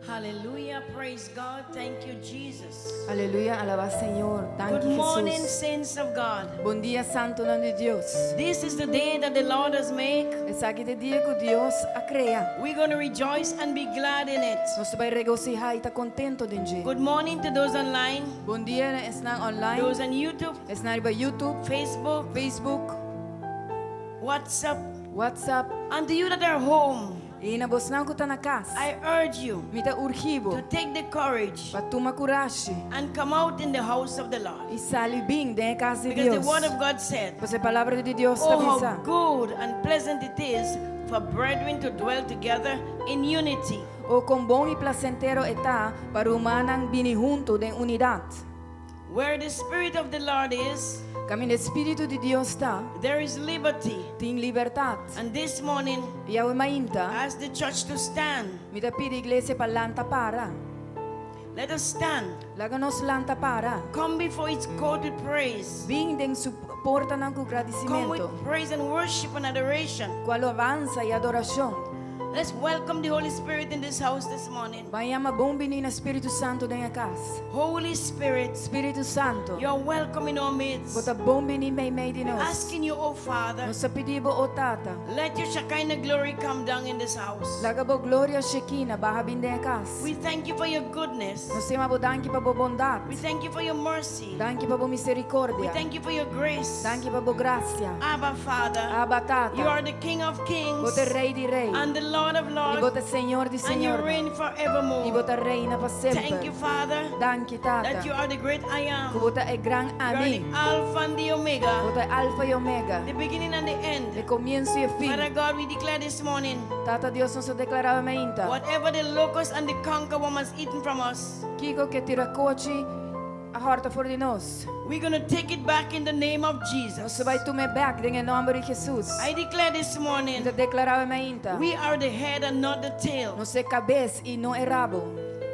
Hallelujah. Praise God. Thank you, Jesus. Aleluya, alabá Señor. Good Danki, morning, Jesus. saints of God. Bon dia, santonan di Dios. This is the day that the Lord has made. Esaki ta e dia ku Dios a krea. We're going to rejoice and be glad in it. Nos ta bai regosihá i ta kontentu den dje. Good morning to those online, Bon dia, esnan online, those on YouTube, esnan riba YouTube, Facebook, Facebook, WhatsApp, WhatsApp. and to you that are home. I na bosnan ku ta na kas. I urge you Mi ta urgi bo to take the courage pa tuma kurashi and come out in the house of the Lord. i sali bin den kas di Because the Dios. word of God said, Pasobra e palabra di Dios ta Oh, how bisa. good and pleasant it is for brethren to dwell together in unity. O kon bon i plasentero e ta pa rumannan bini huntu den unidat. Where the Spirit of the Lord is, Kaminda Spiritu di Dios ta, there is liberty. tin libertat. And this morning, I awe mainta, ask the church to stand. mi ta pidi iglesia pa lanta para. Let us stand. Laga nos lanta para. Come before its court with praise. Bin den su portanan ku Come gradisimentu. with praise and worship and adoration. Ku alabansa i adorashon. Let's welcome the Holy Spirit in this house this morning. Ban yama bon biní na Spiritu Santu den e kas. Holy Spirit, Spiritu Santu, you're welcome in our midst. Bo ta bon biní meimei di nos. Asking you, oh Father, Nos ta pidi bo, o Tata, let your Shekinah glory come down in this house. laga bo gloria Shekinah baha bin den e kas. We thank you for your goodness. Nos ta yama bo danki pa bo bondat. We thank you for your mercy. Danki pa bo We miserikordia. thank you for your grace. Danki pa bo grasia. Abba, Father, Abba you Tata, are the King of kings Bo ta Rei di Rei. and the Lord of I lords, bo ta Señor di and you Señor. reign I forevermore. bo ta reina pa Thank you, semper. Father, Danki that you Tata, are the great I am. ku bo ta e gran You are the Ami. Alpha and the Bo Omega, ta Alfa i Omega, the beginning and the e end. komienso i e fin. Father God, we declare this morning Tata Dios, nos ta deklará mainta. whatever the locust and the cankerworm has eaten from us, Kiko ku e tirakochi a hòrta for di nos. we're going to take it back in the name of Nos Jesus. ta bai tum'é bèk den e nòmber di Jesus. I declare this morning Mi ta deklará mainta. we are the head and not the tail. Nos ta kabes i no e rabo.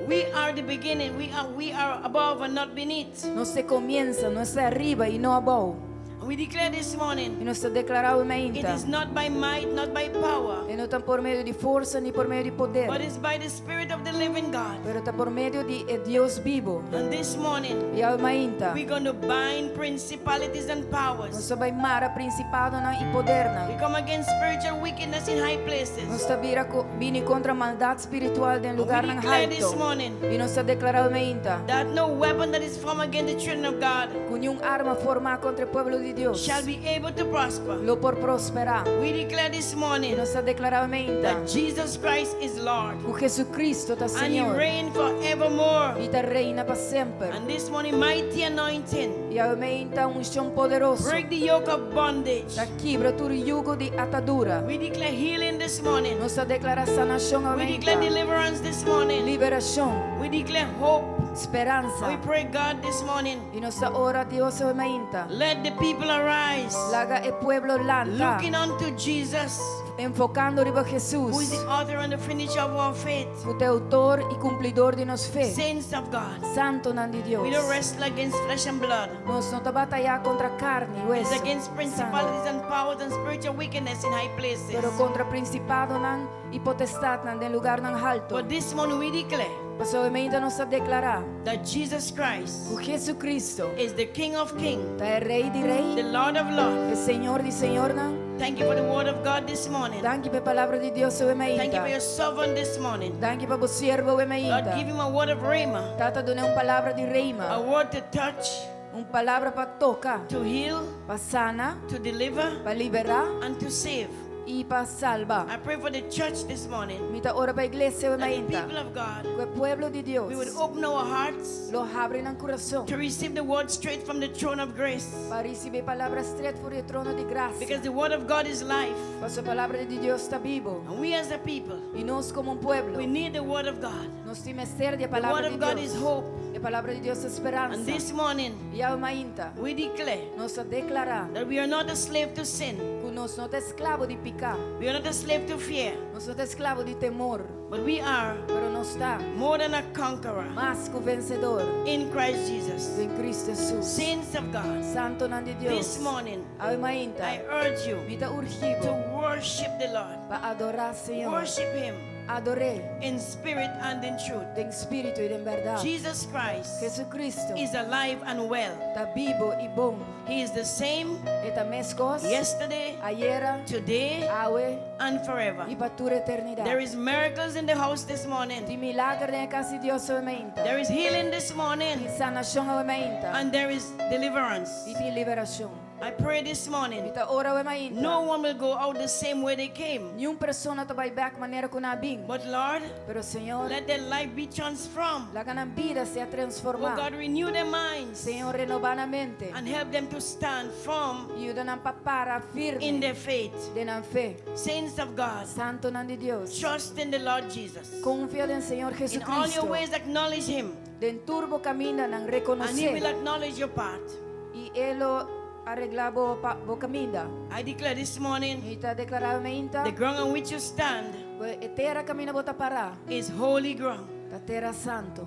We are the beginning. We are above and not beneath. Nos ta komienso, nos ta ariba i no abou. And we declare this morning I nos ta deklará it mainta. is not by might, not by power, E no ta pa medio di forsa ni pa medio di poder, but it's by the Spirit of the living God. pero ta pa medio di e Dios bibu. And this morning I awe mainta. we're going to bind principalities and powers. Nos ta bai mara prinsipadonan i podernan. We come against spiritual wickedness in high places. Nos ta bira bini kontra maldat spiritual den We lugarnan declare this haltu. morning I nos ta deklará mainta. that no weapon that is formed against the children of God Ku ningun arma formá kontra e pueblo di Dios shall be able to prosper. lo por prosperá. We declare this morning I nos ta deklará mainta. that Jesus Christ is Lord Ku Jesucristo ta and He Señor. reigns forevermore. I ta reina pa semper. And this morning, mighty anointing, I awe mainta unshon poderoso. break the yoke of bondage. Ta kibra tur yugo di atadura. We declare healing this morning. Nos ta deklará sanashon We declare mainta. deliverance this morning. Liberashon, We declare hope. speransa. We pray, God, this morning, I nos ta ora Dios awe mainta. let the people arise, Laga e pueblo lanta. looking unto Jesus, Enfokando riba who is Jesus. the author and the finisher of our faith, Ku ta outor i kumplidó di nos fe. saints of God. Santonan di Dios. We don't wrestle against flesh and blood. Nos no ta batayá kontra karni, It's wesu, against sanger, principalities and powers and spiritual wickedness in high places. pero kontra prinsipadonan i potestatnan den lugarnan haltu. But this morning we declare Pasobra awe mainta nos ta deklará that Jesus Christ ku Jesucristo is the King of Kings, ta e Rei di the Rei, Lord of Lords. e Señor di Señornan. Thank you for the word of God this morning. Danki pa e palabra di Dios awe Thank you for mainta. your servant this morning. Danki pa bo siervo Lord, awe mainta. give him a word of Rhema, Tata dun'é un palabra di a Rhema, word to touch, un palabra pa toka, to heal, pa sana, to deliver, pa liberá and to save. i pa salba. I pray for the church this morning, Mi ta ora pa iglesia that the mainta. people of God, Ku e pueblo di Dios we would open our hearts lo habri nan kurason to receive the word straight from the throne of grace. pa risibí palabra straight for di trono di grasia. Because the word of God is life. Pasobra palabra di Dios ta bibu. And we as a people, I nos komo un pueblo, we need the word of God. nos tin mester di The palabra word di of God Dios. is hope. E palabra di Dios ta speransa. And this morning, I awe mainta, we declare nos ta deklará that we are not a slave to sin. ku nos no ta esklabo di piká, We are not a slave to fear. nos no ta esklabo di temor, But we are pero nos ta more than a conqueror mas ku vensedó in Christ Jesus. den Kristu Jesus. Saints of God, Santonan di Dios. this morning, Awe mainta, I urge you mi ta urgi to bo. worship the Lord. Pa adorá Señor. Worship Him Ador'é in spirit and in truth. Den spiritu i den bèrdat. Jesus Christ Hesukristu is alive and well. Ta bibu i bon. He is the same E ta meskos yesterday, ayera, today, awe and forever. I pa tur eternidat. There is miracles in the house this morning. Tin milager den kas di Dios awe mainta. There is healing this morning. Tin sanashon awe mainta. And there is deliverance. I tin liberashon. I pray this morning Mi ta ora awe mainta. no one will go out the same way they came. Niun persona ta bai bèk manera ku nan a bin. But Lord, Pero Señor, let their life be transformed. laga nan bida sea Oh transformá. God, renew their minds Señor, renobá nan mente. and help them to stand firm Yuda nan pa para in firme their faith. den nan fe. Saints of God, Santonan di Dios. trust in the Lord Jesus. Konfia den Señor In all your Jesucristo. ways, acknowledge Him, Den tur bo kamindanan and He will rekonosé. acknowledge your path. I E lo areglá bo pa, bo kaminda. I declare this morning Mi ta deklará mainta. the ground on which you stand E tera kaminda bo ta pará. is holy ground. Ta tera santu.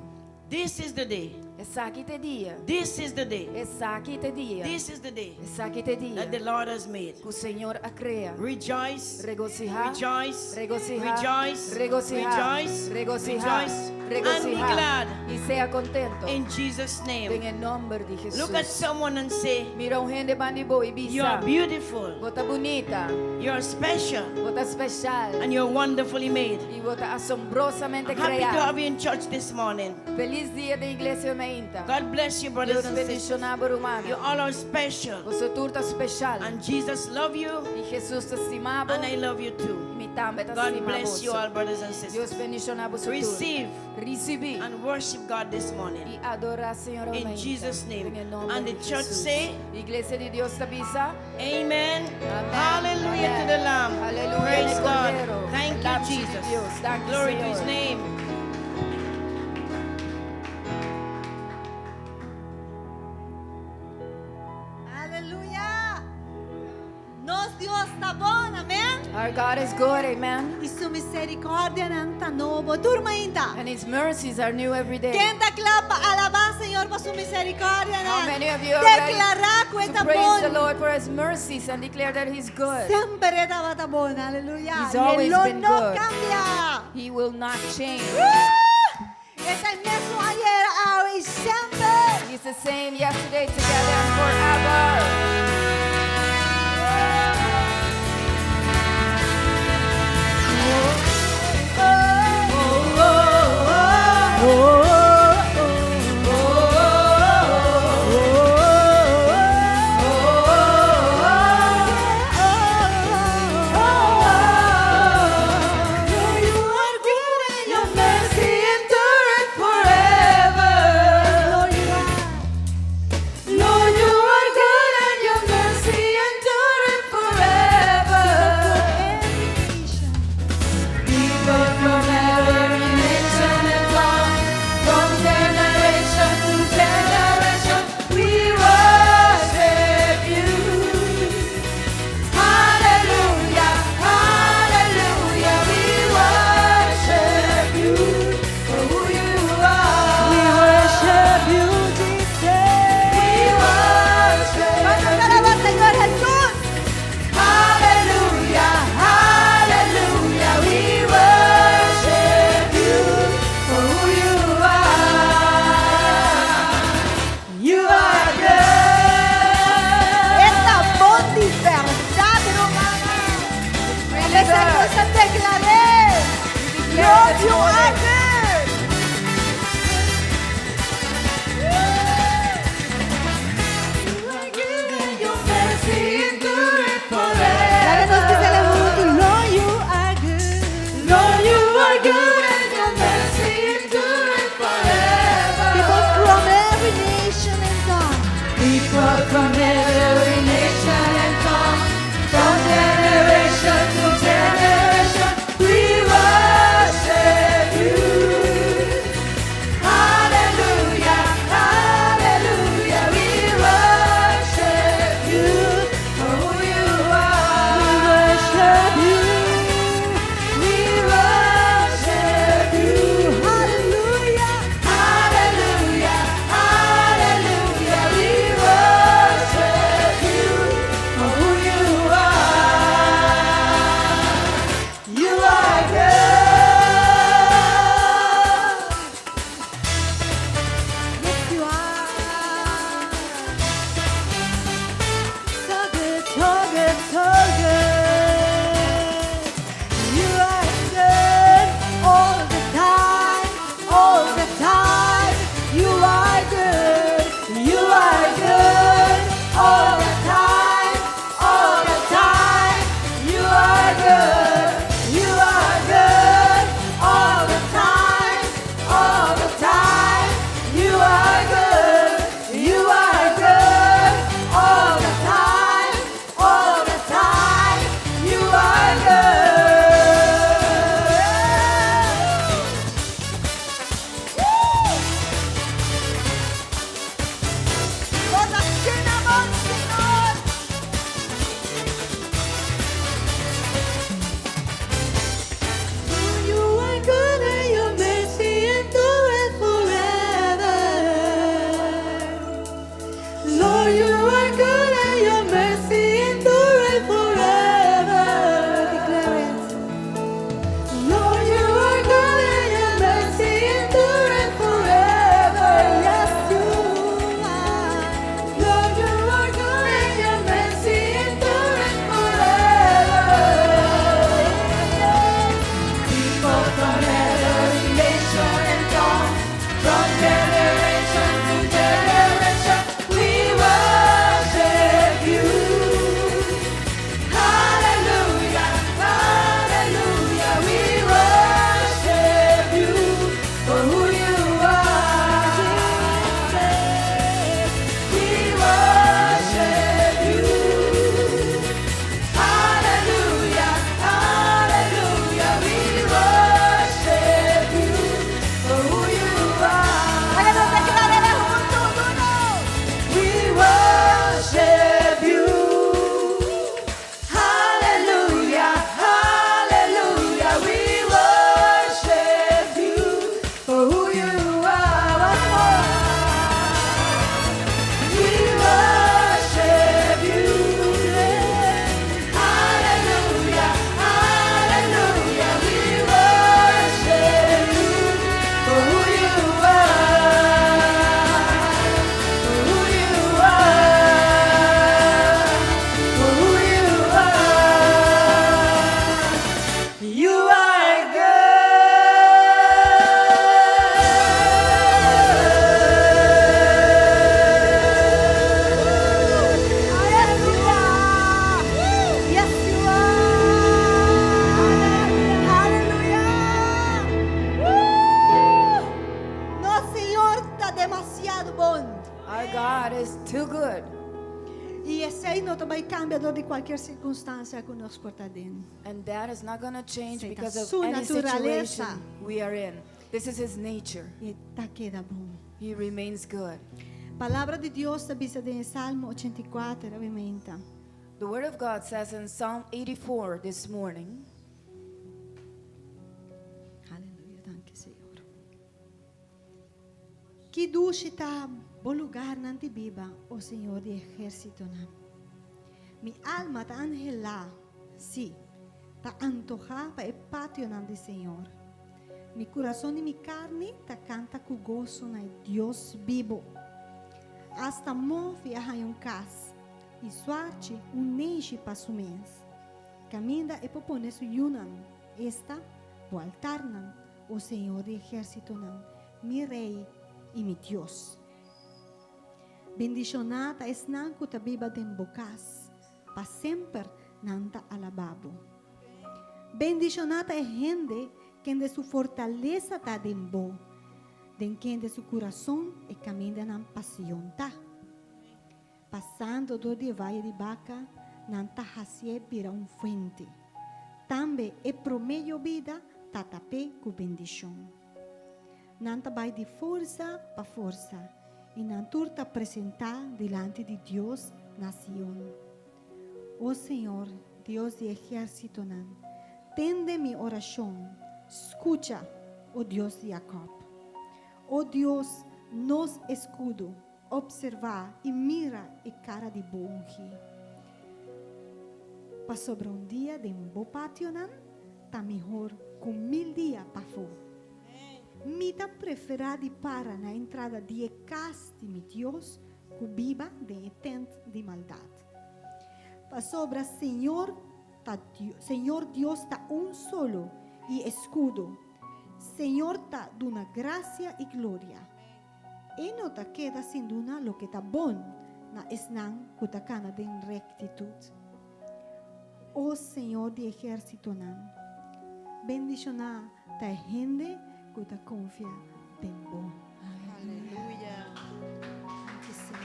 This is the day. Esaki ta e dia. This is the day. Esaki ta e dia. This is the day Esaki ta e that the dia. Lord has made. Ku Señor a krea. Rejoice, Regosihá. rejoice, Regosihá. rejoice, Regosihá. rejoice, Regosihá. rejoice, and be Regosihá. glad I sea kontentu. in Jesus' Den name. e nòmber di Jesus. Look at someone and say, Mira un hende band'i bo i You are bisa. beautiful, Bo ta bunita. you are special, Bo ta spesial. and you're wonderfully made. I bo ta asombrosamente I'm happy to kreá. have you in church this morning. Felis dia den iglesia mainta. God bless you, brothers Dios and sisters. bendishoná bo ruman. You all are special, Boso tur ta spesial. and Jesus love you, I Jesus ta stima bo. and I love you too. I mi tambe ta God stima bless you all, boso. brothers and sisters. Dios bendishoná boso tur. Receive Risibí and worship God this morning. I adorá Señor In mainta. Jesus' name. Den e nòmber And the di church Jesus. say, Iglesia di Dios ta bisa. Amen. Amen. Hallelujah Amen. to the Lamb. Hallelujah Praise al God. Cordero. Thank you, Lamb di Jesus. Dios. Thank you, Glory to His Señor. name. Aleluya! Nos Dios ta bon, amèn? Our God is good, amen. I su miserikòrdianan ta nobo tur mainta. And his mercies are new every day. Ken ta kla pa alabá Señor pa su miserikòrdianan? How many of you are ready Deklará ku to ta praise the bon. Lord for his mercies and declare that he's good? Semper e tabata bon, aleluya. He's always E lo been no good. kambia. He will not change. E ta mesun ayera, awe i semper. He's the same yesterday, together, and forever. Your mercy endureth forever. Lord, you are. Lord, you are good and your mercy. Too good. I esei no ta bai kambia dor di kualke sirkunstansia ku nos por ta aden. And that is not going to change Esei ta because of su any naturalesa. situation we are in. This is his nature. E ta keda bon. He remains good. Palabra di Dios ta bisa den Salmo 84, obviamente. The Word of God says in Psalm 84 this morning, Aleluya, danki Señor. Ki dushi ta bo lugarnan di biba, o Señor di ehérsitonan. Mi alma ta anhelá, sí, ta antohá pa e pationan di Señor. Mi kurason i mi karni ta kanta ku goso na e Dios bibu. Asta mofi a haña un kas, i suarchi un neishi pa su mes. Kaminda e por pone su yunan, esta, bo altarnan, o Señor di ehérsitonan, mi Rei i mi Dios. Bendishoná ta esnan ku ta biba den bo kas, pa semper nan ta alabá bo. Bendishoná ta e hende kende su fortalesa ta den bo, den kende su kurason e kamindanan pa Sion ta. Pasando dor di e vaye di Baca, nan ta hacié bira un fuente. Tambe e promé yobida ta tap'é cu bendicion. Nan ta bai di forsa pa forsa, i nan tur ta presentá dilanti di Dios na Sion. O Señor, Dios di ehérsitonan, tende mi orashon, scucha, o Dios di Jacob. O Dios, nos escudo, Observá i mira e kara di bo ungí. Pasobra un dia den bo pationan ta mihor ku mil dia pafó. Mi ta preferá di para na entrada di e kas di mi Dios ku biba den e tent di maldat. Pasobra Señor ta Señor Dios ta un solo i eskudo. Señor ta duna grasia i gloria. E no ta keda sin duna loke ta bon na esnan ku ta kana den rektitut. O Señor di ehérsitonan, bendishoná ta e hende ku ta konfia den bo. Aleluya. Danki, Señor.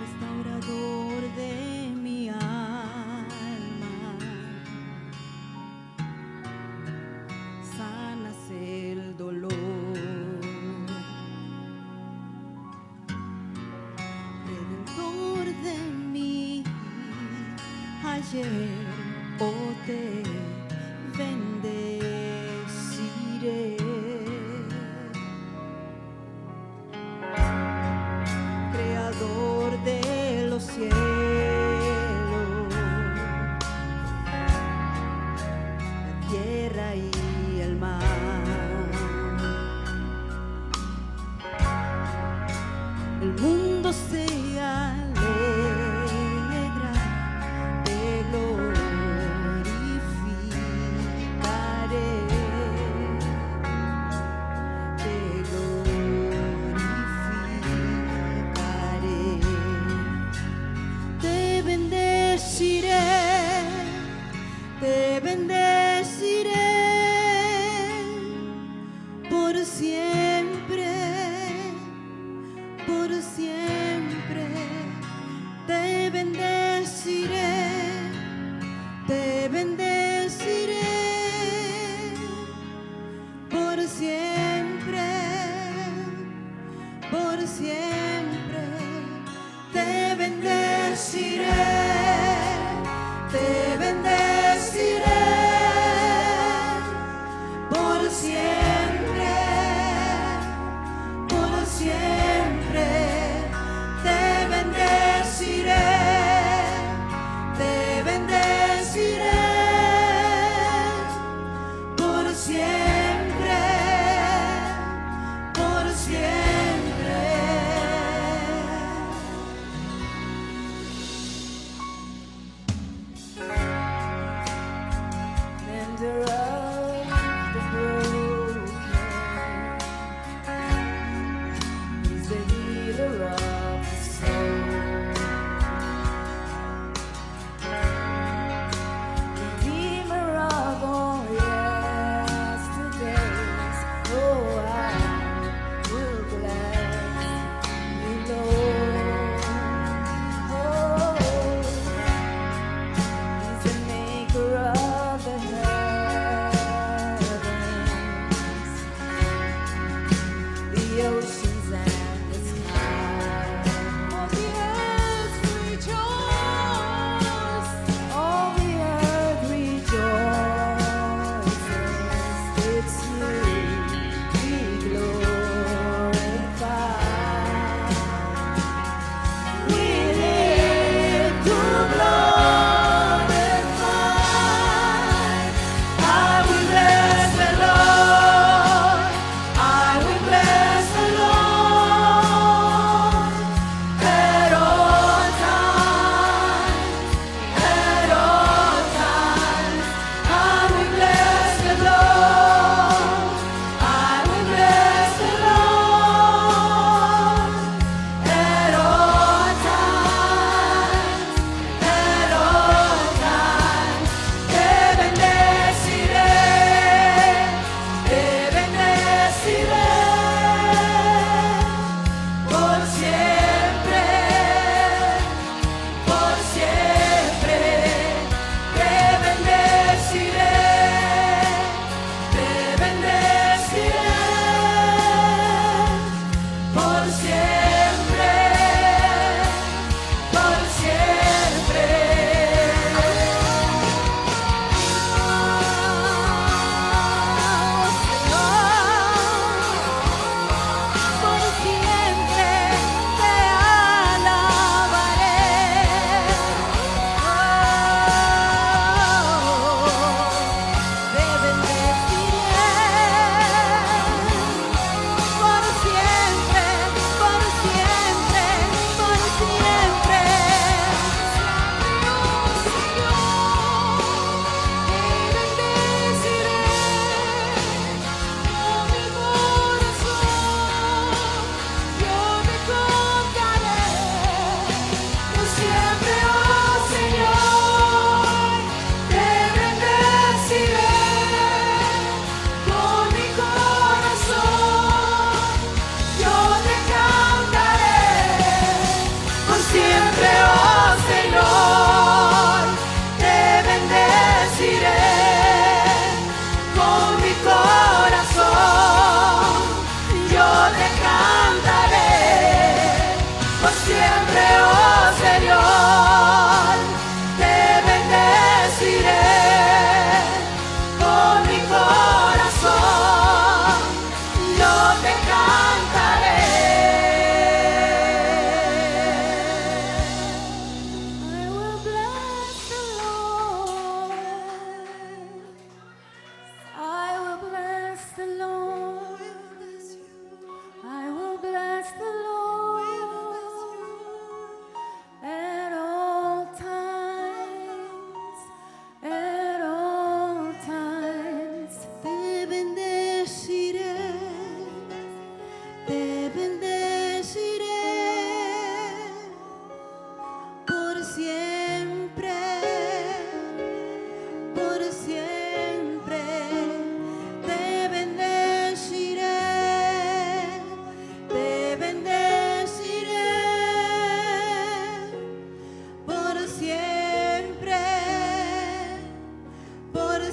Restaurador de mi alma, sanas el dolor. Redentor de mi ayer, oh te bendeciré. Creador de los cielos, la tierra y el mar. El mundo se alegra, te glorificaré, te glorificaré, te bendeciré, te bendeciré por siempre, por siempre. Te bendeciré, te bendeciré por siempre, por siempre. Te bendeciré, te bendeciré por siempre, por siempre. Te bendeciré, te bendeciré.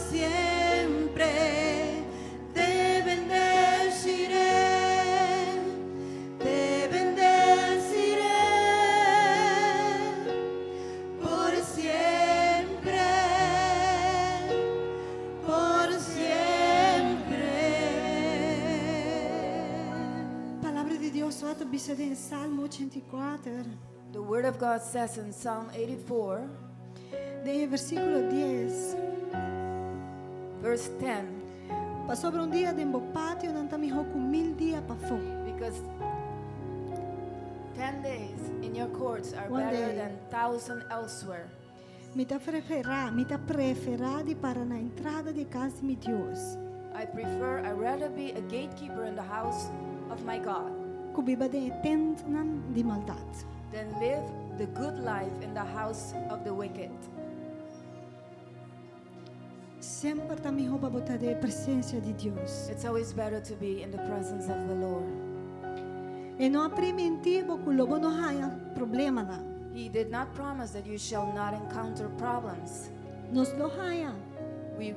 Siempre te bendeciré, te bendeciré por siempre, por siempre. Palabra di Dios ta bisa den Salmo 84, The Word of God says in Psalm 84, den versíkulo 10. verse 10, Pasobra un dia den bo pationan ta mihó ku 1000 dia pafó. Because 10 days in your courts are One better day. than 1,000 elsewhere. Mi ta preferá di para na entrada di kas di mi Dios, I rather be a gatekeeper in the house of my God ku biba den tèntnan di maldat. Than live the good life in the house of the wicked. Semper ta mihó pa bo ta den presensia di Dios. It's always better to be in the presence of the Lord. E no a primintí bo ku lo bo no haña problemanan. He did not promise that you shall not encounter problems. Nos lo haña We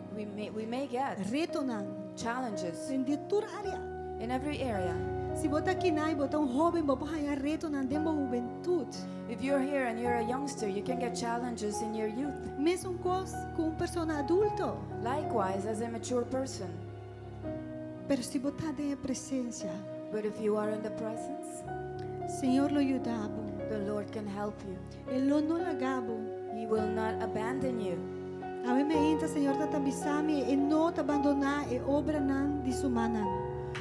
may get retonan challenges den tur área. In every area. Si bo ta aki i bo ta un hóben, bo por haña retonan den bo hubentut. If you're here and you're a youngster, you can get challenges in your youth. Mesun kos ku un persona adulto. Likewise, as a mature person. Pero si bo ta den presensia, But if you are in the presence, Señor lo yuda bo. The Lord can help you. E lo no laga bo. He will not abandon you. Awe mainta, Señor tabata bisa mi, e no ta bandoná e obranan di su mannan.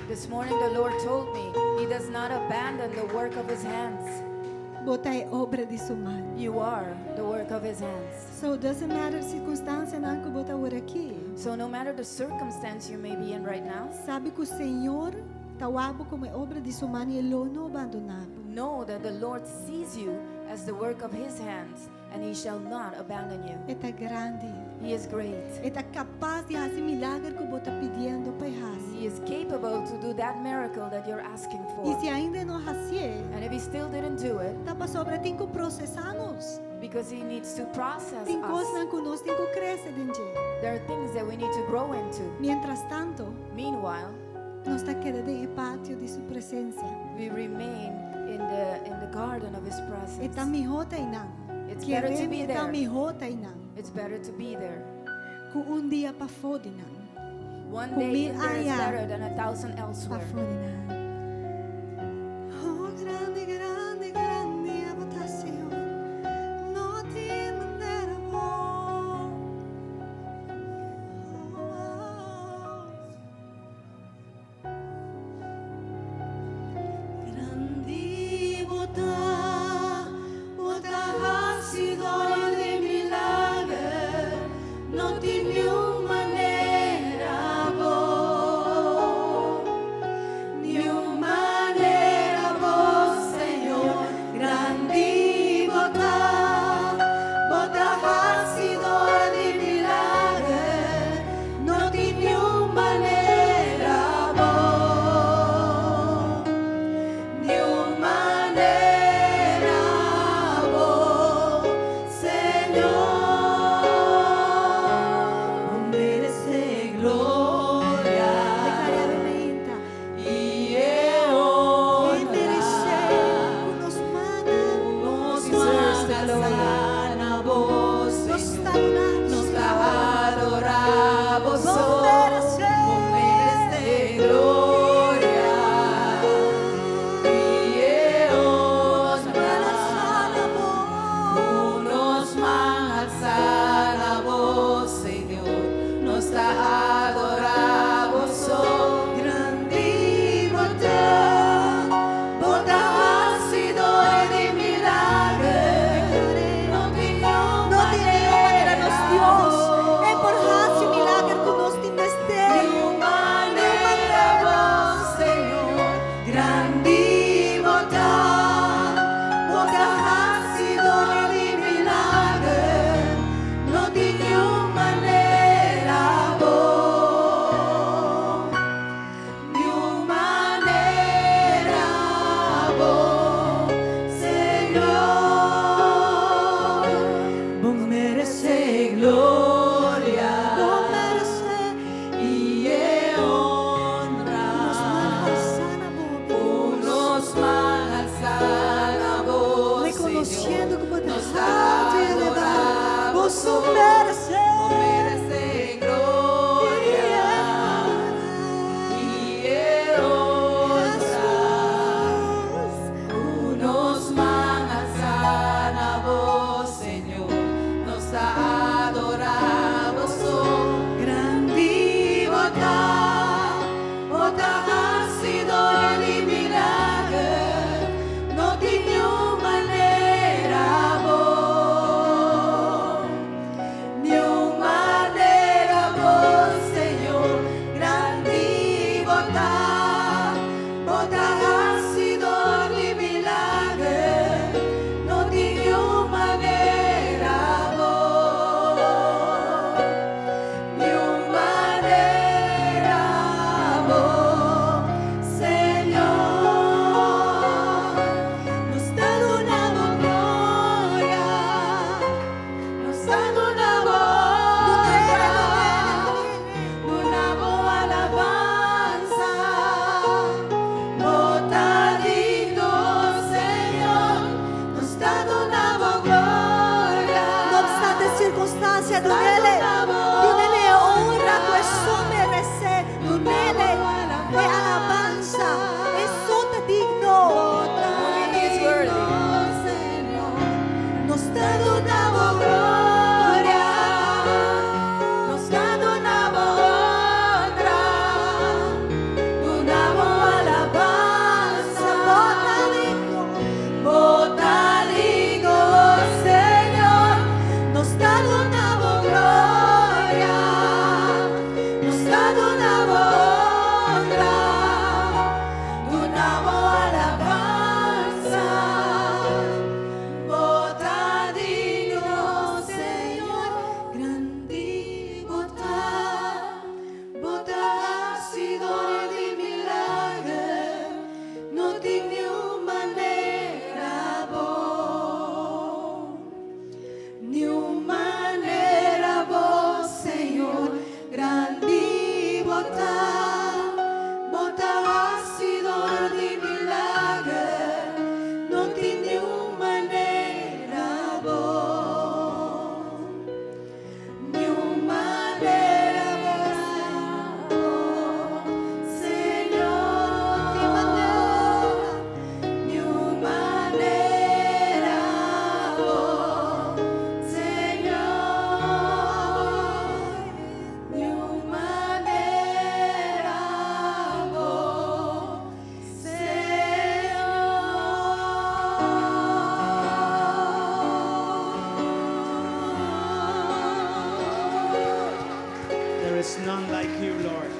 This morning, the Lord told me He does not abandon the work of His hands. Bo ta e obra di su man. You are the work of His hands. So doesn't matter sirkunstansianan ku bo ta awor aki. So, no matter the circumstance you may be in right now, Sabi ku Señor ta wak bo komo obra di su man i e lo no bandoná bo. Know that the Lord sees you as the work of His hands and He shall not abandon you. E ta grandi. He is great. E ta kapas di hasi milager ku bo ta pidiendo pa hasi. He is capable to do that miracle that you're asking I for. si ainda no hasié, And if He still didn't do it, ta pasobra e tin ku prosesá nos. Because He needs to process Tin us. kosnan ku nos tin ku krese den dje. There are things that we need to grow into. Mientras tantu, Meanwhile, nos ta keda den patio di su presensia. We remain in the garden of His E ta presence. mihó ta einan. It's better to be E ta there. mihó ta einan. It's better to be there. Ku un dia pafó di nan. One Ku day mil in there is aña. Better than 1,000 elsewhere. Pafó di nan. Oh, grandi, grandi, grandi, abo ta, Señor. No tin manera bo. Oh. Grandi bo ta, bo ta hasidó di milager, no tin niun manera bo. Merece. Bo merece gloria y honra. Jesus. Nos man alsa na bo, Señor, nos ta adora bo. Grandi bo ta, bo ta hacidor di milager, no tin niun manera bo. Niun manera bo, Señor, grandi bo ta, bo ta hacidor di milager, no tin niun manera bo. Niun manera bo, Señor, nos ta duna gloria, nos ta duna honra, duna alabansa, bo ta digno, Señor, nos ta duna gloria. No obstante circunstancia, dunele, dunele honra cu e merece, dunele e alabansa, e ta digno. Only He is worthy. Señor, nos ta duna gloria, nos ta duna honra, duna alabansa. Bo ta digno. Bo ta digno, Señor, nos ta duna gloria, nos ta duna honra, duna alabansa. Bo ta digno, Señor, grandi bo ta, bo ta hacidor di milager, no tin niun manera bo. Niun manera bo, Señor, grandi bo ta, bo ta hacidor di milager, no tin niun manera bo. Niun manera bo, Señor. Niun manera bo, Señor. Niun manera bo, Señor. There is none like you, Lord.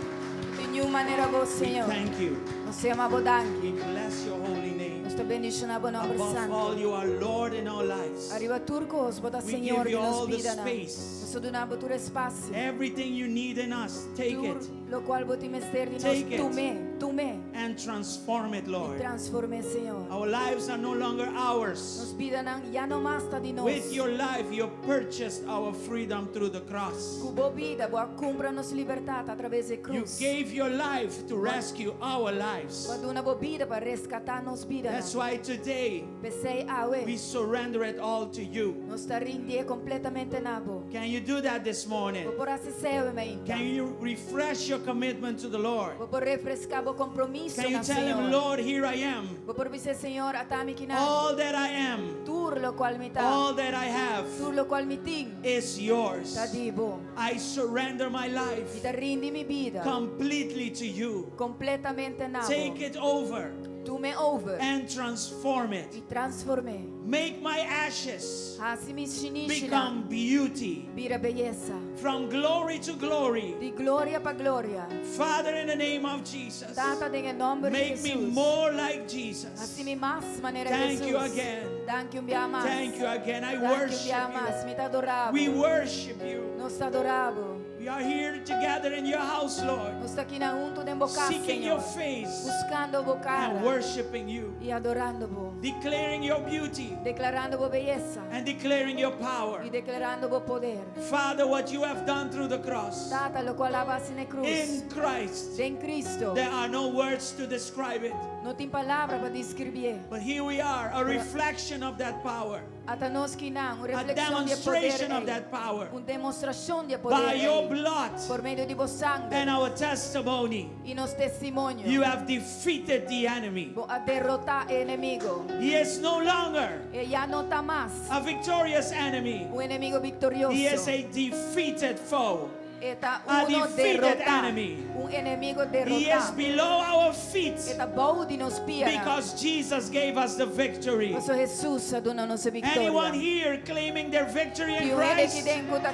Tin niun manera bo, We Señor. thank you. Nos ta yama bo danki. We bless your holy name. Nos ta bendiciona bo nomber Above santo. all, you are Lord in our lives. Ariba tur cos, bo ta We Señor give di you nos all the bida. space. Nos ta duna bo tur espacio. Everything you need in us, take Tur it locual bo tin mester di nos Take it. tum'e, tum'e. and transform it, Y Lord. transform'e, Señor. Our lives are no longer ours. Nos bidanan ya no mas ta di nos. With your life, you purchased our freedom through the cross. Cu bo bida, bo a cumpra nos libertad a traves di You cruz. gave your life to rescue our lives. Bo a duna bo bida pa rescata nos bida. That's why today P'esey awe. we surrender it all to you. Nos ta rindi completamente na bo. Can you do that this morning? Bo por haci esey awe mainta. Can you refresh your commitment to the Lord? Bo por refresca bo compromiso Can you na tell him, Señor. Lord, here I am. Bo por bisa Señor, ata mi akinan. All that I am, Tur locual mi ta. all that I have Tur locual mi tin. is yours. Ta di bo. I surrender my Mi life ta rindi mi bida. completely to you. Completamente na bo. Take it over Tum'e over. and transform it. Y transform'e. Make my ashes Haci mi shinishi become beauty. bira beyesa. From glory to glory. Di gloria pa gloria. Father, in the name of Jesus, Tata den nomber di make me Jesus. more like Jesus. Haci mi mas manera Thank Jesus. you again. Thank you, mas. Thank you again. I Thank you, worship mas. you. Mi ta adora bo. We worship you. Nos ta adora bo. We are here together in your house, Lord, Nos ta aki na hunto den bo cas, seeking Señor. your face Buscando bo cara. and worshiping you, Y adorando bo. declaring your beauty Declarando bo beyesa. and declaring your power. Y declarando bo poder. Father, what you have done through the cross Tata, locual bo a haci na cruz. in Christ, Den Cristo. there are no words to describe it. No tin palabra pa describi. But here we are, a reflection reflection of that power. Ata nos akinan, un A reflekshon di e poder demonstration of ei. that power. Un demostrashon di e poder By your ei. blood Por medio di bo sanger and our testimony, i nos testimonio. you have defeated the enemy. Bo a derotá e enemigu. He is no longer E ya no ta mas a victorious enemy. un enemigu viktorioso. He is a defeated foe. E ta a uno defeated derotá. enemy. Un enemigu He is derotá. below our feet E ta bou di nos pia. because Jesus gave us the victory. Paso Jesus a duna nos e Anyone viktoria. here claiming their victory I in un hende Christ, aki den ku ta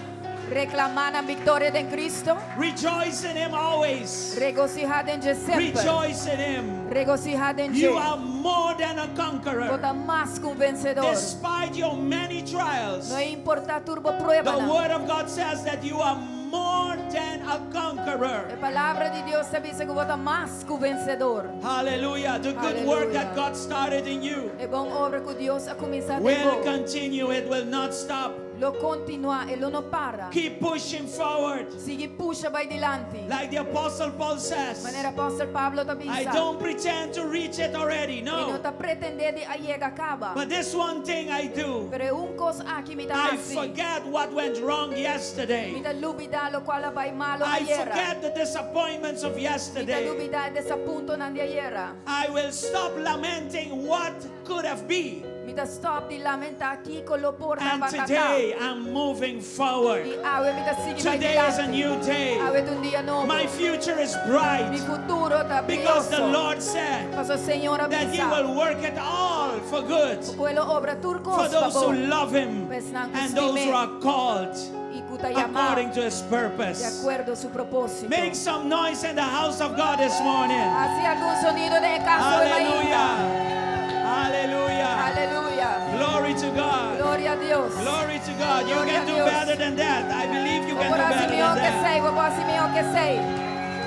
reklamá nan viktoria den Kristo. rejoice in Him always. Regosihá den dje semper. Rejoice in Him. Regosihá den You dje. are more than a conqueror. Bo ta mas ku un vensedó. Despite your many trials, No importá tur bo the pruebanan. Word of God says that you are more than a E conqueror. palabra di Dios ta bisa ku bo ta mas ku vensedó. Hallelujah. The good work that Hallelujah. God started in you E bon obra ku Dios a kuminsá will den bo. continue, it will not stop. Lo kontinuá, e lo no para. Keep pushing forward. Sigui pusha bai dilanti. Like the Apostle Paul says, Manera Apòstel Pablo I ta bisa. don't pretend to reach it already. Mi no No. ta pretendé di a yega kaba. But this one thing I do Pero un kos aki mi ta I hasi. forget what went wrong Mi yesterday. ta lubidá loke a bai malu I ayera. forget the disappointments of Mi ta yesterday. lubidá e desapuntonan di ayera. I will stop lamenting what could have been. Mi ta stòp di lamentá kiko lo por And tabata. today I'm moving forward. I awe mi ta sigui bai Today is a dilanti. new day. Awe ta un dia nobo. My future is Mi bright futuro ta because the brioso. Lord said Paso Señor that He a bisa. will work it all for good Ku e lo obra tur for kos those who pa bon. love Him Esnan and those who ku are called I ku ta yamá according to His di purpose. akuerdo su propósito. Make some noise in the house of God this morning. Hasi algun sonido den kas di Hallelujah. Hallelujah. Aleluya. Glory to God. Gloria na Dios. Glory to God. You Gloria can a do Dios. better than that. I believe you can do Por better hasi mihó than ku that. esei, por hasi mihó ku esei.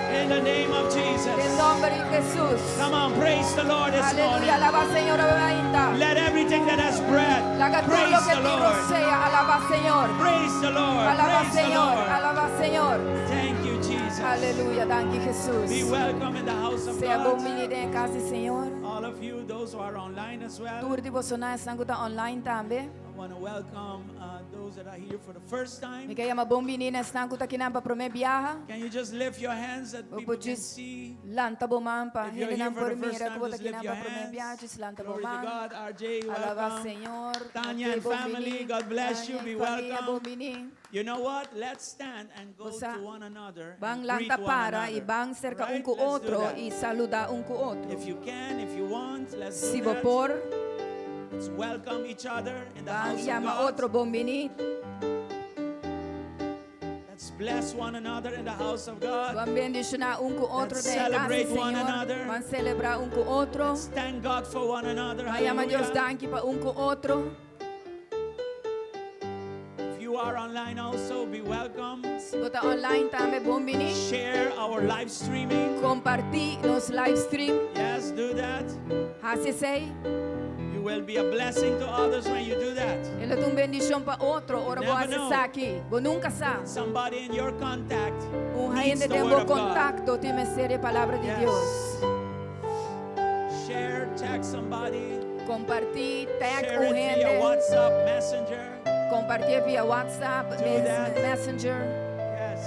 In the name of Den Jesus. nòmber di Jesus. Come on, praise the Lord this Aleluya. morning. Alabá Señor awe mainta. Let everything that has breath Laga tur praise loke the tin Lord. rosea. Alabá Señor. Praise the Lord. Alabá Praise the Señor. Lord. Alabá Señor. Thank you, Jesus. Aleluya. Danki Jesus. Be welcome in the house of Sea bon God. biní den kas di Señor. All of you, those who are online as well. Tur di boso esnan ku ta online tambe. I want to welcome those that are here for the first Mi time. ke yama bon biní na esnan ku ta akinan pa promé biaha. Can you just lift your hands that Bo people can just see? lanta bo man pa If you're hende here nan for por the first mira time, ku bo just lift ta akinan your pa promé hands. biaha, just lanta Glory to bo man. God. RJ, Alabá welcome. Señor. Tanya Ok, and bon family, biní. God bless you. Tanya Be i famia, welcome. bon biní. You know what? Let's stand and go Bo sa, to one another Ban and greet lanta one para another. i ban serka Right? un ku Let's do otro that. i saludá un ku otro. If you can, if you want, let's Si do bo that. por, Let's welcome each other in the ban house of yama God. otro bon biní. Let's bless one another in the house of God. Ban bendishoná un ku otro Let's den kas celebrate one Señor. another. Ban selebrá un ku otro. Let's thank God for one another. Ban yama Dios Hallelujah. danki pa un ku otro. If you are online also, be welcome. Si bo ta online tambe bon biní. Share our live streaming. Kompartí nos live stream. Yes, do that. Hasi esei. You will be a blessing to others when you do that. E lo ta un bendishon pa otro. Ora Never bo hasi know. esaki. Bo nunka sa. Somebody in your contact Un needs hende the den word bo of God. kontakto tin mester di palabra di Yes. Dios. Share, tag somebody. Kompartí, tag Share un it via hende. WhatsApp, Messenger. Kompartí via WhatsApp, Do mes- that. Messenger. Yes.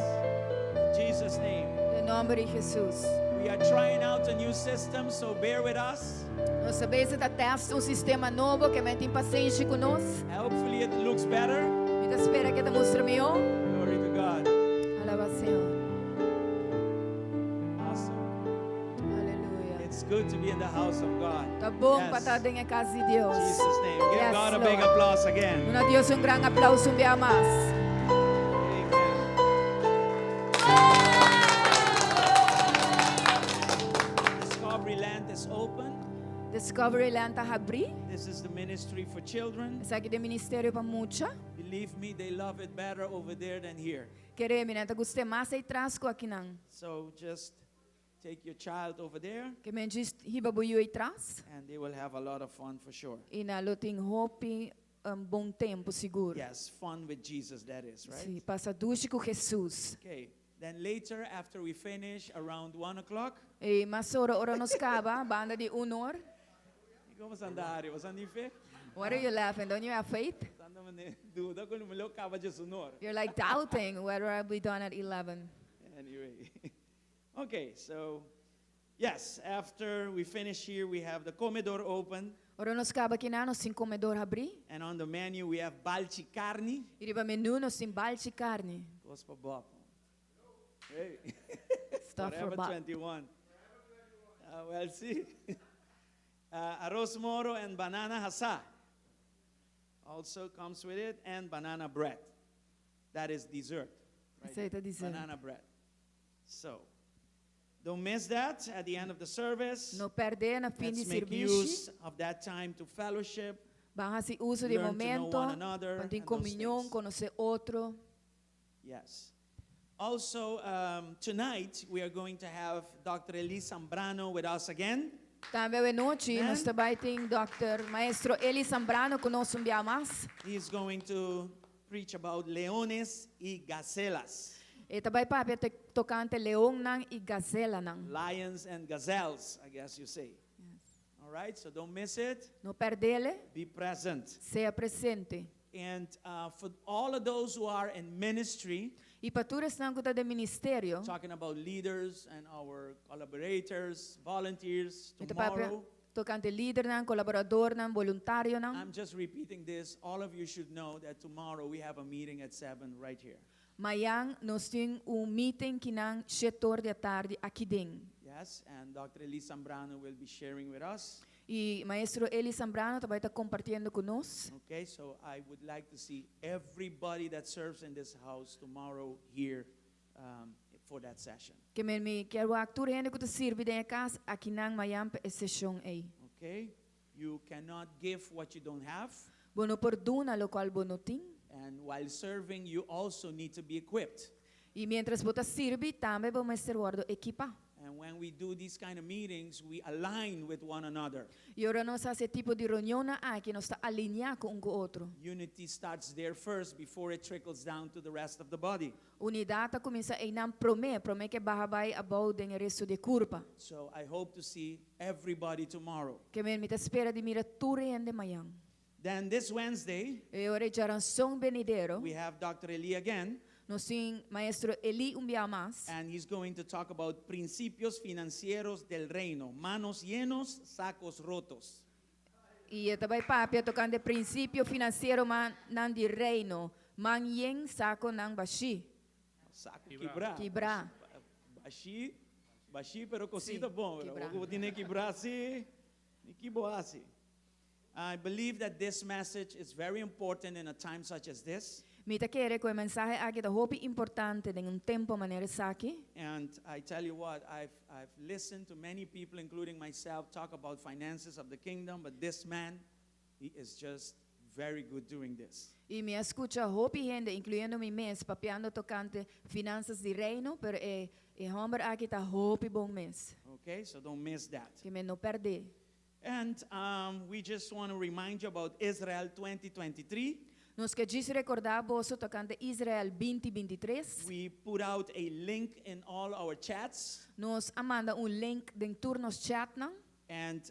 In Jesus' name. Den nòmber di Jesus. We are trying out a new system, so bear with us. Nos ta bezig ta test un sistema nobo ke men tin pasenshi ku nos. Hopefully it looks better. Mi ta spera ku e ta mustra mihó. Glory to God. Alabá Señor. Awesome. Aleluya. It's good to be in the house of God. Ta bon Yes. pa ta den kas di Dios. In Jesus' name. Give Yes, God a big Lord. applause again. Duna Dios un gran aplouso un biaha mas. Amen. Discovery Land is open. Discovery Land ta habrí. This is the ministry for children. Esaki ta ministerio pa mucha. Believe me, they love it better over there than here. Kere mi nan ta gust'é mas eitras ku akinan. So just take your child over there Ke men djis hiba bo yu eitras. and they will have a lot of fun for sure. I nan lo tin hopi un bon tempu sigur. Yes, fun with Jesus, that is, right? Si, pasa dushi ku Jesus. Okay. Then later, after we finish, around 1 o'clock, I mas ora ora nos kaba, banda di un or. Como andar? Você não vê? What are you laughing? Don't you have faith? Duda ku mi lo kaba 11 or. You're like doubting whether I'll be done at 11. Anyway. Okay, so yes, after we finish here, we have the comedor open. Ora nos kaba akinan, nos tin komedor habrí. And on the menu, we have balchi carne. I riba menu nos tin balchi karni. Kos pa Bob. Hey. Stuff for Forever Bob. 21. Well, see. Aros moro and banana hasá also comes with it, and banana bread. That is dessert. Right Esei there. ta dessert. Banana bread. So, don't miss that at the end of the service. No pèrdè na fin di Let's make servisio. use of that time to fellowship. Ban hasi uso di Learn to know momento one another pa tin and those komunion, things. konosé otro. Yes. Also, tonight we are going to have Dr. Elise Zambrano with us again. Tambe awe nochi Amen. nos ta bai tin Dr. Maestro Eli Zambrano ku nos un bia mas. He is going to preach about leones y gacelas, E ta bai papia te- tokante leonnan i gazelanan. lions and gazelles, I guess you say. All right, so don't miss it. No pèrdè, Be present. sea presente. And for all of those who are in ministry, I pa tur esnan ku ta den ministerio, talking about leaders and our collaborators, volunteers, mi ta papia tomorrow, tokante lidernan, kolaboradornan, voluntarionan. I'm just repeating this. All of you should know that tomorrow we have a meeting at 7 right here. Mañan nos tin un meeting akinan 7 or di atardi aki den. Yes, and Dr. Elise Zambrano will be sharing with us. I maestro Eli Zambrano ta bai ta kompartiendo ku nos. Okay, so I would like to see everybody that serves in this house tomorrow here for that session. Ke men mi ke wak tur hende ku ta sirbi den e kas akinan mañan pa e seshon ei. Okay, you cannot give what you don't have, Bo no por duna lokual bo no tin. and while serving, you also need to be equipped. I mientras bo ta sirbi, tambe bo mester wòrdu ekipá. And when we do these kind of meetings, we align with one another. I ora nos hasi e tipo di reunionnan aki, nos ta aliniá ku un ku otro. Unity starts there first before it trickles down to the rest of the body. Unidat ta kuminsá einan promé, promé ku e baha bai abou den e resto di kurpa. So I hope to see everybody tomorrow. Ke men mi ta spera di mira tur hende mañan. Then this Wednesday, I ora djárason benidero, we have Dr. Eli again, nos tin maestro Eli un bia mas. and he's going to talk about principios financieros del reino, manos llenos, sacos rotos. I e ta bai papia tokante prinsipio finansieronan di reino, man yen sakonan bashí. Saku kibrá. Kibrá. Bashí, bashí, pero kosita Sí, bon. kibrá. Bo tin kibrá si, ni kibra asina. I believe that this message is very important in a time such as this. Mi ta kere ku e mensahe aki ta hopi importante den un tempu manera esaki. And I tell you what, I've listened to many people, including myself, talk about finances of the kingdom, but this man, he is just very good doing this. I mi a skucha hopi hende, inkluyendo mi mes, papiando tokante finansa di reino, pero e e hòmber aki ta hopi bon mes. Okay, so don't miss that. Ke men no pèrdè. And we just want to remind you about Israel 2023. Nos ke djis rekordá boso tokante Israel 2023. We put out a link in all our chats. Nos a manda un link den tur nos chatnan. And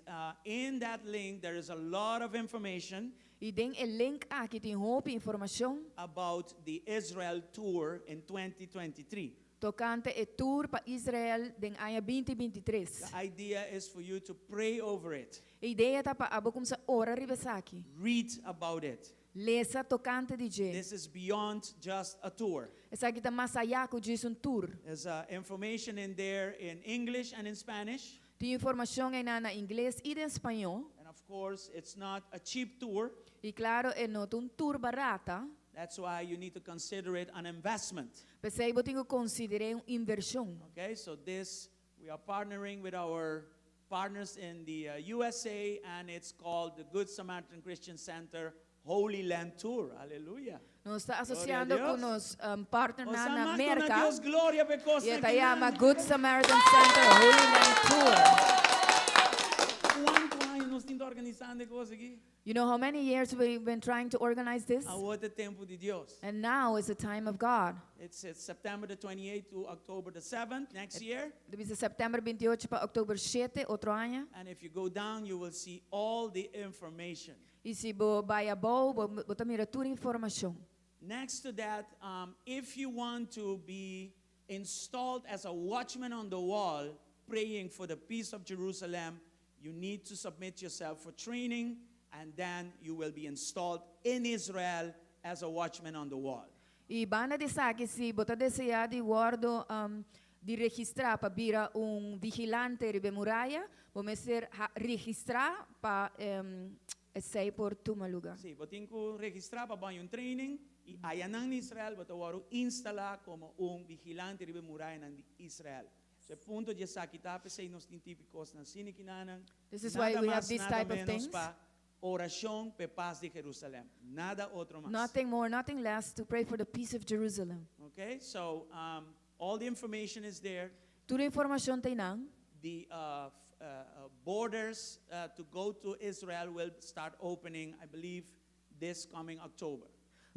in that link, there is a lot of information I den e link aki tin hopi informashon about the Israel tour in 2023. tokante e tour pa Israel den aña 2023. The idea is for you to pray over it, E idea ta pa abo kuminsá ora riba esaki. read about it. Lesa tokante di dje. This is beyond just a tour. Esaki ta mas ayá ku djis un tour. There's information in there in English and in Spanish. Tin informashon einan na ingles i den spañó. And of course, it's not a cheap tour. I klaro, e no ta un tour barata. That's why you need to consider it an investment. P'esei bo tin ku konsider'é un invershon. Okay, so this, we are partnering with our partners in the USA, and it's called the Good Samaritan Christian Center Holy Land Tour. Hallelujah. Nos ta Gloria a asosiando Dios. ku nos partner O sea, na más Amérika. Dios gloria because I e ta yama Good Samaritan Center Holy Land Tour. Kuantu aña nos ta organisando e kos aki? You know how many years we've been trying to organize this? Awor ta tempu di Dios. And now is the time of God. It's September the 28th to October the 7th next year. Ta bisa sèptèmber 28 pa òktober 7, otro aña. And if you go down, you will see all the information. I si bo bai abou, bo, bo ta mira tur informashon. Next to that, if you want to be installed as a watchman on the wall, praying for the peace of Jerusalem, you need to submit yourself for training, and then you will be installed in Israel as a watchman on the wall. I banda di esaki, si bo ta deseá di wòrdu di registrá pa bira un vigilante riba e muraya, bo mester registrá pa esei por tuma lugá. Sí, bo tin ku registrá pa bai un training i ayanan na Israel bo ta wòrdu instalá komo un vigilante riba e murayanan di Israel. So e punto di esaki ta p'esei nos tin tipo kosnan asina kinanan. This is why Nada we have mas, this nada type of ménos things. pa orashon p'e pas di Jerusalèm. Nada otro mas. Nothing more, nothing less to pray for the peace of Jerusalem. Okay, so all the information is there. Tur informashon ta einan. The borders to go to Israel will start opening, I believe, this coming October.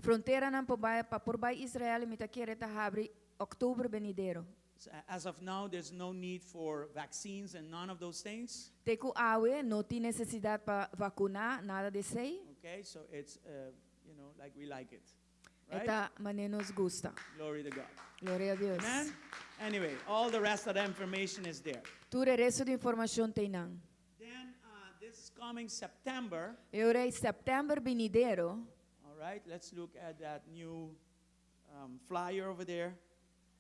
Fronteranan pa bai pa por bai Israel mi ta kere ta habri òktober benidero. So, as of now, there's no need for vaccines and none of those things. Te ku awe no tin nesesidat pa vakuná, nada di esei. Okay, so it's like we like it. E Right? ta manera nos gusta. Glory to God. Gloria a Dios. Amen. Anyway, all the rest of the information is there. Tur e resto di informashon ta einan. Then this coming September, E ora ei sèptèmber binidero. All right, let's look at that new flyer over there.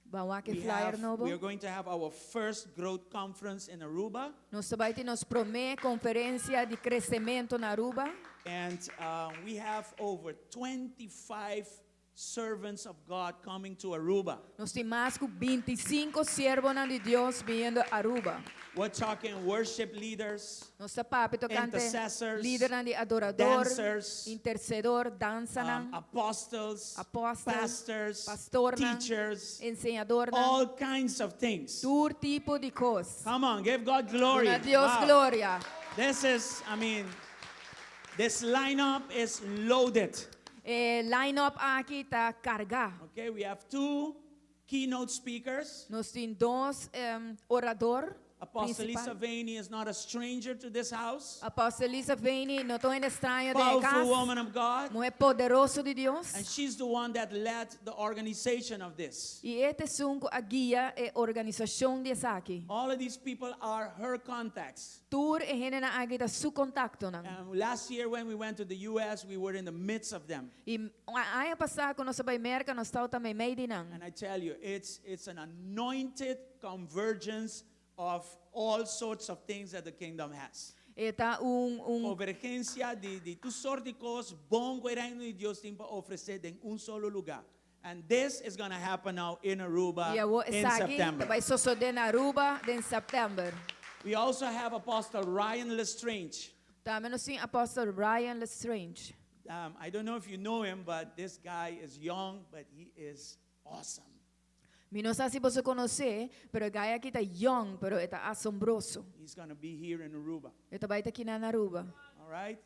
Ban wak e We flyer nobo. We are going to have our first growth conference in Aruba. Nos ta bai tin nos promé konferensia di kresementu na Aruba. And we have over 25 servants of God coming to Aruba. Nos tin mas ku 25 siervonan di Dios biniendo Aruba. We're talking worship leaders, Nos ta papia tokante intercessors, lidernan di adorador, dancers, intercedor, dansanan, apostles, apòstel, pastors, pastornan, teachers, enseñadornan, all kinds of things. tur tipo di kos. Come on, give God glory. Duna Dios Wow. gloria. This is, I mean, this lineup is loaded. E line-up aki ta kargá. Okay, we have two keynote speakers. Nos tin dos orador Apostle Lisa principal. Vaney is not a stranger to this house. Apostle Lisa Vaney no ta un straño den Powerful kas. woman of God. Muhé poderoso di Dios. And she's the one that led the organization of this. I e ta esun ku a guia e organisashon di esaki. All of these people are her contacts. Tur e hendenan aki ta su kontaktonan. Last year when we went to the US, we were in the midst of them. I aña pasá ku nos a bai Merka, nos tabata meimei di nan. And I tell you, it's an anointed convergence of all sorts of things that the kingdom has. E ta un un Convergencia di di tur sorto di cos bon cu e reino di Dios tin pa ofrece den un solo lugar. And this is going to happen now in Aruba I awor in esaki September. ta bai sosode na Aruba den september. We also have Apostle Ryan Lestrange. Tambe nos tin Apostle Ryan Lestrange. I don't know if you know him, but this guy is young, but he is awesome. Mi no sa si boso konosé, pero e guy aki ta young, pero e ta asombroso. He's going to be here in Aruba. E ta bai ta aki na Aruba. All right?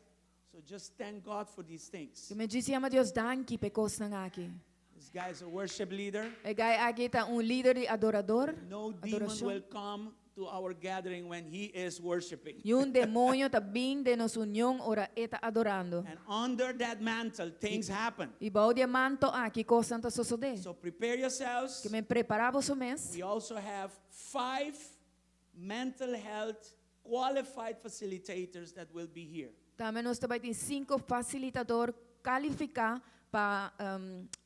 So just thank God for these things. Ke men djis yama Dios danki p'e kosnan aki. This guy is a worship leader. E guy aki ta un lider di adorador. No demon Adorashon. will come to our gathering when he is worshiping. Niun demoño ta bin den nos union ora e ta adorando. And under that mantle, things happen. I bou di e manto aki kosnan ta sosodé. So prepare yourselves. Ke men prepará boso mes. We also have five mental health qualified facilitators that will be here. Tambe nos ta bai tin sinku fasilitador kalifiká pa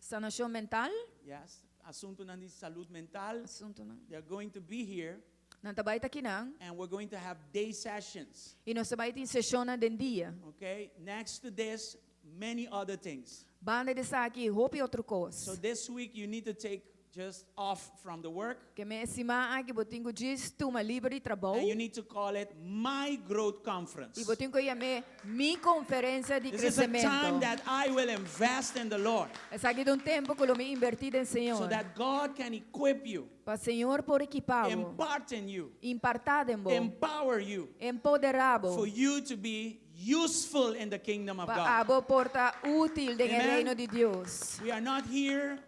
sanashon mental. Yes, asuntonan di salud mental. Asuntonan. They are going to be here. Nan ta bai ta akinan. And we're going to have day sessions. I nos ta bai tin seshonnan den dia. Okay, next to this, many other things. Banda di esaki, hopi otro kos. So this week you need to take just off from the work. Ke men e siman aki bo tin ku djis tuma liber di trabou. And you need to call it My Growth Conference. I bo tin ku yam'é Mi Konferensia di This is a time Kresementu. that I will invest in the Lord. Esaki ta un tempu ku lo mi invertí den Señor. So that God can equip you. Pa Señor por ekipá bo. Impart in you. Impartá den bo. Empower you. Empoderá bo. For you to be useful in the kingdom of Pa God. abo por ta útil den e Amen. reino di Dios. We are not here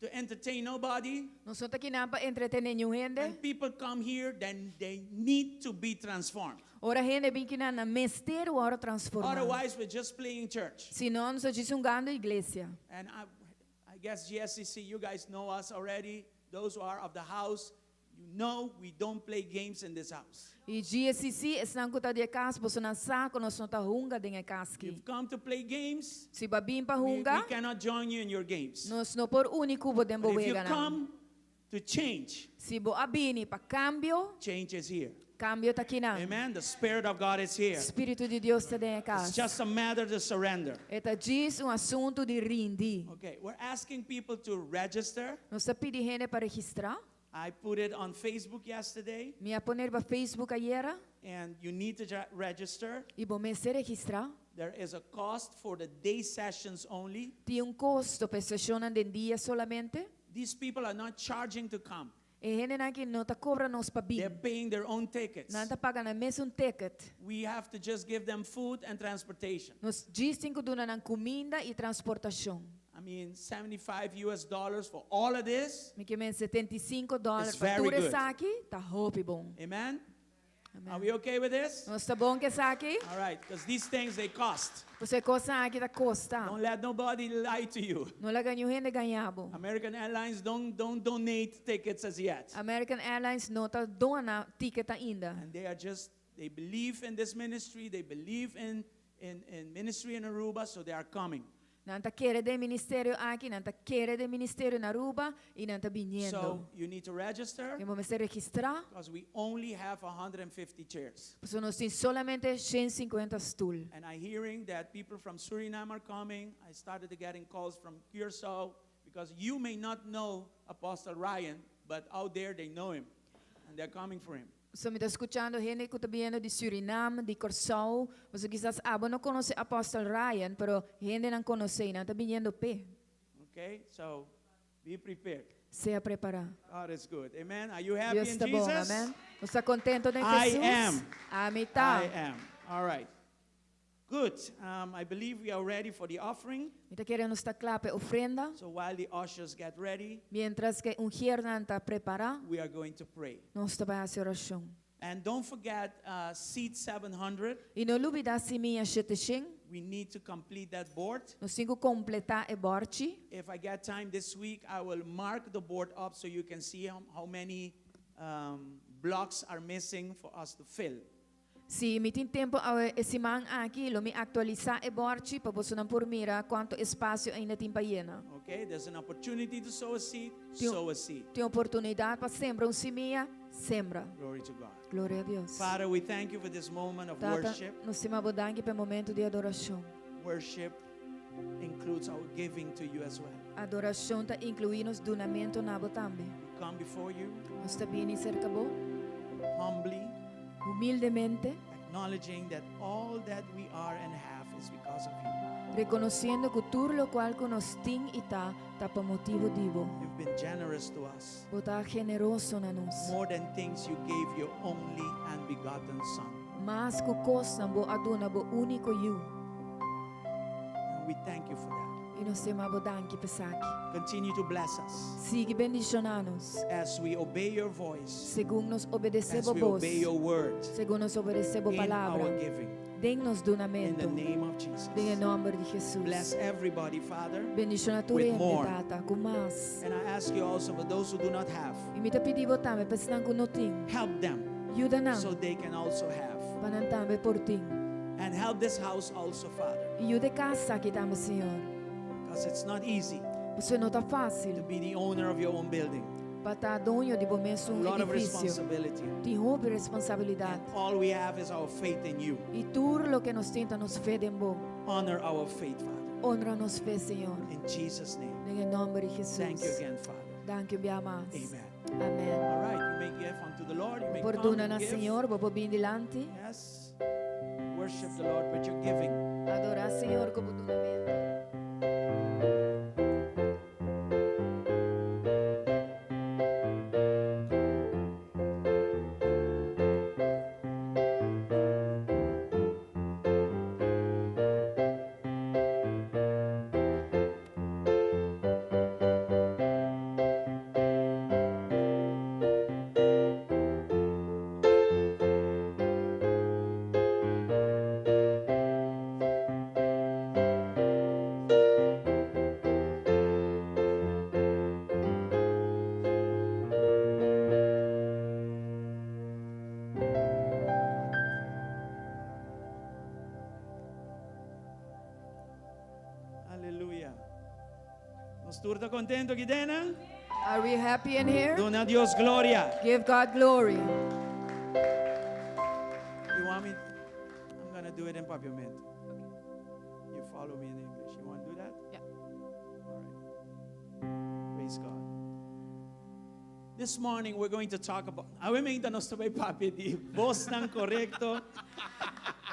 to entertain nobody. Nos no ta akinan pa entretené ningun When hende. people come here, then they need to be transformed. Ora hende bin akinan, nan mester wòrdu transformá. Otherwise, we're just playing church. Si no, nos ta djis hungando iglesia. And I guess GSCC, you guys know us already. Those who are of the house, you know we don't play games in this house. I GSCC, esnan ku ta di e kas, boso sa ku nos no ta hunga den e kas aki. You've come to play games, Si bo a bin pa we hunga, cannot join you in your games. nos no por uni ku bo den But if you bo weganan. come to change, Si bo a bini pa kambio, change is here. kambio ta akinan. Amen. The Spirit of God is here. Spiritu di Dios ta den e It's kas. just a matter to surrender. E ta djis un asuntu di rindi. Okay, we're asking people to register. Nos ta pidi hende pa registrá. I put it on Facebook yesterday, Mi a pone riba Facebook ayera and you need to register. i bo mester registrá. There is a cost for the day sessions only. Tin un kosto pa seshonnan di dia solamente. These people are not charging to come. E hendenan aki no ta kobra nos pa They're bin. paying their own tickets. Nan ta paga nan mesun ticket. We have to just give them food and transportation. Nos djis tin ku duna nan kuminda i transportashon. I mean, 75 US dollars for all of this. Mi ke men 75 dòler It's pa very tur good. esaki, ta hopi bon. Amen? Amen. Are we okay with this? Nos ta bon ku esaki? All right, because these things, they cost. Pasobra e kosnan aki ta kosta. Don't let nobody lie to you. No laga ningun hende gaña bo. American Airlines don't donate tickets as yet. American Airlines no ta dona ticket ainda. And they are just, they believe in this ministry, they believe in ministry in Aruba, so they are coming. Nan ta kere den e ministerio aki, nan ta kere den e ministerio na Aruba i nan ta biniendo. So you need to register I bo mester registrá, because we only have 150 chairs. pasobra nos tin solamente 150 stul. And I'm hearing that people from Suriname are coming. I started getting calls from Curacao because you may not know Apostle Ryan, but out there they know him and they're coming for him. So mi ta skuchando hende ku ta biniendo di Suriname, di Kòrsou. Bo kisas abo no konosé Apostle Ryan, pero hendenan konos'é, nan ta biniendo p'e. Okay, so be prepared. Sea prepará. God is good. Amen. Are you happy Dios in ta bon, Jesus? amèn. Bo ta kontentu den I Jesus? am. Ami ta. I am. All right. Good. I believe we are ready for the offering. Mi ta kere nos ta kla pa ofrenda. So while the ushers get ready, Mientras ku e ùshernan ta prepará, we are going to pray. nos ta bai hasi orashon. And don't forget seat 700. I no lubidá simia 700. We need to complete that board. Nos tin ku kompletá e bòrchi. If I get time this week, I will mark the board up so you can see how many blocks are missing for us to fill. Si mi tin tempu e siman aki, lo mi aktualisá e bòrchi pa boso por mira kuantu espasio ainda tin pa yena. Okay, there's an opportunity to sow a seed, sow a seed. Tin oportunidat pa sembra un simia, sembra. Glory to God. Gloria na Dios. Father, we thank you for this moment of Tata, worship. nos ta yama bo danki pa e momento di adorashon. Worship includes our giving to you as well. Adorashon ta inkluí nos dunamentu na bo tambe. We come before you Nos ta bini serka bo, humbly, humildemente, acknowledging that all that we are and have is because of you. rekonosiendo ku tur loke ku nos tin i ta, ta pa motibu di bo. You've been generous to us, Bo ta generoso na nos. more than things you gave your only and begotten Son. Mas ku kos bo a duna bo úniko yu. And we thank you for that. I nos ta yama bo danki p'esaki. Continue to bless us Sigui bendishoná nos. as we obey your voice, Segun nos obedesé as bo we bos. obey your word Segun nos obedesé bo in palabra. our giving. Den nos In the dunamento. name of Jesus. Den nòmber di Jesus. Bless everybody, Father. Bendishoná tur with hende, more. Tata, ku mas. And I ask you also for those who do not have, I mi ta pidi bo tambe, pa esnan ku no tin. help them Yuda nan, so they can also have. pa nan tambe por tin. And help this house also, Father, I yuda e kas aki tambe, Señor. because it's not easy Pasobra no ta to fásil be the owner of your own building. pa ta doño di bo mes A un lot of edifisio. responsibility. Tin hopi responsabilidat. And all we have is our faith in you. I tur loke nos tin ta nos fe den bo. Honor our faith, Father. Honra nos fe, Señor. In Jesus' name. Den nòmber di Jesus. Thank you again, Father. Danki un biaha mas. Amen. Amèn. All right, you may give unto the Lord. You may come Por duna and na give. Señor, bo por bin dilanti. Yes. Worship the Lord with your giving. Adorá Señor ku bo dunamentu. Nos tur ta kontentu aki den? Are we happy in here? Duna Dios gloria. Give God glory. You want me? I'm gonna do it in Papiamento. You follow me in English. You want to do that? Yeah. All right. Praise God. This morning we're going to talk about. Awe mainta nos ta bai papia di bosnan korekto,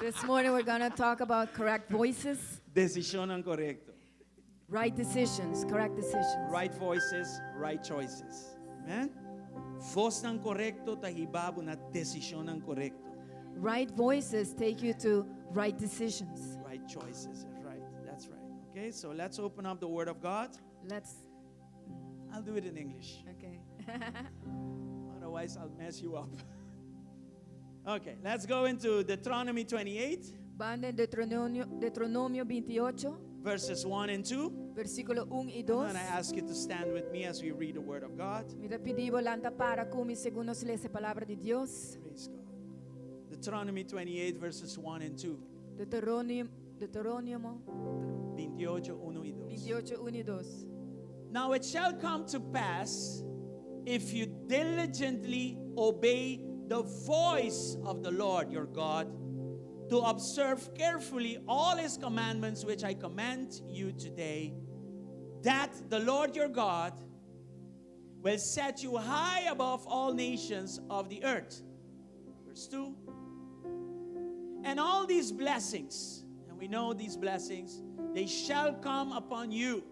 This morning we're going to talk about correct voices, desishonnan korekto. Right decisions, correct decisions. Right voices, right choices. Amen. Vosnan korekto ta hiba bo na desishonnan korekto. Right voices take you to right decisions. Right choices. Right. That's right. Okay, so let's open up the Word of God. Let's, I'll do it in English. Okay. Otherwise, I'll mess you up. Okay, let's go into Deuteronomy 28, Ban den Deuteronomio, Deuteronomio 28, verses 1 and 2. Versíkulo 1 i I'm 2. going to ask you to stand with me as we read the Word of God. Mi ta pidi bo lanta para ku mi segun nos lesa palabra di Dios. Praise God. Deuteronomy 28, verses 1 and 2. Deuteronomio, Deuteronomio 28, 1 i 2. 28, 1 i 2. Now it shall come to pass, if you diligently obey the voice of the Lord your God, to observe carefully all his commandments which I command you today, that the Lord your God will set you high above all nations of the earth. Verse 2. And all these blessings, and we know these blessings, they shall come upon you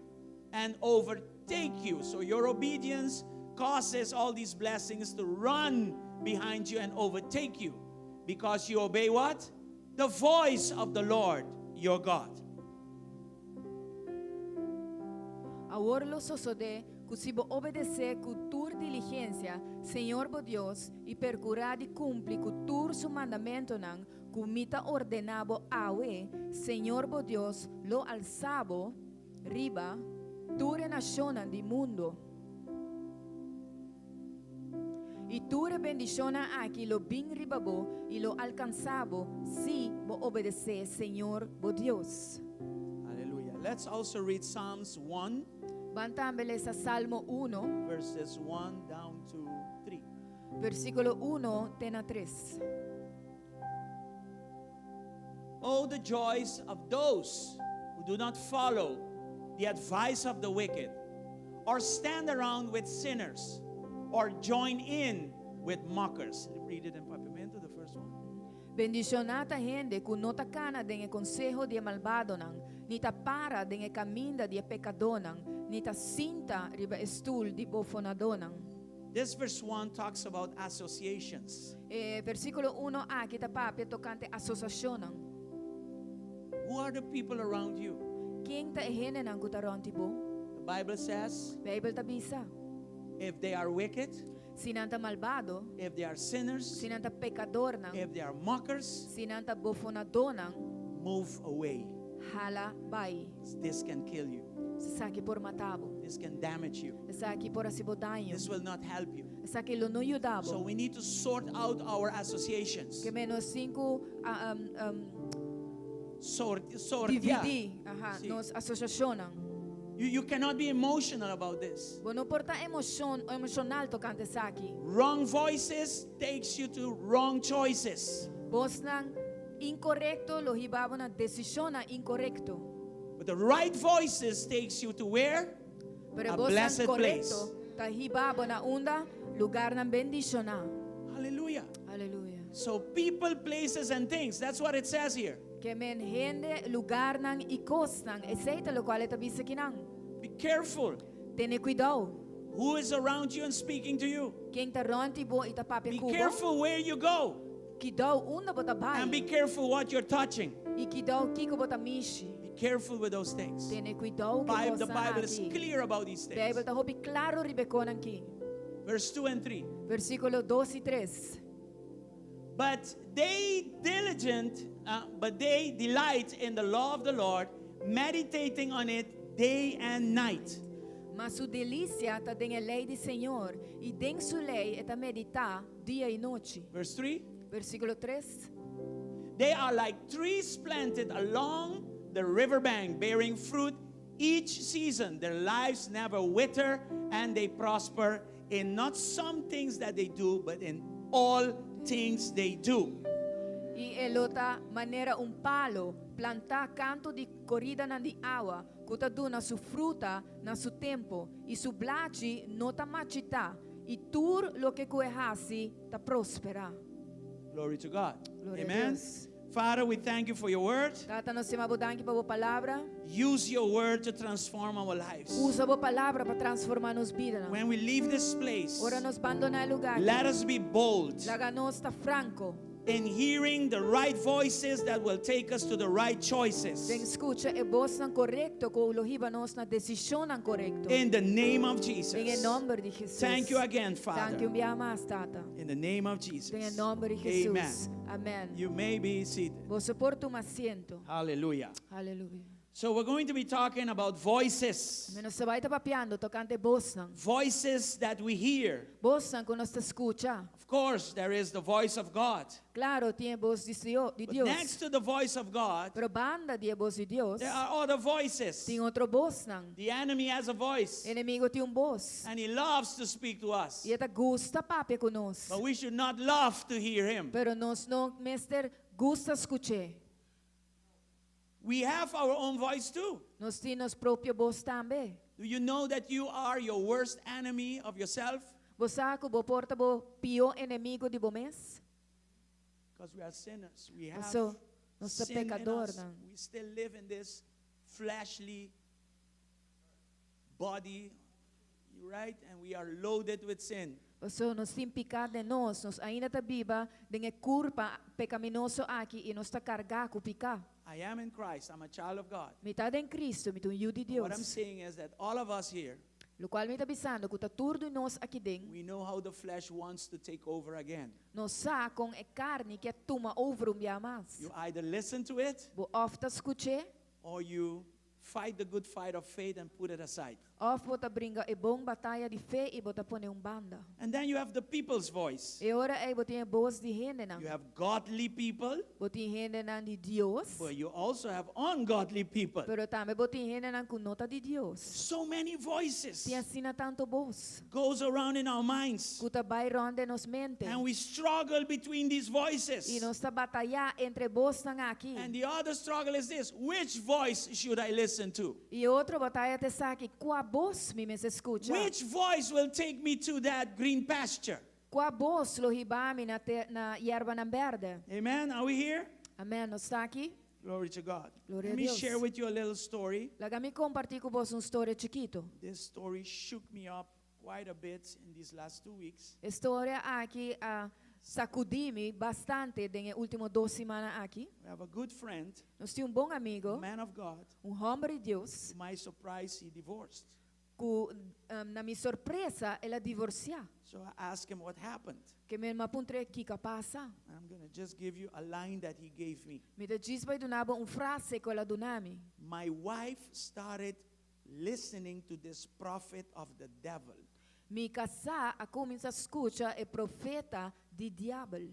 and overtake you. So your obedience causes all these blessings to run behind you and overtake you, because you obey what? The voice of the Lord your God. Awor lo sosodé ku si bo obedesé ku tur diligensia Señor bo Dios i perkurá di kumpli ku tur su mandamentunan ku mi ta ordená bo awe, Señor bo Dios lo alsa bo riba tur e nashonnan di mundu. I tur e bendishonnan aki lo bin riba bo i lo alkansá bo si bo obedesé Señor bo Dios. Hallelujah. Let's also read Psalms 1, Ban tambe lesa Salmo 1, verses 1 down to 3. Versíkulo 1 te na 3. Oh, the joys of those who do not follow the advice of the wicked, or stand around with sinners, or join in with mockers. Read it in Papiamento, the first one. Bendishoná ta hende ku no ta kana den e konseho di e malbadonan, ni ta para den e kaminda di e pekadónan, ni ta sinta riba e stul di bofonadónan. This verse 1 talks about associations. E versíkulo 1 aki ta papia tokante asosiashonnan. Who are the people around you? Ken ta e hendenan ku ta rònt di bo? The Bible says Beibel ta bisa. If they are wicked, Si nan ta malbado, if they are sinners, si nan ta pekadornan, if they are mockers, si nan ta bofonadónan, move away. Hala bai. This can kill you. Esaki por mata bo. This can damage you. Esaki por hasi bo daño. This will not help you. Esaki lo no yuda bo. So we need to sort out our associations. Ke men nos tin ku Sort, dividí aha, Sí. nos asosiashonnan. You cannot be emotional about this. Bo no por ta emoshon, emoshonal tokante esaki. Wrong voices takes you to wrong choices. Bosnan inkorekto lo hiba bo na desishonnan inkorekto. But the right voices takes you to where? Pero A bosnan blessed place. korekto ta hiba bo na unda lugarnan bendishoná. Hallelujah. Aleluya. So people, places, and things. That's what it says here. Ke men hende lugarnan i kosnan. Esei ta lokual e ta bisa akinan. Be careful Tene kuidou. Who is around you and speaking to you. Ken ta rònt di bo i ta papia Be ku bo. careful where you go. Kuidou unda bo ta And be bai. careful what you're touching. I kuidou kiko bo ta mishi. Be careful with those things. Tene kuidou ku Bible, the kosnan Bible is aki. clear about these things. Beibel ta hopi kla riba e kosnan aki. Verse 2 and 3. Versíkulo 2 i 3. But they delight in the law of the Lord, meditating on it day and night. Ma su delisia ta den e lei di Señor, i den su lei e ta meditá dia i nochi. Verse 3. Versíkulo 3. They are like trees planted along the riverbank, bearing fruit Each season, their lives never wither and they prosper in not some things that they do, but in all things they do. I e lo ta manera un palu plantá kantu di koridanan di awa, ku ta duna su fruta na su tempu, i su blachi no ta marchitá, i tur loke ku e hasi ta prosperá. Glory to God. Gloria a Amen. Dios. Father, we thank you for your word. Tata, nos ta yama bo danki pa bo palabra. Use your word to transform our lives. Usa bo palabra pa transformá nos bidanan. When we leave this place, Ora nos bandoná e lugá aki, let us be bold laga nos ta franko in hearing the right voices that will take us to the right choices. den skucha e bosnan korekto ku lo hiba nos na desishonnan korekto. In the name of Den e Jesus. nòmber di Jesus. Thank you again, Danki Father. un biaha mas, Tata. In the name of Den e Jesus. nòmber di Jesus. Amen. Amèn. You may be seated. Boso por tuma asiento. Hallelujah. Aleluya. So we're going to be talking about voices. Nos ta bai ta papiando tokante bosnan. Voices that we hear. Bosnan ku nos ta skucha. Of course, there is the voice of God. Klaro, tin e bos di Señor, di But Dios. next to the voice of God, Pero banda di e bos di Dios, there are other voices. tin otro bosnan. The enemy has a voice, Enemigu tin un bos. and he loves to speak to us. I e ta gusta papia ku nos. But we should not love to hear him. Pero nos no mester gusta skuch'é. We have our own voice too. Nos tin nos propio bos tambe. Do you know that you are your worst enemy of yourself? Bo sa ku bo por ta bo pió enemigu di bo mes? Because we are sinners. We have Paso, nos ta sin in pekador us. nan. We still live in this fleshly body, right? And we are loaded with sin. Paso, nos tin piká den nos, nos ainda ta biba den e kurpa pekaminoso aki i nos ta kargá ku piká. I am in Christ. I'm a child of God. Mi ta den Kristu, mi ta un yu di What I'm Dios. saying is that all of us here, Lokual mi ta bisando ku ta tur di nos aki den, we know how the flesh wants to take over again. nos sa kon e karni ke tuma over un bia mas. You either listen to it Bo òf ta skuch'é, or you fight the good fight of faith and put it aside. òf bo ta bringa e bon bataya di fe i bo ta pon'é un banda. And then you have the people's voice. E ora ei bo tin e bos di hendenan. You have godly people, Bo tin hendenan di Dios, but you also have ungodly people. pero tambe bo tin hendenan ku no ta di Dios. So many voices Tin asina tantu bos goes around in our minds. ku ta bai rònt den nos mente. And we struggle between these I voices. nos ta batayá entre bosnan aki. And the other struggle is this which voice should I listen to? I otro bataya ta esaki, kua bos mi mester skucha? Which voice will take me to that green pasture? Kua bos lo hiba mi na, te, na yerbanan bèrdè? Amen. Are we here? Amèn. Nos ta aki? Glory to God. Gloria Let a me Dios. share with you a little story. Laga mi kompartí ku boso un storia chikitu. This story shook me up quite a bit in these last two weeks. E storia aki a sakudí mi bastante den e último dos simannan aki. We have a good friend, Nos tin un bon amigu, a man of God. un hòmber di Dios, To my surprise, he divorced. ku um, na mi sorpresa el a divorsiá. So I asked him what happened. Ke men m'a puntr'é kiko a pasa. And I'm going to just give you a line that he gave me. Mi ta djis bai duna bo un frase ku el a duna mi. My wife started listening to this prophet of the devil. Mi kasá a kuminsá skucha e profeta di diabel.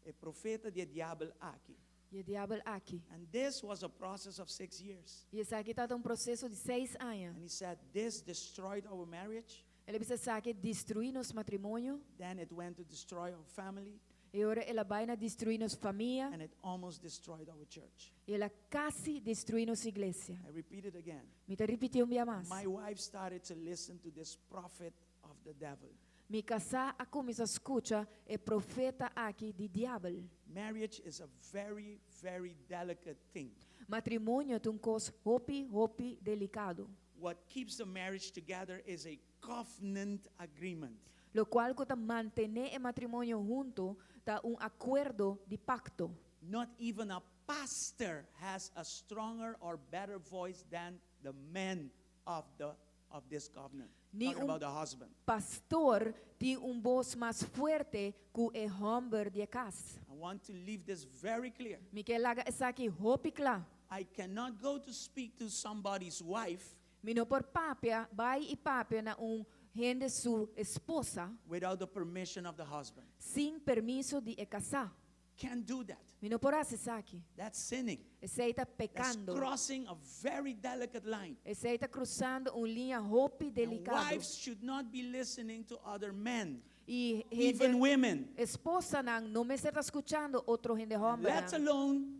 E profeta di diabel aki. E diabel aki. And this was a process of six years. I esaki tabata un proseso di seis aña. And he said, This destroyed our marriage. El a bisa esaki a destruí nos matrimonio. Then it went to destroy our family. I ora el a bai na destruí nos famia. And it almost destroyed our church. I el a kasi destruí nos iglesia. I repeat it again. Mi ta ripití un bia mas. My wife started to listen to this prophet of the devil. Mi kasá a kuminsá skucha e profeta aki di diabel. Marriage is a very, very delicate thing. Matrimonio ta un kos hopi, hopi delikado. What keeps the marriage together is a covenant agreement. Lokual ku ta mantené e matrimonio huntu ta un akuerdo di pakto. Not even a pastor has a stronger or better voice than the man of the of this covenant. Ni Talking un about the husband. pastor tin un bos mas fuerte ku e hòmber di kas. I want to leave this very clear. Mi ke laga esaki hopi kla. I cannot go to speak to somebody's wife Mi no por papia, bai i papia na un hende su esposa without the permission of the husband. sin permiso di e kasá. Can't do that. Mi no por hasi esaki. That's sinning. Esei ta That's pekando. crossing a very delicate line. Esei ta krusando un liña hopi And delikado. wives should not be listening to other men, I even hende women, esposanan no mester ta skuchando otro hende let hòmbernan. alone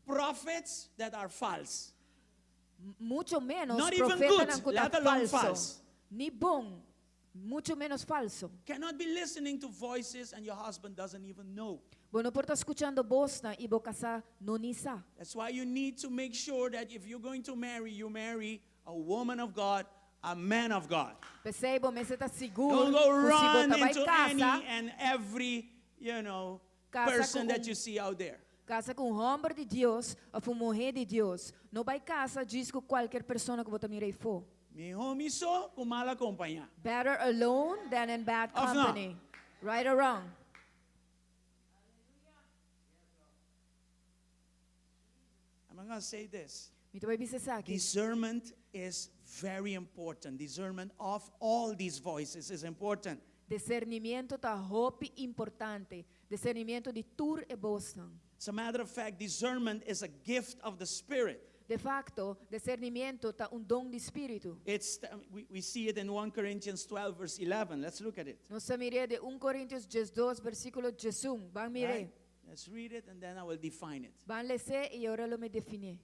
prophets that are false. Mucho menos Not even profetanan good, ku ta let alone falso. false. Ni bon, mucho menos falso. Cannot be listening to voices and your husband doesn't even know. Bo no por ta skuchando bosnan i bo kasá no ni sa. That's why you need to make sure that if you're going to marry, you marry a woman of God, a man of God. P'esei bo mester ta sigur Don't go ku si bo run ta bai into any kasa, and every, Kasa person ku that un- you see out there. kasa ku un hòmber di Dios òf un muhé di Dios. No bai kasa djis ku kualke persona ku bo ta mira eifó. Mihó mi so ku mal kompañá. Better alone than in bad Òf no? company. Right or wrong? I'm going to say this. Mi ta bai bisa esaki. Discernment is very important. Discernment of all these voices is important. Disernimentu ta hopi importante. Disernimentu di tur e bosnan. As a matter of fact, discernment is a gift of the Spirit. De facto, disernimentu ta un don di spiritu. We see it in 1 Corinthians 12, verse 11. Let's look at it. Nos ta mir'é den 1 Korintionan 12, versíkulo 11. Ban mir'é. Right? Let's read it and then I will define it. Ban les'é i ora lo mi definié.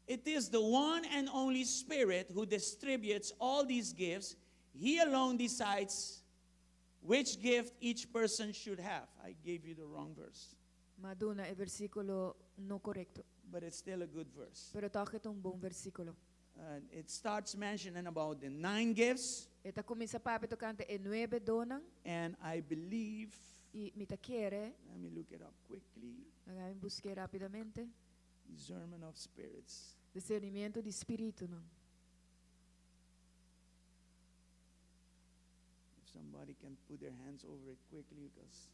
It is the one and only Spirit who distributes all these gifts. He alone decides which gift each person should have. I gave you the wrong verse, M'a duna e versíkulo no korekto. but it's still a good verse. Pero toch e ta un bon versíkulo. It starts mentioning about the nine gifts, E ta kuminsá papia tokante e nuebe donnan. and I believe, I mi ta kere, let me look it up quickly, laga mi busk'é rápidamente. discernment of spirits. Disernimentu di spiritunan. If somebody can put their hands over it quickly, because.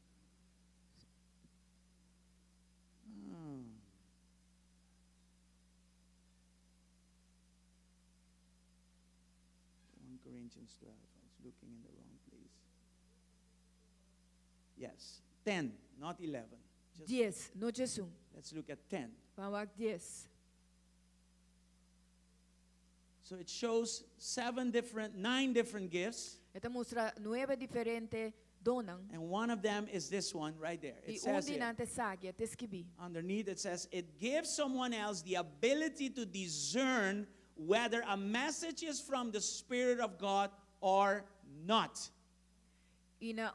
1 Corinthians 12. I was looking in the wrong place. Yes, 10, not 11. Just 10, no 11. let's look at 10. Ban wak 10. So it shows seven different, nine different gifts, E ta mustra nuebe diferente donnan. and one of them is this one right there. I It un says di here, nan ta esaki, e ta skibí. underneath it says, it gives someone else the ability to discern whether a message is from the Spirit of God or not. I na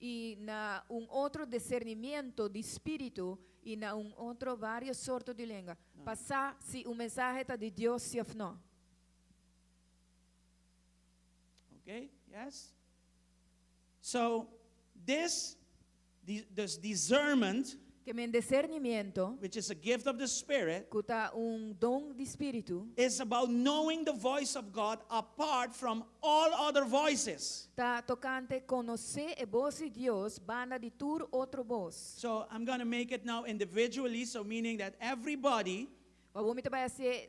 i na un otro disernimentu di spiritu i na un otro vários sorto di lenga. Pa sa si un mensahe ta di Dios si òf no. Okay? Yes? So, this discernment, Ke men disernimentu, which is a gift of the Spirit, ku ta un don di spiritu, is about knowing the voice of God apart from all other voices. ta tokante konosé e bos di Dios, banda di tur otro bos. So I'm going to make it now individually, so meaning that everybody, Awor mi ta bai hasié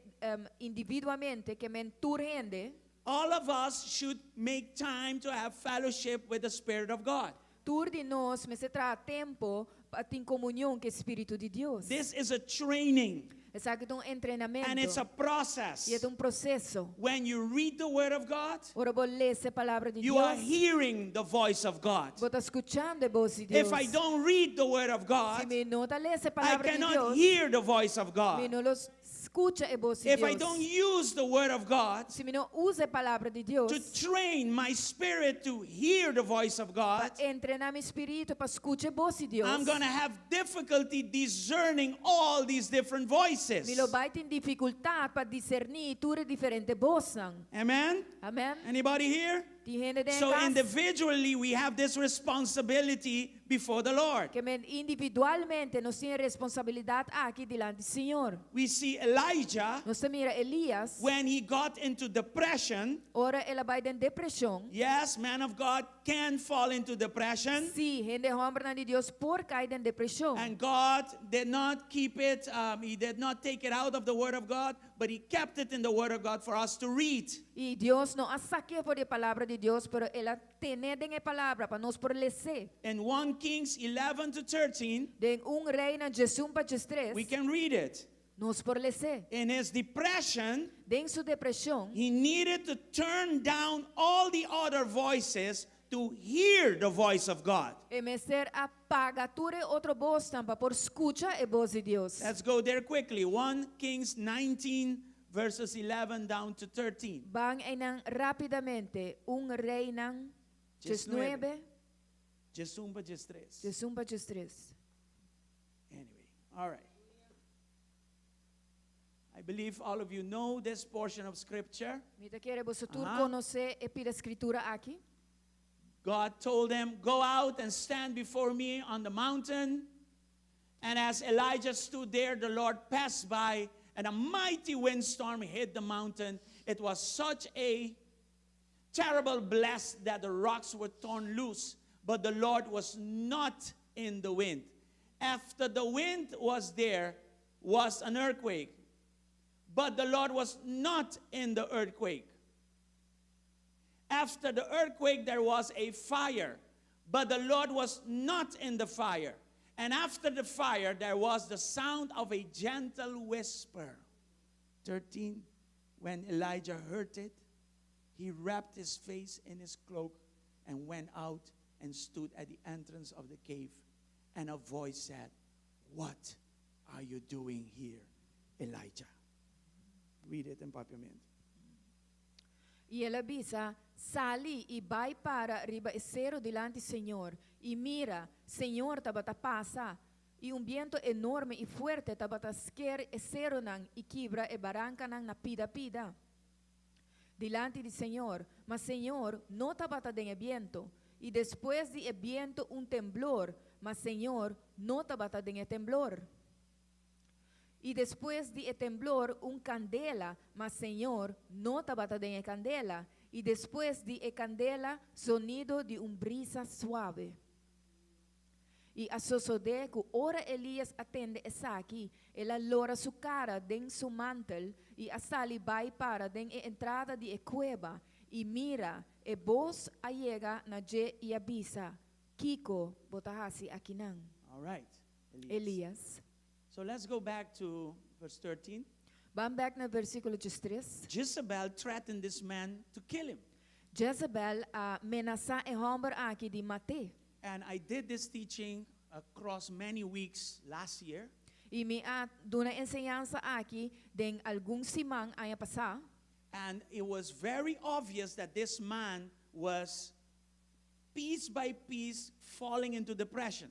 individualmente, ke men tur hende, all of us should make time to have fellowship with the Spirit of God. tur di nos, mester traha tempu pa tin komunion ku Spiritu di Dios. This is a training Esaki ta un entrenamentu. and it's a process. I e ta un proseso. When you read the Word of God, Ora bo lesa e palabra di you are Dios. hearing the voice of God. Bo ta skuchando e bos di Dios. If I don't read the Word of Si God, mi no ta lesa e I palabra di cannot Dios, hear the voice of mi God. no lo skucha e bos di If I Dios. don't use the Word of God Si mi no usa e palabra di Dios, to train my spirit to hear the voice of pa God, entrená mi spiritu pa skucha e bos di Dios, I'm going to have difficulty discerning all these different voices. mi lo bai tin difikultat pa diserní tur e diferente bosnan. Amen? Amèn? Anybody here? Tin hende den So kas individually, we have this responsibility before the Lord. ke men individualmente nos tin e responsabilidat aki dilanti Señor. We see Elijah Nos ta mira Elias, when he got into depression. ora el a bai den depreshon. Yes, man of God can fall into depression. Si, hende hòmbernan di Dios por kai den depreshon. And God did not keep it, he did not take it out of the Word of God, but He kept it in the Word of God for us to read. I Dios no a sak'é for di palabra di Dios, pero el a ten'é den e palabra pa nos por les'é. In 1 Kings 11 to 13, Den 1 Reinan 11 pa 13, we can read it. nos por les'é. In his depression, Den su depreshon, he needed to turn down all the other voices to hear the voice of God. E mester a paga tur e otro bosnan pa por skucha e bos di Dios. Let's go there quickly. 1 Kings 19, verses 11 down to 13. Ban einan rápidamente. 1 Reinan 19. 19, 11 pa 13. 11 pa 13. Anyway, all right. I believe all of you know this portion of scripture. Mi ta kere boso tur Aha. konosé e pida skritura aki. God told them, Go out and stand before me on the mountain. And as Elijah stood there, the Lord passed by, and a mighty windstorm hit the mountain. It was such a terrible blast that the rocks were torn loose, but the Lord was not in the wind. After the wind was there, was an earthquake, but the Lord was not in the earthquake. After the earthquake, there was a fire, but the Lord was not in the fire. And after the fire, there was the sound of a gentle whisper. 13. When Elijah heard it, he wrapped his face in his cloak and went out and stood at the entrance of the cave. And a voice said, What are you doing here, Elijah? Read it in Papiamento. I el a bisa, Sali i bai para riba e seru dilanti Señor. I mira, Señor tabata pasa. I un bientu enorme i fuerte tabata sker e serunan i kibra e barankanan na pida pida. Dilanti di Señor, ma Señor no tabata den e bientu. I despues di e bientu un temblor, ma Señor no tabata den e temblor. I despues di e temblor un kandela, ma Señor no tabata den e kandela. I despues di e kandela sonido di un brisa suave. I a sosodé ku ora Elias a tende esaki, el a lora su kara den su mantel i a sali bai para den e entrada di e kueba. I mira, e bos a yega na dje i a bisa, Kiko bo ta hasi akinan? All right. Elias. Elias. So let's go back to verse 13. Ban bèk na versíkulo 13. Jezebel threatened this man to kill him. Jezebel a menasá e hòmber aki di mat'é. And I did this teaching across many weeks last year. I mi a duna e enseñansa aki den algun siman aña pasá. And it was very obvious that this man was piece by piece falling into depression.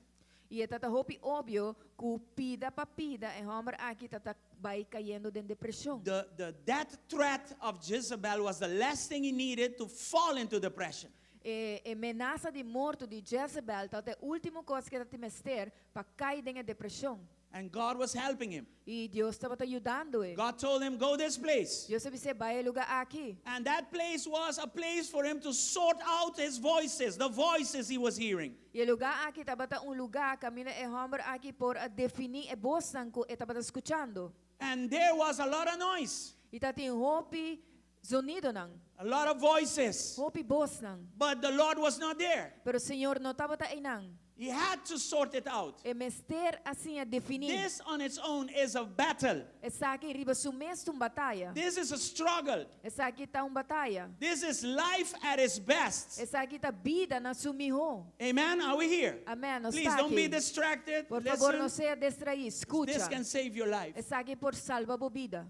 I e tabata hopi obvio ku pida pa pida e hòmber aki tabata bai kayendo den depreshon. The death threat of Jezebel was the last thing he needed to fall into depression. E, e menasa di morto di Jezebel tabata e último kos ku e tabatin mester pa kai den depreshon. And God was helping him. I Dios tabata yudando e. God told him, Go this place. Dios a bis'é bai e lugá aki. And that place was a place for him to sort out his voices, the voices he was hearing. I e lugá aki tabata un lugá kaminda e hòmber aki por a definí e bosnan ku e tabata skuchando. And there was a lot of noise, I tabatin hopi zonidonan, a lot of voices. hopi bosnan. But the Lord was not there. Pero Señor no tabata einan. He had to sort it out. E mester a siña definí. This on its own is a battle. Esaki riba su mes ta un bataya. This is a struggle. Esaki ta un bataya. This is life at its best. Esaki ta bida na su mihó. Amen. Are we here? Amèn. Nos Please ta don't be aki. distracted. Por fabor, no Listen. sea distraí. This Skucha. can save your life. Esaki por salba bo bida.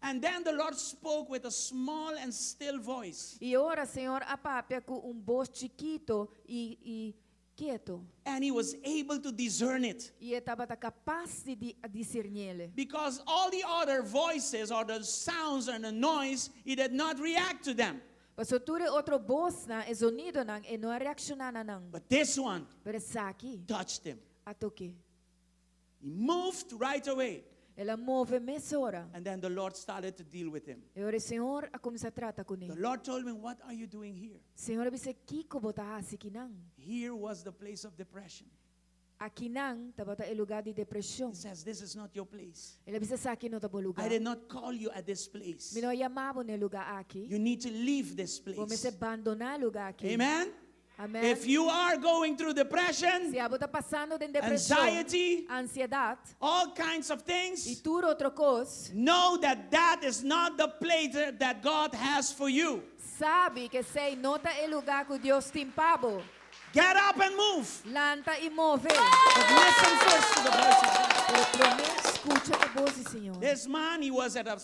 And then the Lord spoke with a small and still voice. I ora Señor a papia ku un bos chikitu i, i ketu. And he was able to discern it. I e tabata kapas di, di disernié. Because all the other voices or the sounds and the noise, he did not react to them. Paso tur e otro bosnan, e zonidonan, e no a reakshoná na nan. But this one Pero esaki touched him. a tok'é. He moved right away. El a move mesora. And then the Lord started to deal with him. I ora Señor a kuminsá trata kuné. The Lord told him, What are you doing here? Señor a bis'é kiko bo ta hasi akinan. Here was the place of depression. Akinan tabata e lugá di depreshon. He says, This is not your place. El a bisa esaki no ta bo lugá. I did not call you at this place. Mi no a yama bo na e lugá aki. You need to leave this Bo place. mester bandoná e lugá aki. Amen? Amen. If you are going through depression, Si abo ta pasando den depreshon, anxiety, ansiedat all kinds of i things, tur otro kos, know that that is not the place that God has for you. sabi ku esei no ta e lugá ku Dios tin pa bo. Get up and move. Lanta i move. But listen first to the voice of God. Pero promé skucha e bos di Señor. This man, he was at a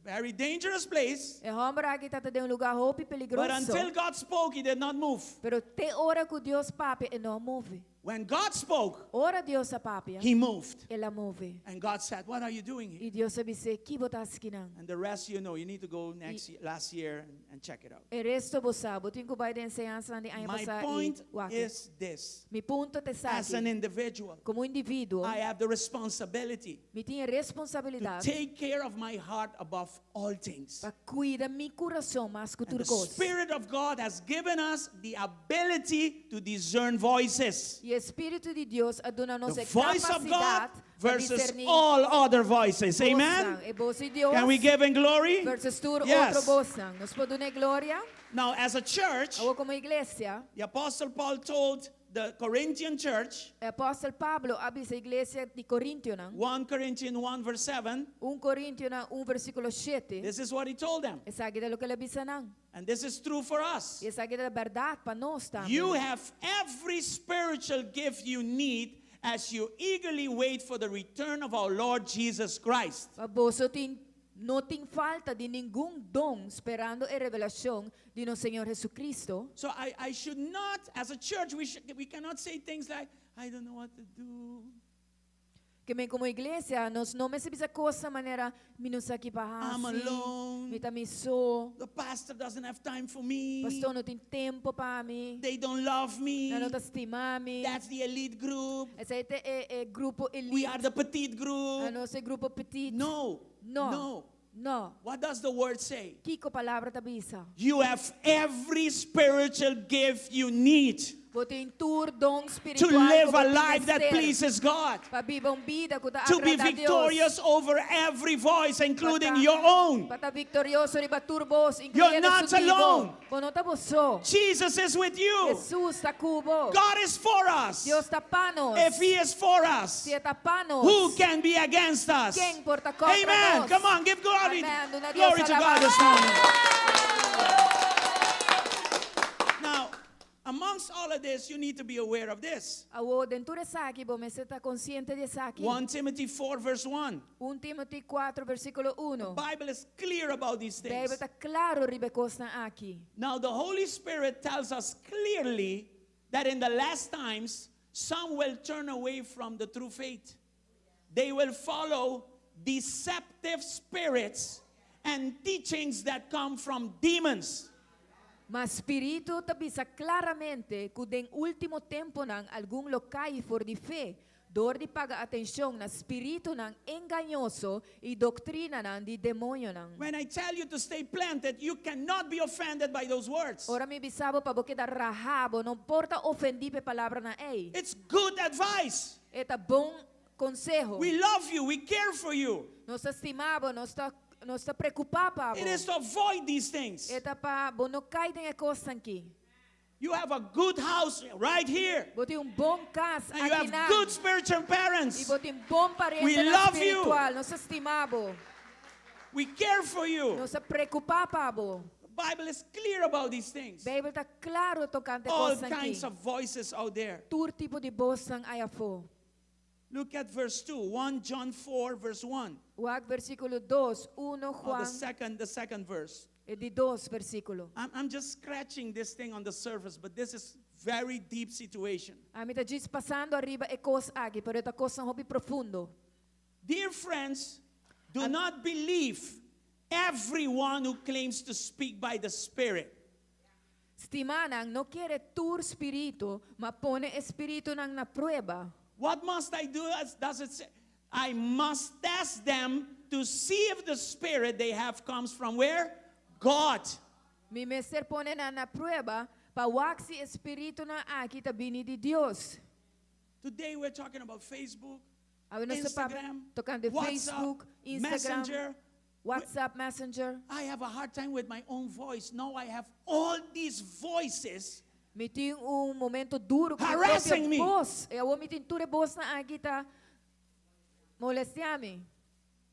very dangerous place, E hòmber aki tabata den un lugá hopi but peligroso. until God spoke, he did not move. Pero te ora ku Dios papia, e no a move. When God spoke, Ora Dios a papia, he moved. el a move. And God said, What are you doing here? I Dios a bis'é, Ki bo ta hasi akinan? And the rest you know. You need to go next last year and check it out. E resto bo sa, bo tin ku bai den enseñansa di aña My pasá i point wak. is this. Mi punto ta As an esaki. individual, Komo individuo, I have the responsibility mi tin e to responsabilidat take care of my heart above all things. pa kuida mi kurason mas ku And tur the kos. Spirit of God has given us the ability to discern voices. I e Spiritu di Dios a duna nos The e voice of God kapasidat pa versus diserní all other voices. Amen? bosnan. E bos di Dios Can we give Him glory? versus tur Yes. otro bosnan. Nos por dun'é gloria? Now, as a church, Awor komo iglesia, the Apostle Paul told the Corinthian church, e apòstel Pablo a bisa iglesia di Korintionan, 1 Corinthians 1 verse 7, 1 Korintionan 1 versíkulo 7, this is what he told them. esaki ta loke el a bisa nan. And this is true for us. I esaki ta bèrdat pa nos tambe. You have every spiritual gift you need as you eagerly wait for the return of our Lord Jesus Christ. Pa boso tin, no tin falta di ningun don sperando e revelashon di nos Señor Jesucristo. So I, I should not, as a church, we, should, we cannot say things like, I don't know what to do. Ke men komo iglesia, nos no mester bisa kos manera mi no sa ki pa I'm hasi, alone. mi ta mi so, The pastor doesn't have time for me. pastor no tin tempu pa mi, They don't love me. nan no ta stima mi. That's the elite group. Esei ta e, e grupo We elite, are the petite group. Anos ta grupo petit. No. No. No. No. What does the word say? Kiko palabra ta bisa? You have every spiritual gift you need Bo tin tur don to spiritual live ku bo a tin life that mester pleases God, Pa biba un bida ku ta to be agradá Dios. victorious over every voice, including Pa ta- your own. Pa ta viktorioso riba tur bos, You're inkluyendo not su di bo. alone. Bo no ta bo so. Jesus is with you. Jesus ta ku bo. God is for us. Dios ta pa nos. If He is for us, Si E ta pa nos. who can be against us? Ken por ta kontra Amen. nos? Come on, give glory. Amen. Duna Dios Glory to God this alabansa. morning. Now, amongst all of this, you need to be aware of this. Awor, den tur esaki, bo mester ta konsiente di esaki. 1 Timothy 4, verse 1. 1 Timothy 4, versíkulo 1. Bible is clear about these Beibel things. ta kla riba e kosnan aki. Now, the Holy Spirit tells us clearly that in the last times, some will turn away from the true faith. They will follow deceptive spirits and teachings that come from demons. Ma Spiritu ta bisa klaramente ku den último tempunan algun lo kai for di fe, dor di paga atenshon na spiritunan engañoso i doktrinanan di demoñonan. When I tell you to stay planted, you cannot be offended by those words. Ora mi bisa bo pa bo keda rahá, bo no por ta ofendí pa e palabranan ei. It's good advice. E ta bon konseho. We love you, we care for you. Nos ta stima bo, nos ta nos ta preokupá pa bo. It is to avoid these things. E ta pa bo no kai den e kosnan aki. You have a good house right here. Bo tin un bon kas And you aki have nan. good spiritual I parents. bo tin bon We parente love you. spiritual. Nos ta stima bo. We care for you. Nos ta preokupá pa bo. The Bible is clear about these things. Beibel ta kla tokante All kosnan kinds aki. of voices out there. Tur tipo di bosnan ei afó. Look at verse 2, 1 John 4, verse 1. Wak versíkulo 2, 1 Oh, Juan, the second verse. e di 2 versíkulo. I'm just scratching this thing on the surface, but this is very deep situation. Ami ta djis pasando ariba e kos aki, pero e ta kos hopi profundo. Dear friends, do not believe everyone who claims to speak by the Spirit. Stimánan, no kere tur spiritu, ma pone e spiritunan na prueba. What must I do? As does it say? I must test them to see if the spirit they have comes from where? God. Mi mester pone nan na prueba, pa wak si e spiritunan aki ta bini di Dios. Today we're talking about Facebook, Awe nos ta papia Instagram, tokante WhatsApp, Facebook, Instagram, Messenger. WhatsApp, Messenger. I have a hard time with my own voice. Now I have all these voices Mi tin un momento duru ku mi Harassing propio me. bos. I awor mi tin tur e bosnan aki ta molestiá mi.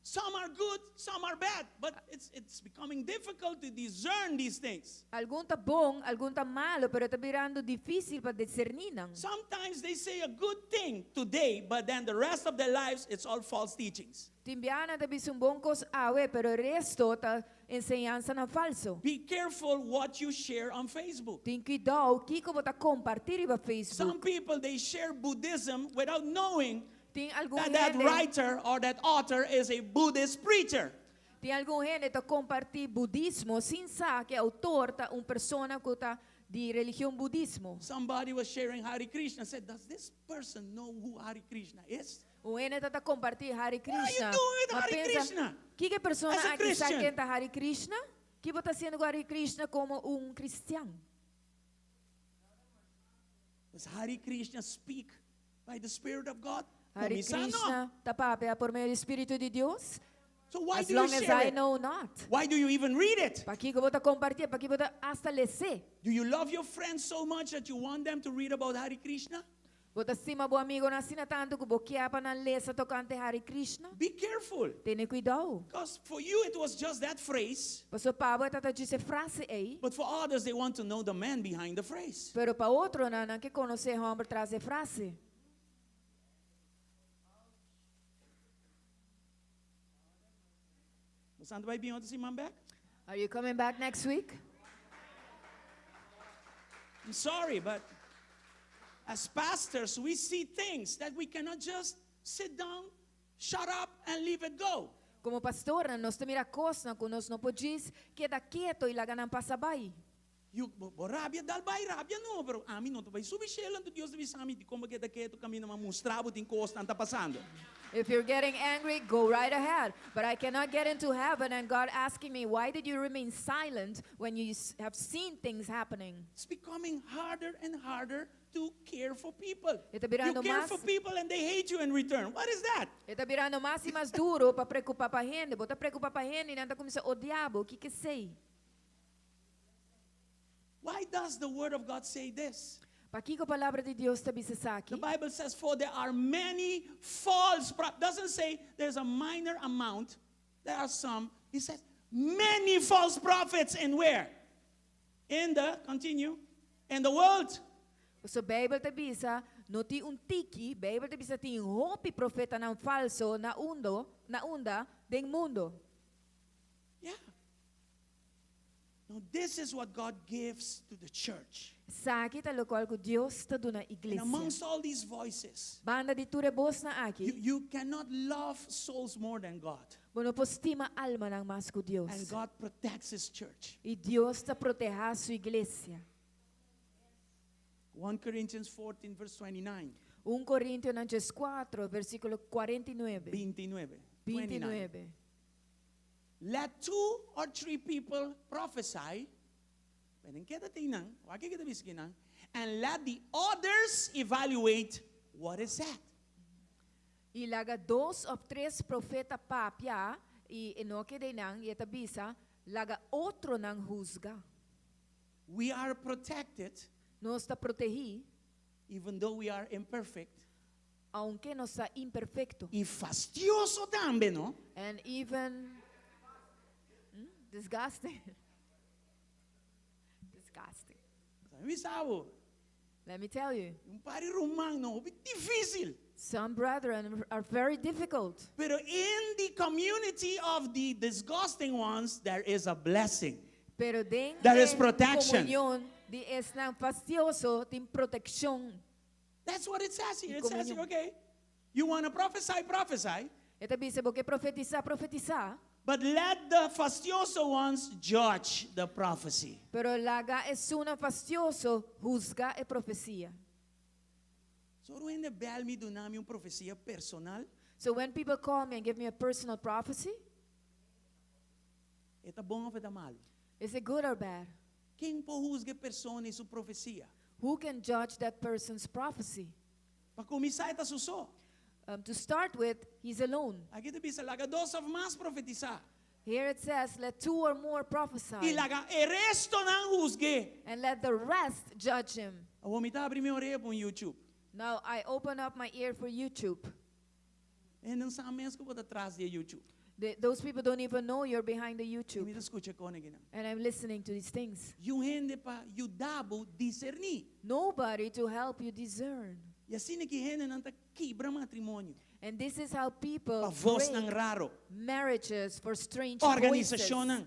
Some are good, some are bad, but it's, it's becoming difficult to discern these things. Algun ta bon, algun ta malu, pero ta birando difísil pa diserní nan. Sometimes they say a good thing today, but then the rest of their lives, it's all false teachings. Tin biaha nan ta bisa un bon kos awe, pero e resto ta enseñansanan falsu. Be careful what you share on Facebook. Tin kuidou kiko bo ta kompartí riba Facebook. Some people, they share Buddhism without knowing Tin algun that that hende, writer or that author is a Buddhist preacher. tin algun hende ta kompartí budismo sin sa ku e outor ta un persona ku ta di religion budismo. Somebody was sharing Hare Krishna said, Does this person know who Hare Krishna is? Un hende ta kompartí Hare are you Krishna. doing with Ma Hare pensa, Krishna? Kiko e persona As a aki sa Christian. ken ta Hare Krishna? Ki bo ta hasiendo ku Hare Krishna komo un kristian? Does Hare Krishna speak by the Spirit of God? Hare Kuminsá no. Krishna ta papia por medio di Spiritu di Dios? So why As do you long as share I it? know not. Why do you even read it? Pakiko bo ta kompartí? Pakiko bo ta asta les'é? Do you love your friends so much that you want them to read about Hare Krishna? Bo ta stima bo amigunan asina tantu ku bo ke pa nan lesa tokante Hare Krishna? Be careful. Tene kuidou. Because for you it was just that phrase, Paso pa bo tabata djis e frase ei. but for others they want to know the man behind the phrase. Pero pa otronan, nan ke konosé e hòmber tras di e frase. Boso ta bai bin otro siman bèk? Are you coming back next week? I'm sorry, but as pastors, we see things that we cannot just sit down, shut up, and leave it go. Komo pastor, nos ta mira kosnan ku nos no por djis keda ketu i laga nan pasa bai. You, bo, bo rabia dal bai rabia no, pero ami no ta bai subi shelu anto Dios ta bisa mi dikon bo keda ketu kaminda m'a mustra bo tin kosnan ta pasando. If you're getting angry, go right ahead. But I cannot get into heaven and God asking me, why did you remain silent when you have seen things happening? It's becoming harder and harder to care for people. E ta birando You care mas for people and they hate you in return. What is that? E ta birando mas i mas duru pa preokupá pa hende. Bo ta preokupá pa hende i nan ta kuminsá odia bo. Kiko esei? Why does the word of God say this? Pakiko palabra di Dios ta bisa The esaki? Bible says, for there are many false prophets. Doesn't say there's a minor amount. There are some. He says, many false prophets in where? In the, continue, in the world. So Beibel ta bisa, no tin un tiki, Beibel ta bisa tin hopi profetanan falsu na undo, na unda den mundu. Yeah. Now, this is what God gives to the church. Esaki ta lokual ku Dios ta duna And iglesia. amongst all these voices, Banda di tur e bosnan aki, you, you cannot love souls more than God. bo no por stima almanan mas ku Dios. And God protects His church. I Dios ta protehá su iglesia. 1 Corinthians 14, verse 29. 1 Korintionan 4, versíkulo 49. 29. 29. 29. Let two or three people prophesy. Pwedeng kita tingnan, wag kita biskinan, and let the others evaluate what is said. I laga dos òf tres profeta papia i enoke den nan i e ta bisa laga otronan husga. We are protected Nos ta protehí even though we are imperfect. aunke nos ta imperfekto. I fastioso tambe, no? And even hmm, disgusting. disgusting. Mi bisa bo, Let me tell you, un par di ruman no, difísil. some brethren are very difficult. Pero in the community of the disgusting ones, there is a blessing. Pero den There is e protection. komunion di esnan fastioso tin protekshon. That's what it says here. Y It says here, comunión. okay, you want to prophesy, prophesy. E ta bisa bo ke profetisá, profetisá. But let the fastioso ones judge the prophecy. Pero laga esunnan fastioso husga e profesia. So ora hende bèl mi duna mi un profesia personal, So when people call me and give me a personal prophecy, e ta bon òf e ta malu? is it good or bad? Ken por husga e persona i su profesia? Who can judge that person's prophecy? Pa kuminsá e ta su so. To start with, he's alone. Aki ta bisa, laga dos òf mas profetisá. Here it says, let two or more prophesy. I laga e restonan husg'é. And let the rest judge him. Awor mi ta abri mi orea pa un YouTube. Now I open up my ear for YouTube. E nan sa mes ku bo ta tras di e YouTube. The, those people don't even know you're behind the I mi YouTube. ta skucha kon akinan. And I'm listening to these things. Niun hende pa yuda bo diserní. Nobody to help you discern. I asina ku hendenan ta kibra matrimonio. And this is how people Pa vosnan break raro. marriages for strange voices. Organisashonnan.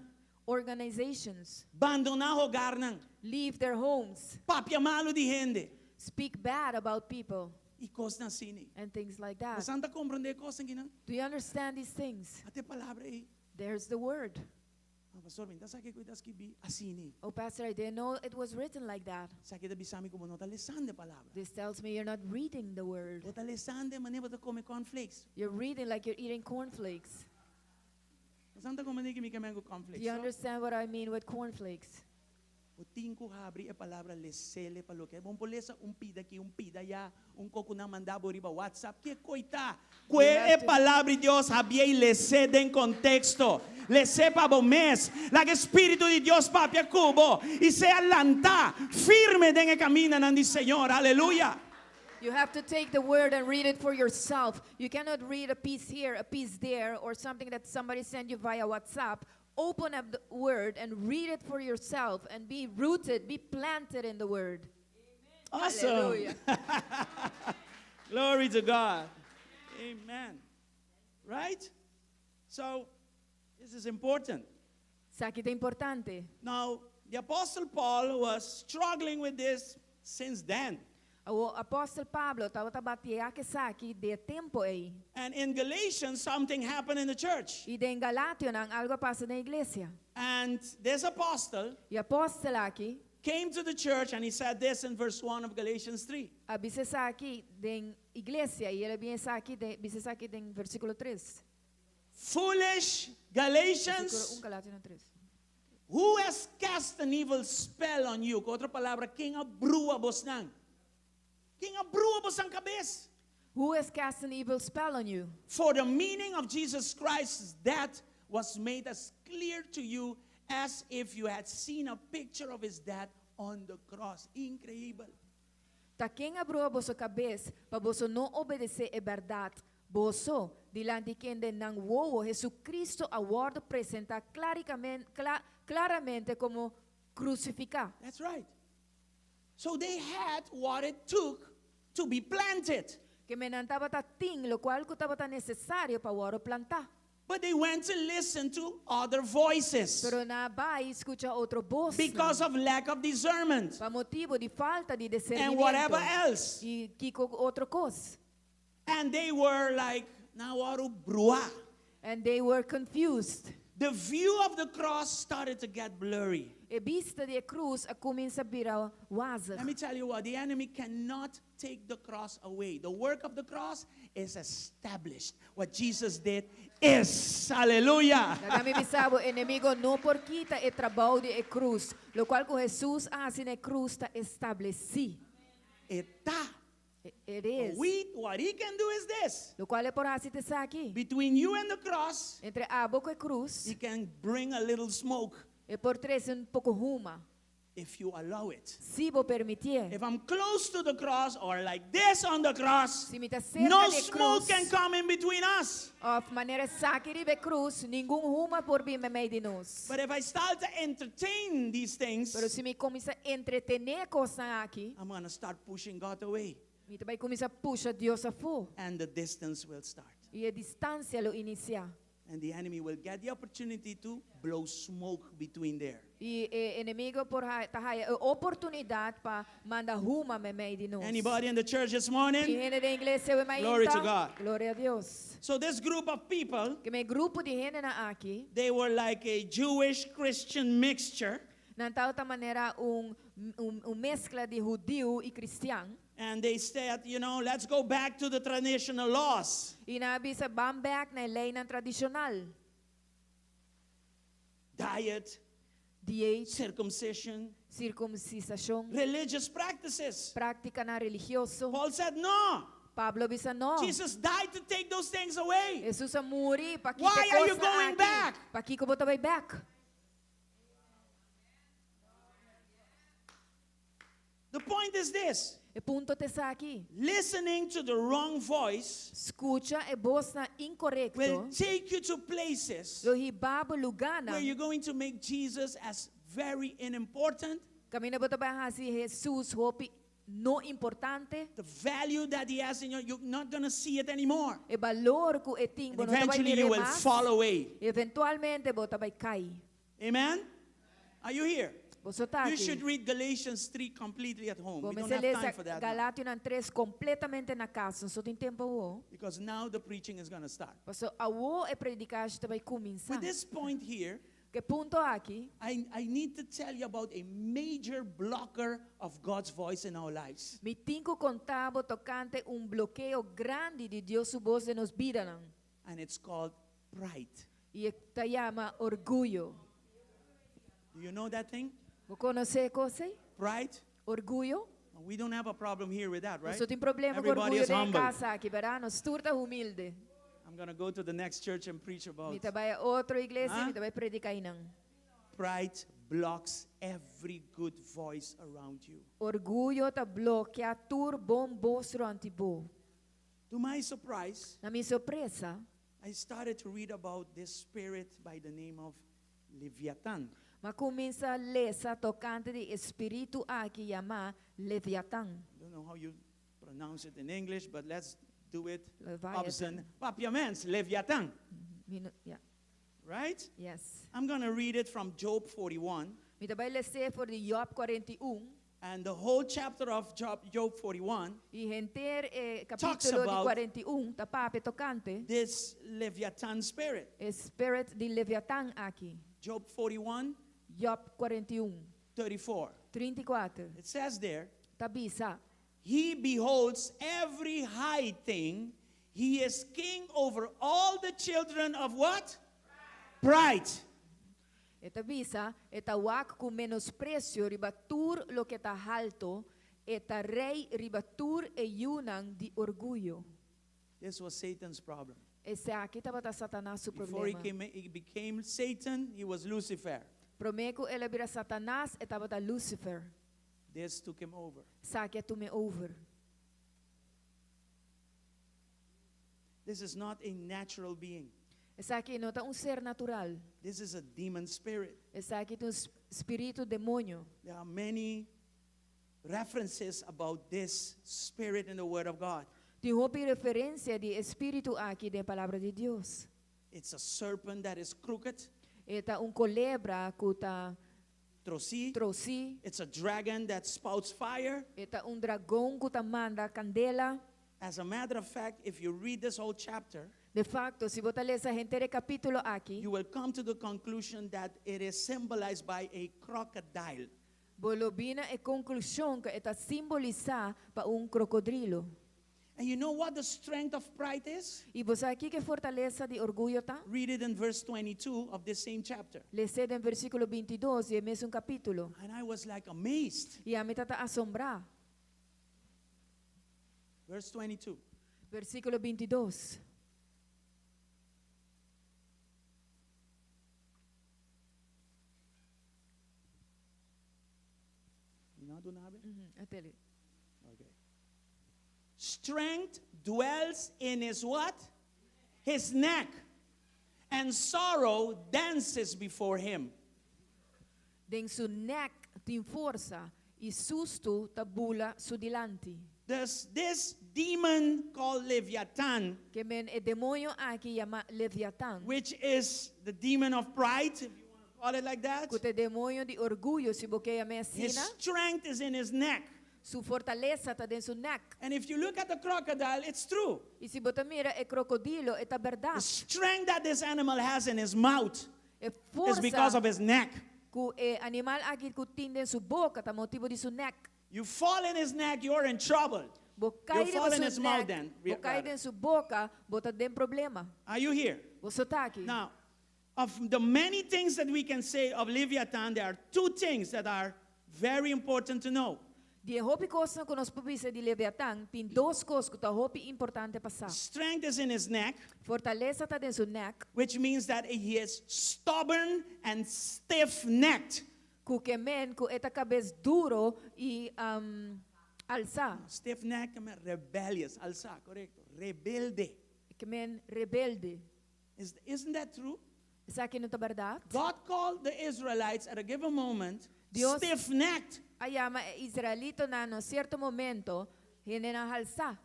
Organizations. Bandoná hogarnan. Leave their homes. Papia malu di hende. Speak bad about people. I kosnan asina. And things like that. Boso ta komprondé kosnan akinan? Do you understand these things? At'é palabra ei. There's the word. Ah, pastor, mi n' sa ku ta skibí asina. Oh, pastor, I didn't know it was written like that. Esaki ta bisa mi ku bo no ta lesando e palabra. This tells me you're not reading the word. Bo ta lesando manera bo ta kome cornflakes. You're reading like you're eating cornflakes. Boso ta komprondé kiko mi ke men ku cornflakes. Do you no? understand what I mean with cornflakes? Bo tin ku habri e palabra les'é pa loke. Bo n' por lesa un pida aki, un pida aya, un kos ku nan manda bo riba WhatsApp. Ki kos ta? Kue e palabra di Dios habrié i les'é den konteksto. Les'é pa bo mes. Laga e Spiritu di Dios papia ku bo i sea lantá firme den e kamindanan di Señor. Aleluya! You have to take the word and read it for yourself. You cannot read a piece here, a piece there, or something that somebody sent you via WhatsApp. Open up the word and read it for yourself and be rooted, be planted in the word. Awesome. Hallelujah. Glory to God. Amen. Right? So, this is important. Esaki ta importante. Now, the Apostle Paul was struggling with this since then. O apòstel Pablo tabata batia ku esaki di e tempu ei. And in Galatians, something happened in the church. I den Galationan algu a pasa den iglesia. And this apostle E apòstel aki came to the church and he said this in verse 1 of Galatians 3. a bisa esaki den iglesia i el a bin esaki den bisa esaki den versíkulo 3. Foolish Versíkulo Galatians, 1 Galationan 3. who has cast an evil spell on you? Ku otro palabra, ken a brua bosnan? Ken a brua bosnan kabes? Who has cast an evil spell on you? For the meaning of Jesus Christ's death was made as clear to you as if you had seen a picture of his death on the cross. Inkreibel. Ta ken a brua boso kabes pa boso no obedesé e bèrdat? Boso, dilanti kende nan wowo Jesucristo a wòrdu presentá klaramente komo krusifiká. That's right. So they had what it took to be planted. Ke men nan tabata tin lokual ku tabata nesesario pa wòrdu plantá. But they went to listen to other voices. Pero nan a bai skucha otro bosnan. Because of lack of discernment. Pa motibu di falta di And disernimentu. whatever else. I kiko otro kos. And they were like, nan a wòrdu bruá. And they were confused. The view of the cross started to get blurry. E bista di e krus a kuminsá bira wazig. Let me tell you what, the enemy cannot take the cross away. The work of the cross is established. What Jesus did is, hallelujah. Laga mi bisa bo, enemigu no por kita e trabou di e krus. Lokual ku Hesus a hasi na e krus ta establesí. E ta. It is. We, what he can do is this. Lokual e por hasi ta esaki. Between you and the cross, Entre abo ku e krus, he can bring a little smoke. e por trese un poko huma. If you allow it. Si bo permitié. If I'm close to the cross or like this on the cross, Si mi ta serka no di e smoke krus, can come in between us. Òf manera esaki riba e krus, ningun huma por bin meimei di nos. But if I start to entertain these things, Pero si mi kuminsá entretené kosnan aki, I'm going to start pushing God away. mi ta bai kuminsá pusha Dios afó. And the distance will start. I e distansia lo inisiá. And the enemy will get the opportunity to blow smoke between there. I e enemigu por ta haya e oportunidat pa manda huma meimei di nos. Anybody in the church this morning? Tin hende den iglesia awe mainta? Glory to God. Gloria na Dios. So this group of people, Ke men e grupo di hendenan aki, they were like a Jewish Christian mixture. Nan tabata manera un un un meskla di hudiu i kristian. And they said, you know, let's go back to the traditional laws. I nan a bisa ban bèk na e leinan tradishonal. Diet, Diet, circumcision, sirkumsisashon, religious practices. práktikanan religioso. Paul said, no. Pablo a bisa no. Jesus died to take those things away. Hesus a muri pa kita Why are you kosnan going aki. back? Pakiko bo ta bai bèk? The point is this E punto ta esaki. listening to the wrong voice Skucha e bosnan inkorekto. will take you to places Lo hiba bo lugánan. where you're going to make Jesus as very unimportant. Kaminda bo ta bai hasi Hesus hopi no importante. The value that he has in you, you're not going to see it anymore. E balor ku e tin And bo no ta bai eventually you mira will mas. fall away. Eventualmente bo ta bai kai. Amen? Are you here? Boso ta You aki. should read Galatians 3 completely at home. Bo We don't mester have lesa time for that. now. Galationan 3 kompletamente na kas. Nos no tin tempu awor. Because now the preaching is going to start. Paso awor e predikashon ta bai kuminsá. With this point here, Ku e punto aki, I need to tell you about a major blocker of God's voice in our lives. mi tin ku konta bo tokante un blokeo grandi di Dios su bos den nos bidanan. And it's called pride. I e ta yama orguyo. Do you know that thing? Bo konosé e kos ei? Pride? Orguyo? We don't have a problem here with that, right? Nos no tin problema ku Everybody orguyo is den humble. kas aki, bèrdat? Nos tur ta humilde. I'm going to go to the next church and preach about Mi ta bai otro iglesia, Huh? mi ta bai prediká einan. pride blocks every good voice around you. Orguyo ta blòkia tur bon bos rònt di bo. To my surprise, Na mi sorpresa, I started to read about this spirit by the name of Leviathan. m'a kuminsá lesa tokante di e spiritu aki yamá Leviathan. I don't know how you pronounce it in English, but let's do it. Leviathan. Obson. Papiaments, Leviathan. Mi no- yeah. Right? Yes. I'm going to read it from Job 41. Mi ta bai les'é for di Job 41. And the whole chapter of Job 41 I henter eh, Talks kapítulo di about 41, ta papia tokante this Leviathan spirit. e spirit di Leviathan aki. Job 41, Job 41, 34. 34. It says there, Ta bisa. He beholds every high thing. He is king over all the children of what? Pride. E ta bisa, e ta wak ku menospresio riba tur loke ta haltu, e ta rei riba tur e yunan di orguyo. This was Satan's problem. Esaki tabata Satanas su Before he, problema. came, he became Satan, he was Lucifer. Promé ku el a bira Satanas, e tabata Lucifer. This took him over. Esaki a tum'é over. This is not a natural being. Esaki no ta un ser natural. This is a demon spirit. Esaki ta un spiritu demoño. There are many references about this spirit in the Word of God. Tin hopi referensia di e spiritu aki den Palabra di Dios. It's a serpent that is crooked, E ta un kolebra ku ta trosí. trosí. It's a dragon that spouts fire. E ta un dragon ku ta manda kandela. As a matter of fact, if you read this whole chapter, De facto, si bo ta lesa henter e kapítulo aki, you will come to the conclusion that it is symbolized by a crocodile. bo lo bin na e konklushon ku e ta simbolisá pa un krokodilo. And you know what the strength of pride is? I bo sa kiko e fortalesa di orguyo ta? Read it in verse 22 of this same chapter. Les'é den versíkulo 22 di e mesun kapítulo. And I was like amazed. I ami tabata asombrá. Verse 22. Versíkulo 22. You not doing that? Uhum, até ali. Okay. Strength dwells in his what? His neck. And sorrow dances before him. Den su nèk tin forsa i sustu ta bula su dilanti. This demon called Leviathan, Ke men e demoño aki yamá Leviathan. which is the demon of pride, if you want to call it like that, Ku ta e demoño di orguyo, si bo ke yam'é his asina, strength is in his neck. su fortalesa ta den su nèk. And if you look at the crocodile, it's true. I si bo ta mira e krokodilo, e ta The bèrdat. strength that this animal has in his mouth E is because forsa of his neck. ku e animal aki ku tin den su boka ta motibu di su nèk. You fall in his neck, you're in trouble. Bo kai You fall in riba his su mouth nèk, then. bo kai Rather. den su boka, bo ta den problema. Are you here? Boso ta aki. Now, of the many things that we can say of Leviathan, there are two things that are very important to know. Di hopi kos ku nos por bisa di Leviathan, tin dos kos ku ta hopi importante pa sa. Strength is in his neck, Fortalesa ta den su nek, which means that he is stubborn and stiff necked. Ku ke men ku e ta kabes duro i um, alsa. Stiff neck, rebellious. Alsa, korekto. Rebelde. Ke men rebelde. Isn't that true? Esaki no ta berdat? God called the Israelites at a given moment Dios- stiff necked. A yama e israelitanan na sierto momento, hendenan halsa,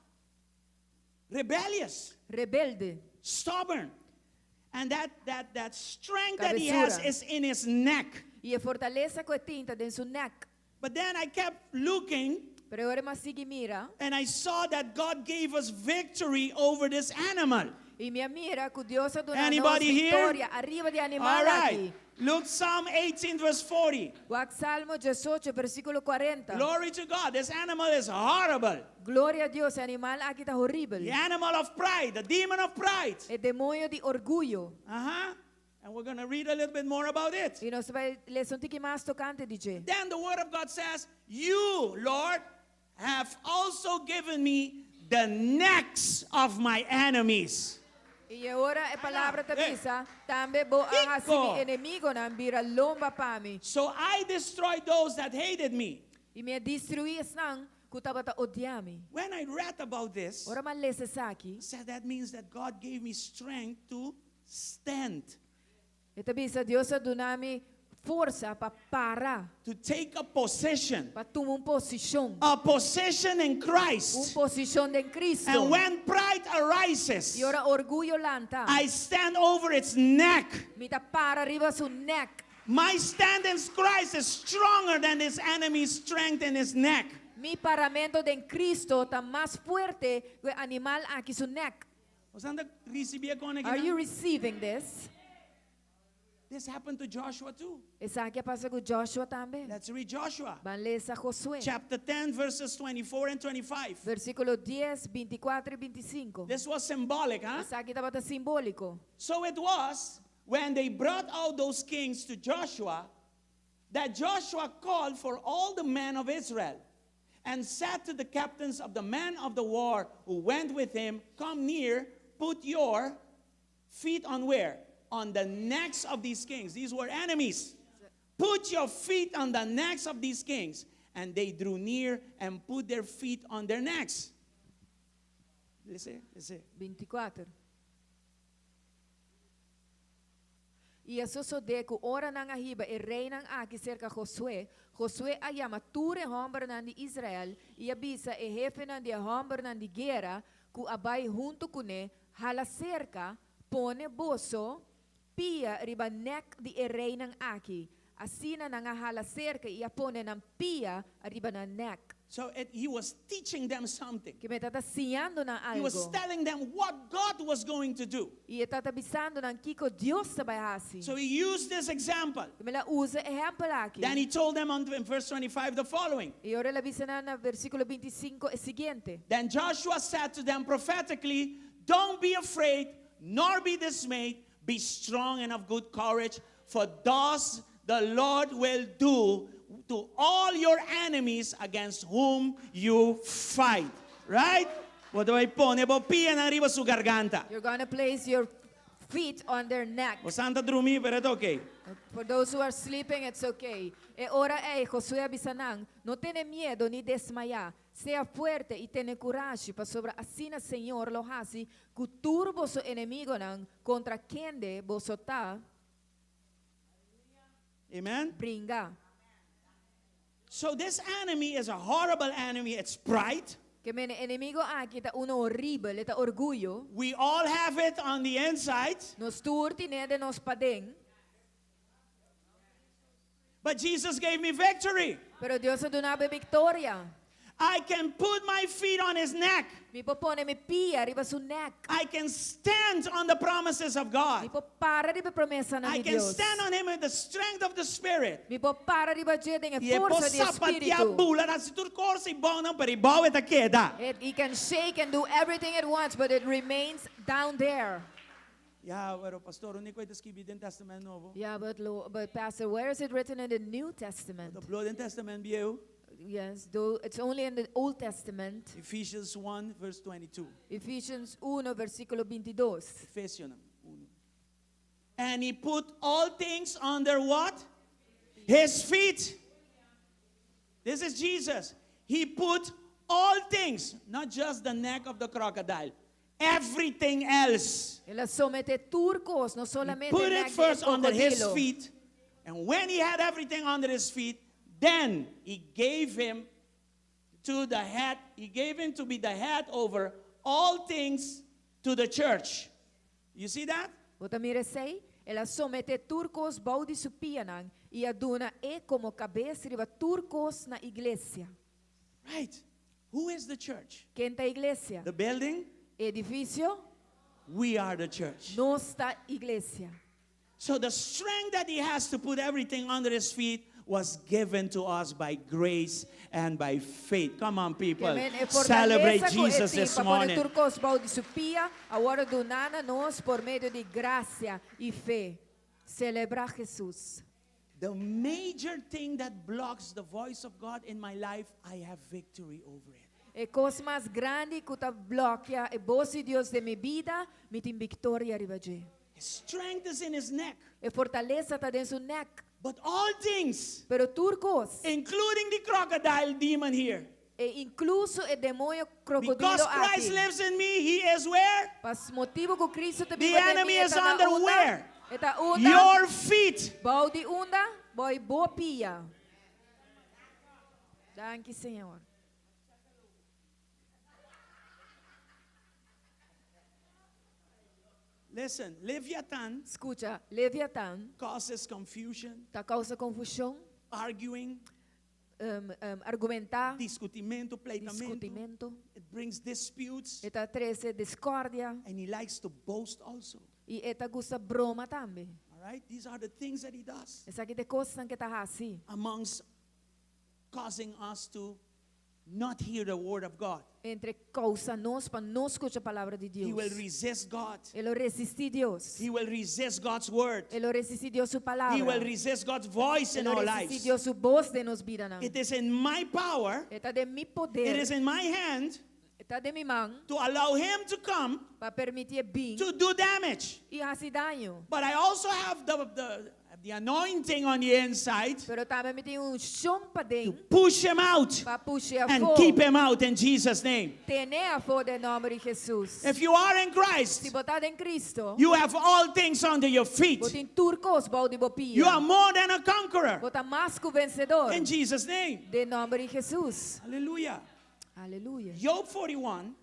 rebellious, rebelde, stubborn. And that strength that he has Kabesura. is in his neck. I e fortalesa ku e tin ta den su nek. But then I kept looking Pero ora m'a sigui mira, and I saw that God gave us victory over this animal. I mi a mira ku Dios a duna nos Anybody here? viktoria ariba di All animal right. aki. Luke Psalm 18, verse 40. Wak Salmo 18, versíkulo 40. Glory to God. This animal is horrible. Gloria na Dios, e animal aki ta horibel. The animal of pride, the demon of pride. E demoño di orguyo. And we're going to read a little bit more about it. I nos ta bai lesa un tiki mas tokante di dje. Then the word of God says, You, Lord, have also given me the necks of my enemies. I ora e palabra ta Eh. bisa, tambe bo a hasi Kiko. mi enemigunan bira lomba pa mi. So I destroyed those that hated me. I mi a destruí esnan ku tabata odia mi. When I read about this, Ora m'a lesa esaki, I said that means that God gave me strength to stand, e ta bisa Dios a duna mi forsa pa para, to take a position, pa tuma un posishon. a position in Un Christ. posishon den Kristu. And when pride arises, I ora orguyo lanta, I stand over its neck. mi ta para riba su nek. My stand in Christ is stronger than his enemy's strength in his neck. Mi paramentu den Kristu ta mas fuerte ku e animal aki su nek. Boso ta risibí esaki? Are you receiving this? This happened to Joshua too. Esaki a pasa ku Joshua tambe. Let's read Joshua. Ban lesa Josué. Chapter 10, verses 24 and 25. Versíkulo 10, 24 i 25. This was symbolic, huh? Esaki tabata simbóliko. So it was when they brought out those kings to Joshua that Joshua called for all the men of Israel and said to the captains of the men of the war who went with him, Come near, put your feet on where? On the necks of these kings. These were enemies. Put your feet on the necks of these kings. And they drew near and put their feet on their necks. Listen, listen. 24. I a sosodé ku ora nan a hiba e reinan aki serka Josué, Josué a yama tur e hòmbernan di Israel i a bisa e hefenan di e hòmbernan di guera ku a bai huntu kuné, hala serka, pone boso pia riba nek di e reinan aki. Asina nan a hala serka i a pone nan pia riba nan nek. So he was teaching them something. Ke men e tabata siñando nan He was algu. telling them what God was going to do. I e tabata bisando nan kiko Dios ta bai hasi. So he used this example. Ke men el a usa e ehèmpel aki. Then he told them in verse 25 the following. I ora el a bisa nan na versíkulo 25 e siguiente. Then Joshua said to them prophetically, Don't be afraid, nor be dismayed. Be strong and of good courage, for thus the Lord will do to all your enemies against whom you fight. Right? Bo ta bai pone bo pianan riba su garganta. You're going to place your feet on their neck. Boso ta drumí, pero ta okay. For those who are sleeping, it's okay. E ora ei, Josué a bisa nan, no tene miedu ni desmayá. Sea fuerte i tene kurashi, pasobra asina Señor lo hasi, ku tur boso enemigunan kontra kende boso ta Amen. bringa. So this enemy is a horrible enemy. It's pride. Ke men e enemigu aki ta unu horibel, ta orguyo. We all have it on the inside. Nos tur tin'é den nos paden. But Jesus gave me victory. Pero Dios a duna mi viktoria. I can put my feet on his neck. Mi por pone mi pia riba su nek. I can stand on the promises of Mi God. por para riba promesanan I di can Dios. stand on him with the strength of the Spirit. Mi por para riba dje den I e forsa por di sapateá Spiritu. bula, hasi tur kos i bon no, pero bou e ta keda. He can shake and do everything at once, but it remains down there. Ja, pero pastor, unda e ta skibí den Tèstamènt Nobo. Yeah, but, but Pastor, where is it written in the New Testament? Ta blo den Tèstamènt Bieu. Yes, though it's only in the Old Testament. Ephesians 1, verse 22. Ephesians 1, versíkulo 22. Ephesians 1. And he put all things under what? His feet. This is Jesus. He put all things, not just the neck of the crocodile, everything else. El a someté tur kos, no He solamente put nek it first di under his krokodilo. feet. And when he had everything under his feet, then he gave him to the head, he gave him to be the head over all things to the church. You see that? Bo ta mira esei? El a someté tur kos bou di su pianan i a duna e komo kabes riba tur kos na iglesia. Right. Who is the church? Ken ta iglesia? The building? Edifisio? We are the church. Nos ta iglesia. So the strength that he has to put everything under his feet was given to us by grace and by faith. Come on, people. Ke men, e Celebrate fortalesa ku e Jesus tin this pa pone morning. tur kos bou di su pia, a wòrdu duná na nos por medio di grasia i fe. Selebrá Jesus. The major thing that blocks the voice of God in my life, I have victory over it. E kos mas grandi ku ta blòkia e bos di Dios den mi bida, mi tin viktoria riba dje. His strength is in his neck. E fortalesa ta den su nèk. But all things, Pero tur kos, including the crocodile demon here, e inkluso e demoño krokodilo because Christ aki. lives in me, he is where? Pa motibu ku Kristu ta The biba den enemy mi, e is ta na under unda, where? e ta unda, Your feet. bou di unda, bou di bo pia. Danki, Señor. Listen, Leviathan Skucha, Leviathan causes confusion, ta kousa konfushon, arguing, um, um, argumentá, discutimento, pleitamento. diskutimentu. It brings disputes. E ta trese diskordia And he likes to boast also. i e ta gusta broma tambe. All right? These are the things that he does Esaki ta e kosnan ku e ta hasi. amongst causing us to not hear the word of God. Entre kousa nos pa no skucha palabra di He will Dios. resist God. E lo resistí Dios. He will resist God's word. E lo resistí Dios su He palabra. will resist God's voice E in lo our resistí lives. Dios su bos den nos bidanan. It is in my power, E ta den mi it poder. is in my hand E ta den mi man to allow him to come pa permitié bin to do damage. i hasi daño. But I also have the, the, the anointing on the inside Pero tambe mi tin unshon paden push him out pa push'é and afó. keep him out in Jesus' name. Ten'é afó den nòmber di Jesus. If you are in Si Christ, bo ta den Kristu, you have all things under your feet. bo tin tur kos bou di bo pia. You are more than a conqueror Bo ta mas ku vensedó. in Jesus' name. Den nòmber di Jesus. Hallelujah. Aleluya. Job 41,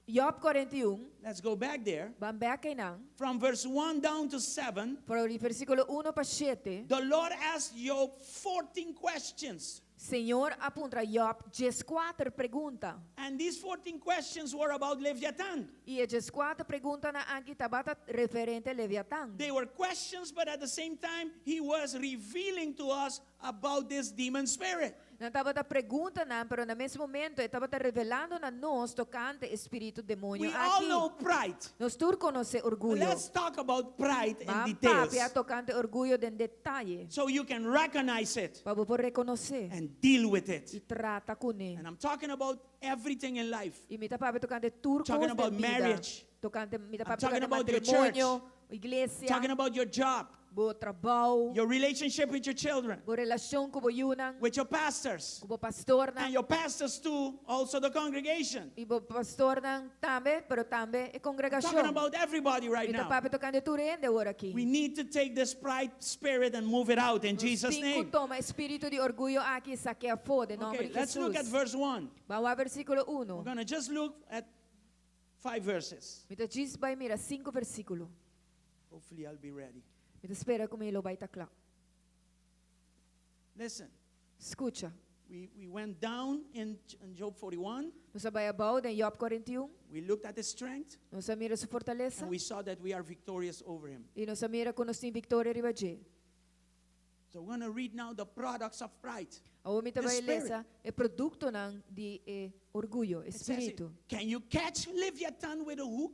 Job 41, let's go back there. ban bèk einan. From verse 1 down to 7, For di versíkulo 1 pa 7, the Lord asked Job 14 questions. Señor a puntra Job 14 pregunta. And these 14 questions were about Leviathan. I e 14 preguntanan aki tabata referente Leviathan. They were questions, but at the same time, he was revealing to us about this demon spirit. Nan tabata preguntanan, pero na mes momento e tabata revelando na nos tokante e spiritu demoño We all aki. know pride. Nos tur konosé orguyo. Let's talk about pride in Ban details papia tokante orguyo den detaye. so you can recognize it Pa bo por rekonosé and deal with i it. trata kuné. And I'm talking about everything in life. I mi ta papia tokante tur Talking kos about den bida. marriage. Tokante mi ta I'm papia talking tokante about your matrimonio, iglesia, Talking about your job, bo trabou, your relationship with your children, bo relashon ku bo yunan, with your pastors, ku bo pastornan, and your pastors too, also the congregation. i bo pastornan tambe, pero tambe e Talking kongregashon. about everybody right Mi ta now. papia tokante tur hende awor aki. We need to take this pride spirit and move it out in Jesus' Tin ku name. toma e spiritu di orguyo aki i sak'é afó den nòmber Okay, di let's look at Jesus. verse 1. Ban wak versíkulo We're 1. going to just look at five verses. Mi ta djis bai mira sinku versíkulo. Hopefully, I'll be ready. Mi ta spera ku mi lo bai ta kla. Listen, Skucha. we, we went down in, in Job 41. Nos a bai abou den Job 41. We looked at his strength Nos a mira su fortalesa. and we saw that we are victorious over him. I nos a mira ku nos tin viktoria riba dje. So we're going to read now the products of pride. Awor mi The ta bai spirit. lesa e produktonan di e orguyo, It says, spiritu. Can you catch Leviathan with a hook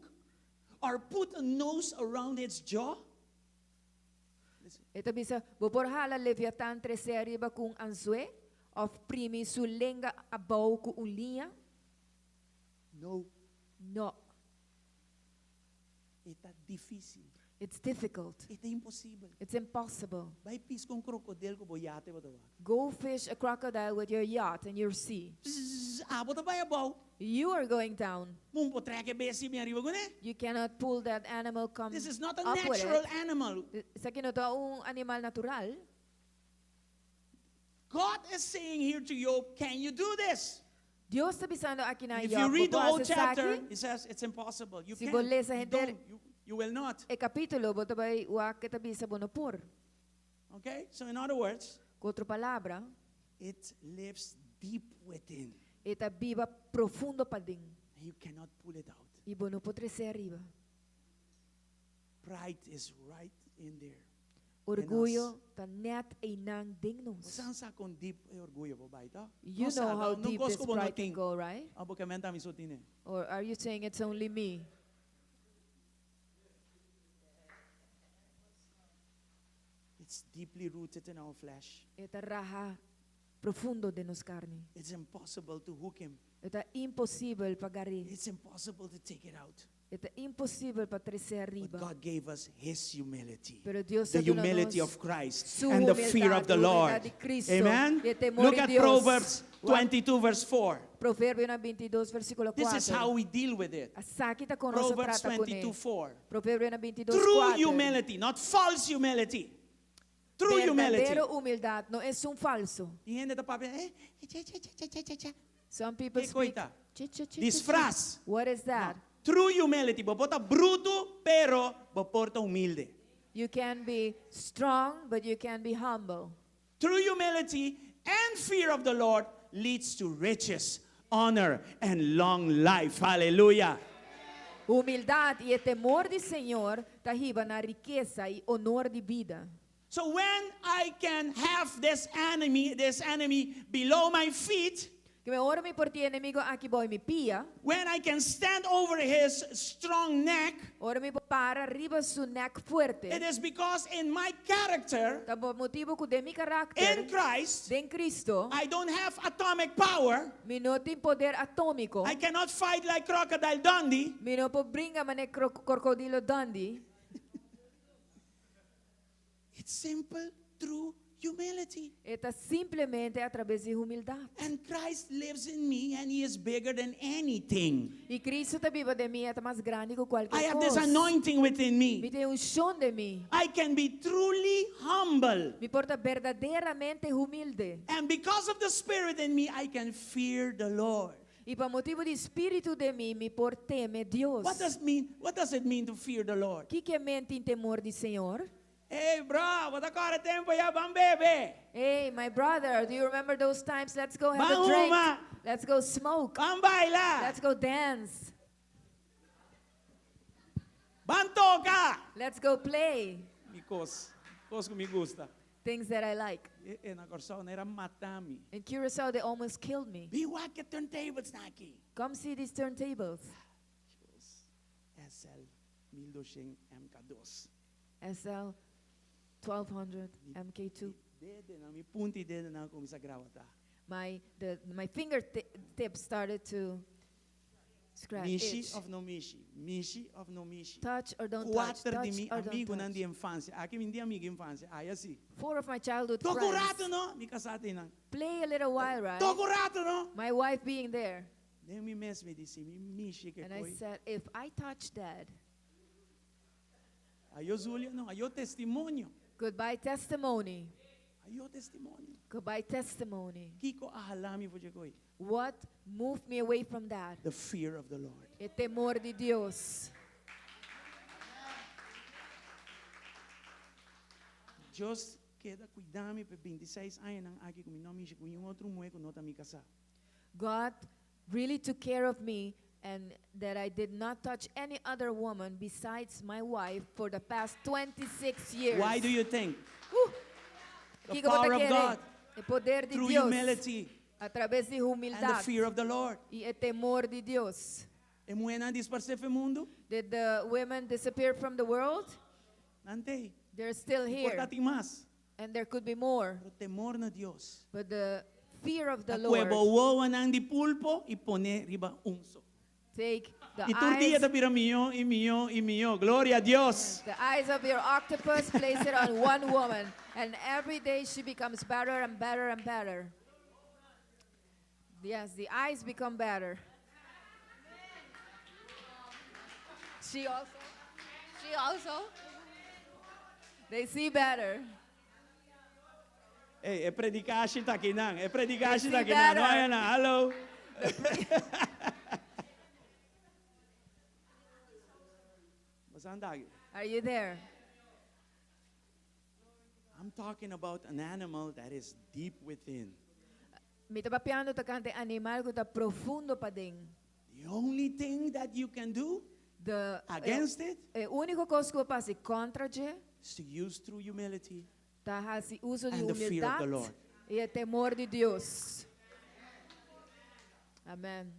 or put a noose around its jaw? E ta bisa, bo por hala Leviathan trese ariba ku un anzué, Òf primi su lenga abou ku un liña? No. No. E ta difísil. It's difficult. E ta imposibel. It's impossible. Bai piska un krokodil ku bo yate bo ta wak. Go fish a crocodile with your yacht and your sea. Bzzz, abo ta bai abou. You are going down. Bo no por trek e bestia bin ariba kuné. You cannot pull that animal come This is not a up with natural it. animal. Esaki no ta un animal natural. God is saying here to Job, can you do this? Dios ta bisando aki na If Job, you read the bo whole por hasi chapter, esaki? he says it's impossible. You Si can't. bo lesa You henter- don't. You will not. E kapítulo, bo ta bai wak e ta bisa bo no por. Okay? So in other words, Ku otro palabra, it lives deep within. e ta biba profundo paden. And you cannot pull it out. I bo no por trese ariba. Pride is right in there. Orguyo ta net einan den nos. Bo sa kon deep e orguyo por bai, ta? You know how deep this pride can go, right? Ah, bo ke men ta mi so tin e. Or are you saying it's only me? It's deeply rooted in our flesh. E ta raha profundo den nos karni. It's impossible to hook him. E ta imposibel pa gar'é. It's impossible to take it out. E ta imposibel pa trese But ariba. God gave us His humility. Pero Dios The a duna humility nos of Christ su and the fear of humildad, the e humildad Lord. di Cristo Amen? y e temor Look di at Dios. Proverbs Wak 22, verse 4. Proverbionan 22, versíkulo This is 4. how we deal with it. Esaki ta kon nos a Proverbs trata kuné. 22, 4. Proverbionan 22, True 4. humility, not false humility. True humility. Berdadero humildad, no es un falso. E hende ta papia, eh, che, che, che, che, che, che. Some people Ke speak. koita? Che, che, che, che, che. Disfraz. What is that? No. True humility, bo por ta bruto, pero bo por ta humilde. You can be strong, but you can be humble. True humility and fear of the Lord leads to riches, honor, and long life. Hallelujah. Humildad i e temor di Señor ta hiba na rikesa i honor di bida. So when I can have this enemy, this enemy below my feet, Ke men ora mi por tin e enemigo aki bou mi pia, when I can stand over his strong neck, ora mi por para riba su nek fuerte. it is because in my character, Ta pa motibu ku den mi in karakter, Christ, den Cristo, I don't have atomic power. mi no tin poder atómiko. I cannot fight like Crocodile Dundee. Mi no por bringa manera Krokodilo Dundee. It's simple through humility. E ta simplemente atraves di humildat. And Christ lives in me and he is bigger than anything. I Cristo ta biba den mi, e ta mas grandi ku kualke I have this kos. anointing within Mi me. tin unshon den mi. I can be truly humble. Mi por ta berdaderamente humilde. And because of the Spirit in me, I can fear the Lord. I pa motibu di Spiritu den mi, mi por teme Dios. What does mean? What does it mean to fear the Lord? Kiko ke men tin temor di Señor? Hey, bro, bo ta kòrda tempu ya ban bebe. Hey, my brother, do you remember those times? Let's go have a Ban drink. huma. Let's go smoke. Ban baila. Let's go dance. Ban toka. Let's go play Mi kos, kos ku mi gusta. things that I like. E, e na Kòrsou nan a mata mi. In Curacao, they almost killed me. Bin wak e turntables nan aki. Come see these turntables. SL 1200 MK2. SL 1200 MK2. Dede nan, mi punta di dede nan a kuminsá grawata. My, the, my fingertips started to scratch. Mishi itch. òf no mishi? Mishi òf no mishi? Touch or don't touch. Kuater di Touch mi or don't amigunan touch. di infansia. Aki mi tin amigu di infansia. Ai asina. Four of my childhood Toka un friends. ratu no? Mi kasá t'ei nan. Play a little while, right? Toka un ratu no? My wife being there. Den mi mes mi di si mi mishi ke And I koi. said, if I touch that, Ayo Zulia no, ayo testimonio. goodbye testimony. Ayo testimonio. Goodbye testimony. Kiko a hala mi for dje koi. What moved me away from that? The fear of the Lord. E temor di Dios. Dios keda kuida mi pa 26 añanan aki ku mi no a mishi ku ningun otro muhé ku no ta mi kasá. God really took care of me and that I did not touch any other woman besides my wife for the past 26 years. Why do you think? The Kiko bo ta power of kere? God E poder di through Dios. humility A traves di and the humildad fear of the Lord. i e temor di Dios. E muhénan a disparsé for di mundu? Did the women disappear from the world? Nan t'ei. They're still here. Por ta tin mas. And there could be more. Pero temor na Dios. But the fear of the Ta kue bo Lord. wowonan di pulpo i pone riba un so. Take the I tur dia eyes, ta bira mihó i mihó i mihó. Gloria na Dios. the eyes of your octopus, place it on one woman, and every day she becomes better and better and better. Yes, the eyes become better. She also, She also. they see better. Ei, e predikashi ta akinan. E predikashi See ta akinan. No better. no, hallo. Bo t'aki. Are you there? I'm talking about an animal that is deep within. Mi ta papiando tokante animal ku ta profundo paden. The only thing that you can do The against it E úniko kos ku bo por hasi kontra dje, is to use true humility ta hasi uso di and the fear of the humildat Lord. i e temor di Dios. Amen.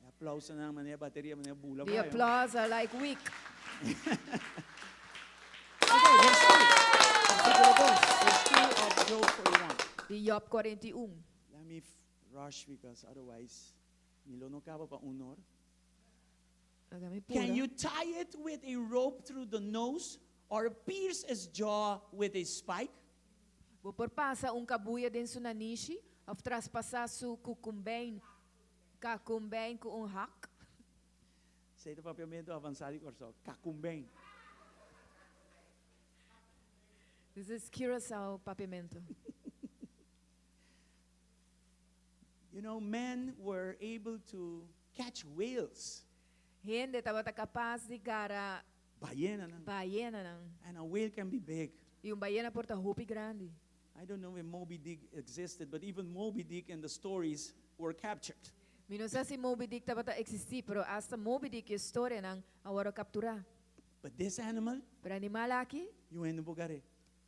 Aplousonan manera bateria manera bula. The applause are like weak. Okay, verse 2. Versíkulo 2. Verse 2 of Job 41. Di Job 41. Let me rush because otherwise mi lo no kaba pa un or. Laga mi pura. Can you tie it with a rope through the nose or pierce its jaw with a spike? Bo por pasa un kabuya den su nanishi, òf traspasá su kukumbein, kakumbein ku un hak. Esei ta papiamentu avansá di Kòrsou. Kakumbein. This is Curaçao papiamento. Men were able to catch whales. Hende tabata kapas di gara Bayenanan. bayenanan. And a whale can be big. I un bayena por ta hopi grandi. I don't know if Moby Dick existed, but even Moby Dick and the stories were captured. Mi no sa si Moby Dick tabata eksistí, pero hasta Moby Dick e historianan a wòrdu kapturá. But this animal, Pero e animal aki, niun hende no por gar'é.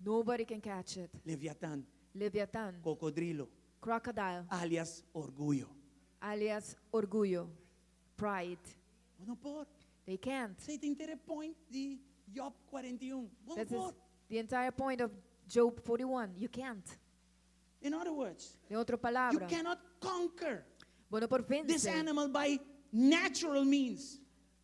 Nobody can catch it. Leviatán, Leviathan, kokodrilo, crocodile, alias orguyo. Alias orguyo, pride. No por. They can't. Esei ta henter e point di Job 41. No That is por. The entire point of Job 41. You can't. In other words, Den otro you palabra, cannot conquer bo no por this vense animal by natural means.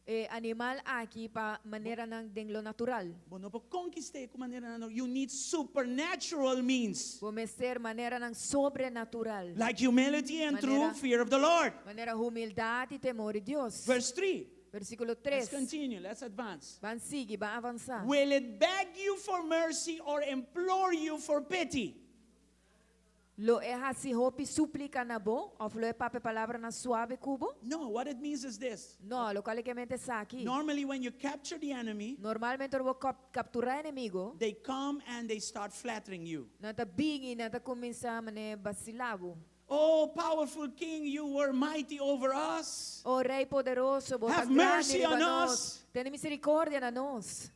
E animal aki pa maneranan den lo natural. Bo no por konkist'é ku manera. You need supernatural means. Bo mester maneranan sobrenatural. Like humility and true Manera- fear of the Lord. Manera humildat i temor di Dios. Verse 3. Versíkulo Let's 3. continue. Let's advance. Ban sigui, ban avansá. Will it beg you for mercy or implore you for pity? Lo e hasi hopi súplika na bo, òf lo e papia palabranan suave ku bo? No, what it means is this. No, loke e ke men t'esaki. Normally, when you capture the enemy, Normalmente ora bo kapturá enemigu, they come and they start flattering you. Nan ta bin i nan ta kuminsá manera vasilá bo. Oh, powerful king, you were mighty over us. O rei poderoso, bo ta Have mercy grandi on riba nos. us. Tene miserikòrdia na nos.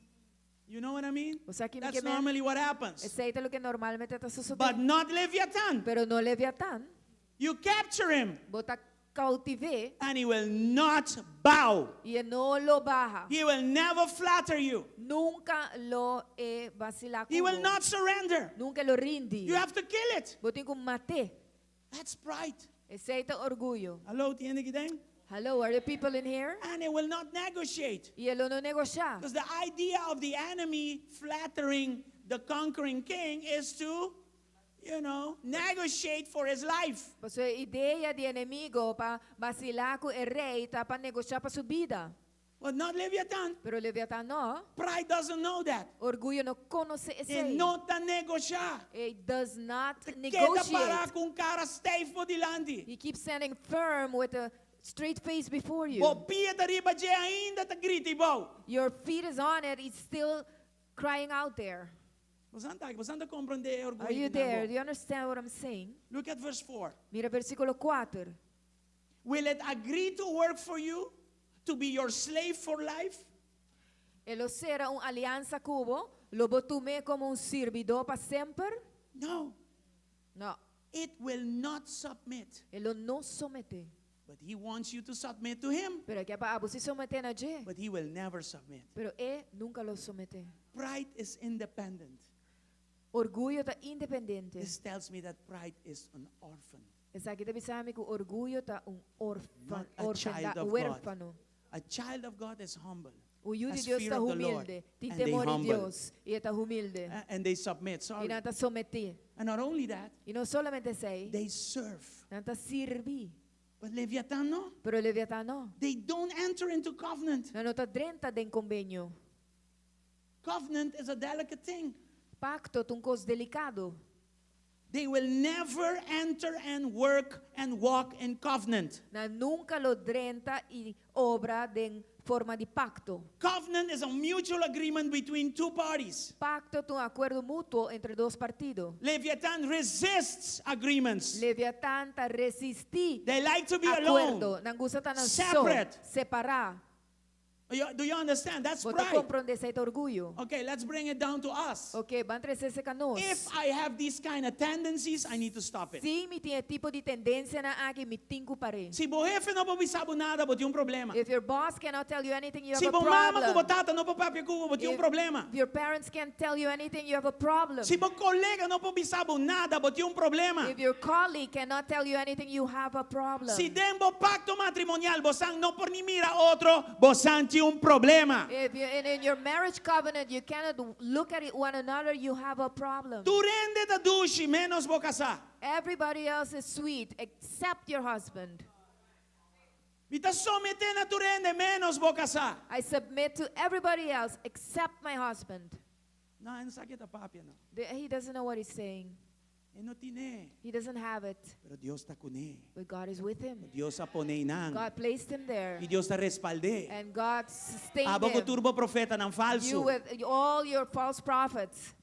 You know what I mean? Bo sa ki That's ke men? normally what happens. Esei ta loke normalmente ta sosodé. But not Leviathan. Pero no Leviathan. You capture him Bo ta koutiv'é and he will not bow. i e no lo baha. He will never flatter you. Nunka lo e vasilá He will ku bo. not surrender. Nunka lo rindi. You have to kill it. Bo tin ku mat'é. That's pride. Esei ta orguyo. Hello, tin hende akinan? Hello, are the people in here? And it will not negotiate. I e lo no negoshá. Because the idea of the enemy flattering the conquering king is to negotiate for his life. Paso e idea di enemigu pa vasilá ku e rei ta pa negoshá pa su bida. But not Leviathan. Pero Leviathan no. Pride doesn't know that. Orguyo no konosé E esei. no ta negoshá. It does not Keda negotiate. pará ku kara steif bo dilanti. He keeps standing firm with a straight face before you. Bo pia ta riba dje ainda ta grita eibo. Your feet is on it. It's still crying out there. Bo ta komprondé orguyo. Are you there? Do you understand what I'm saying? Look at verse 4. Mira versíkulo 4. Will it agree to work for you? To be your slave for life? E lo sera un aliansa ku bo, lo bo tum'é komo un sirbidó pa semper? No. No, It will not submit. e lo no someté. But he wants you to submit to him. Pero e ke pa abo si someté na dje. But he will never submit. Pero e nunka lo someté. Pride is independent. Orguyo ta independiente. This tells me that pride is an orphan. Esaki ta bisa mi ku orguyo ta un orfan, Not a orfanda, child of God. huérfano. A child of God is humble. Un yu di Has Dios fear ta of the Lord, humilde, tin and they temor di humble. Dios i e ta humilde. And they submit. I Sorry. nan ta sometí. And not only that, I no solamente esei, they serve. nan ta sirbi. But Leviathan, no. Pero Leviatán no. They don't enter into covenant. Nan no ta drenta den kombenio. Covenant is a delicate thing. Pakto ta un kos delikado. They will never enter and work and walk in covenant. Nan nunka lo drenta i obra den forma di pakto. Covenant is a mutual agreement between two parties. Pakto ta un akuerdo mutuo entre dos partido. Leviathan resists agreements. Leviatán ta resistí They like to be alone. akuerdo. Nan gusta ta nan so, Separate. separá. Do you understand? That's Bo ta pride. komprondé esei ta orguyo. Okay, let's bring it down to us. Ok, ban tres'é serka nos. If I have these kind of tendencies, I need to stop it. Si mi tin e tipo di tendensianan aki, mi tin ku par'é. Si bo hefe no por bisa bo nada, bo tin un problema. If your boss cannot tell you anything, you have Si a bo mama ku bo problem. tata no por papia ku bo, bo tin un If problema. your parents can't tell you anything, you have a problem. Si bo kolega no por bisa bo nada, bo tin un problema. If your colleague cannot tell you anything, you have a problem. Si den bo pakto matrimonial, boso no por ni mira otro, boso tin un problema. If you, and in your marriage covenant, you cannot look at it one another, you have a problem. Tur hende ta dushi, ménos bo kasá. Everybody else is sweet except your husband. Mi ta someté na tur hende, ménos bo kasá. I submit to everybody else except my husband. No, e no sa kiko e ta papia, no. He doesn't know what he's saying. E no tin'é. He doesn't have it. Pero Dios ta kuné. But God is with him. Dios a pon'é einan. God placed him there. I Dios ta respald'é. And God sustained Abo him. ku tur bo profetanan You falsu. with all your false prophets.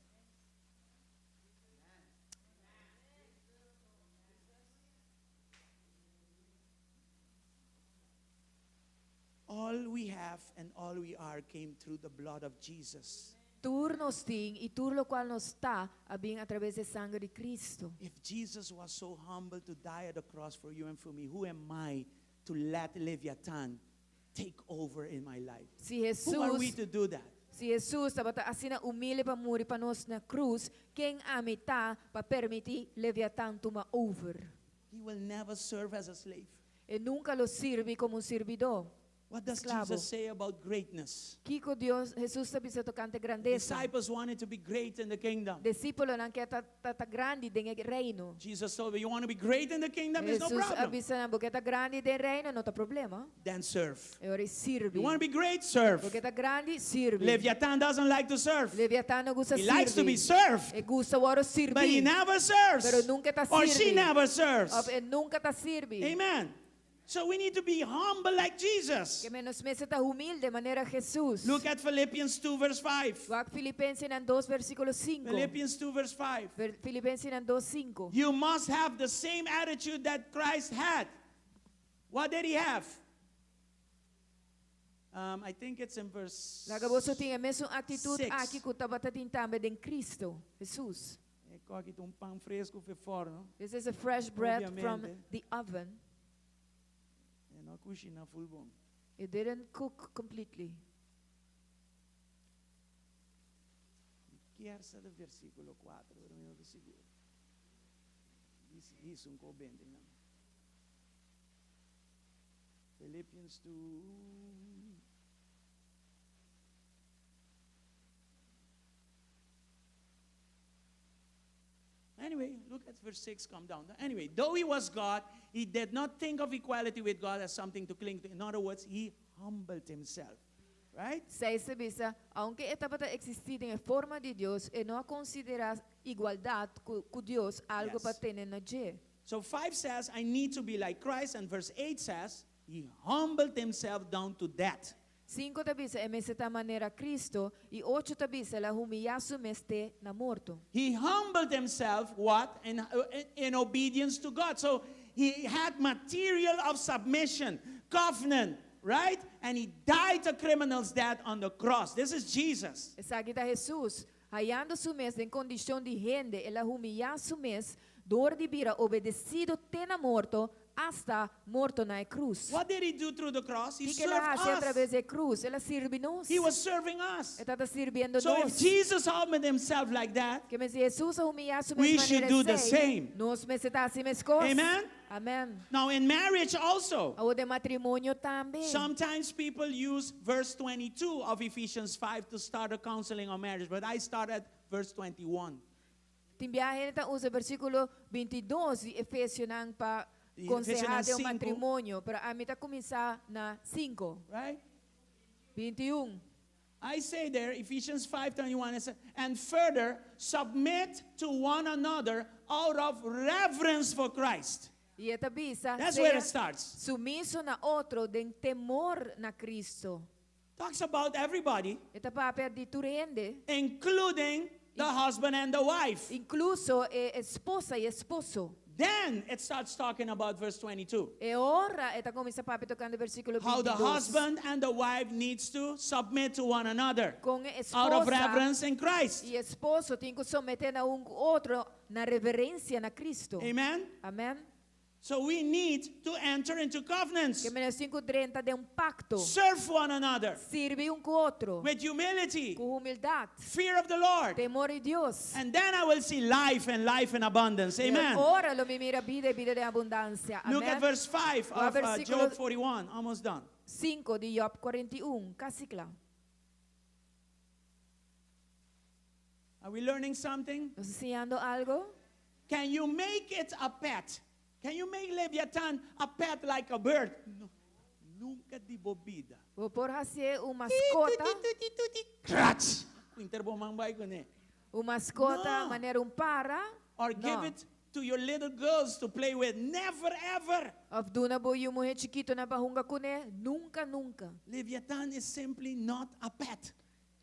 All we have and all we are came through the blood of Jesus. Tur nos tin i tur lokual nos ta a bin atraves di sanger di Kristu. If Jesus was so humble to die at the cross for you and for me, who am I to let Leviathan take over in my life? Si Who are we Jesus, to do that? si Jesus tabata asina humilde pa muri pa nos na krus, ken ami ta pa permití Leviathan tuma over? He will never serve as a slave. E nunka lo sirbi komo un sirbidó. What does Esklabo. Jesus say about greatness? Kiko Dios, Jesus ta bisa tokante grandesa. Disciples wanted to be great in the kingdom. Disipelnan ke ta, ta, ta grandi den reino. Jesus told them, You want to be great in the kingdom? There's no Jesus problem. a bisa nan, bo ke ta grandi den reino, no ta problema. Then serve. E ora sirbi. You want to be great? Serve. Bo ke ta grandi, sirbi. Leviathan doesn't like to serve. Leviathan no gusta He likes to be sirbi. served, E gusta wòrdu sirbi. but he never serves. Pero nunka ta Or she sirbi. never serves. Òf e nunka ta sirbi. Amen. So we need to be humble like Jesus. Ke men nos mester ta humilde manera Jesus. Look at Philippians 2, verse 5. Wak Filipensenan 2 versíkulo 5. Philippians 2, verse 5. Filipensenan 2, 5. You must have the same attitude that Christ had. What did he have? I think it's in verse. Laga boso tin e mesun aktitut 6. aki ku tabatin tambe den Kristu, Jesus. Ecco aki un pan fresku for di forno. This is a fresh bread from Obviamente. the oven. E no a kushiná full bon. It didn't cook completely. Kier sa versíkulo 4, pero mi no ta sigur. Isso um cobente, não. Philippians 2. Anyway, look at verse 6, come down. Anyway, though he was God, he did not think of equality with God as something to cling to. In other words, he humbled himself. Right? 6 ta bisa, aunke e tabata eksistí den forma di Dios, e no a konsiderá igualdat ku Dios algu Yes. pa tene na dje. So 5 says, I need to be like Christ. And verse 8 says, he humbled himself down to death. 5 ta bisa, e mester ta manera Kristu, i 8 ta bisa, el a humiliá su mes te na morto. He humbled himself, what? In obedience to God. So he had material of submission, covenant, right? And he died a criminal's death on the cross. This is Jesus. Esaki ta Jesus, hayando su mes den kondishon di hende, el a humiliá su mes, dor di bira obedesidu te na morto, hasta morto na krus. What did he do through the cross? He Kiko el a served hasi us. a traves di krus? El a sirbi nos. He was serving us. E tabata sirbiendo So if nos. Jesus humbled himself like that, Ke men si Jesus a humiliá su We mes should manera do the esei, same. Nos mester ta hasi meskos. Amen? Amen. Now in marriage also, Awor den matrimonio tambe. sometimes people use verse 22 of Ephesians 5 to start a counseling on marriage, but I start at verse 21. Tin biaha hende ta usa versíkulo 22 di Efesionan pa Di konsehá Efesionan den un 5. matrimonio, pero ami ta kuminsá na 5, Right? 21. I say there, Ephesians 5:21, it says, and further, submit to one another out of reverence for Christ. I e ta bisa, That's where sea it starts. sumiso na otro den temor na Cristo. Talks about everybody, E ta papia di tur hende, including the husband and the wife. inkluso e esposa i esposo. Then it starts talking about verse 22. E ora e ta kuminsá papia tokante versíkulo How the 22. husband and the wife needs to submit to one another Kon e out of esposa reverence in Christ. i esposo tin ku someté na un otro na reverensia na Cristo. Amen. Amèn. So we need to enter into covenants. Ke men nos tin ku drenta den un pakto. Serve one another Sirbi un ku otro. with humility, Ku humildat. fear of the Lord. Temor di Dios. And then I will see life and life in abundance. Amen. I ora lo mi mira bida i bida den abundansia. Look at Amèn. verse 5 Wak of versíkulo Job 41. Almost done. 5 di Job 41. Kasi kla. Are we learning something? Nos ta siñando algu? Can you make it a pet? Can you make Leviathan a pet like a bird? No. Nunka den bo bida. Bo por hasié un maskota, Crach. Henter bo man bai kuné. un maskota No. manera un para. Or give No. it to your little girls to play with. Never ever. Òf duna bo yu muhé chikitu nan pa hunga kuné. Nunka, nunka. Leviathan is simply not a pet.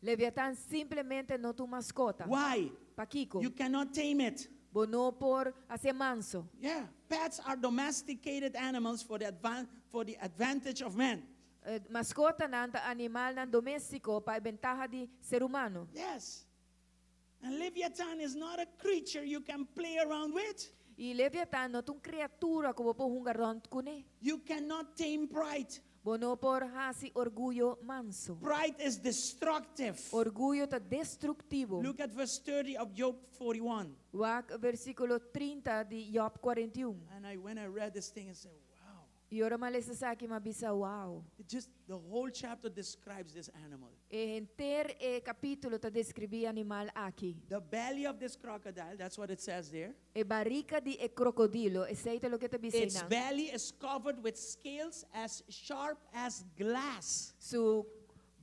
Leviathan simplemente no ta un maskota. Why? Pakiko. You cannot tame it. Bo no por hasié manso. Yeah. Pets are domesticated animals for the, for the advantage of men. Eh, maskotanan ta animalnan doméstiko pa bentaha di ser humano. Yes. And Leviathan is not a creature you can play around with. I Leviathan no ta un kriatura ku bo por hunga rònt kuné. You cannot tame pride. Bo no por hasi orguyo manso. Pride is destructive. Orguyo ta destruktivo. Look at verse 30 of Job 41. Wak versíkulo 30 di Job 41. And I, when I read this thing, I said, wow. I ora m'a lesa esaki m'a bisa wow. It just, the whole chapter describes this animal. E henter e kapítulo ta deskribí e animal aki. The belly of this crocodile, that's what it says there. E barika di e krokodilo, esei ta loke e ta Its bisa. belly is covered with scales as sharp as glass. Su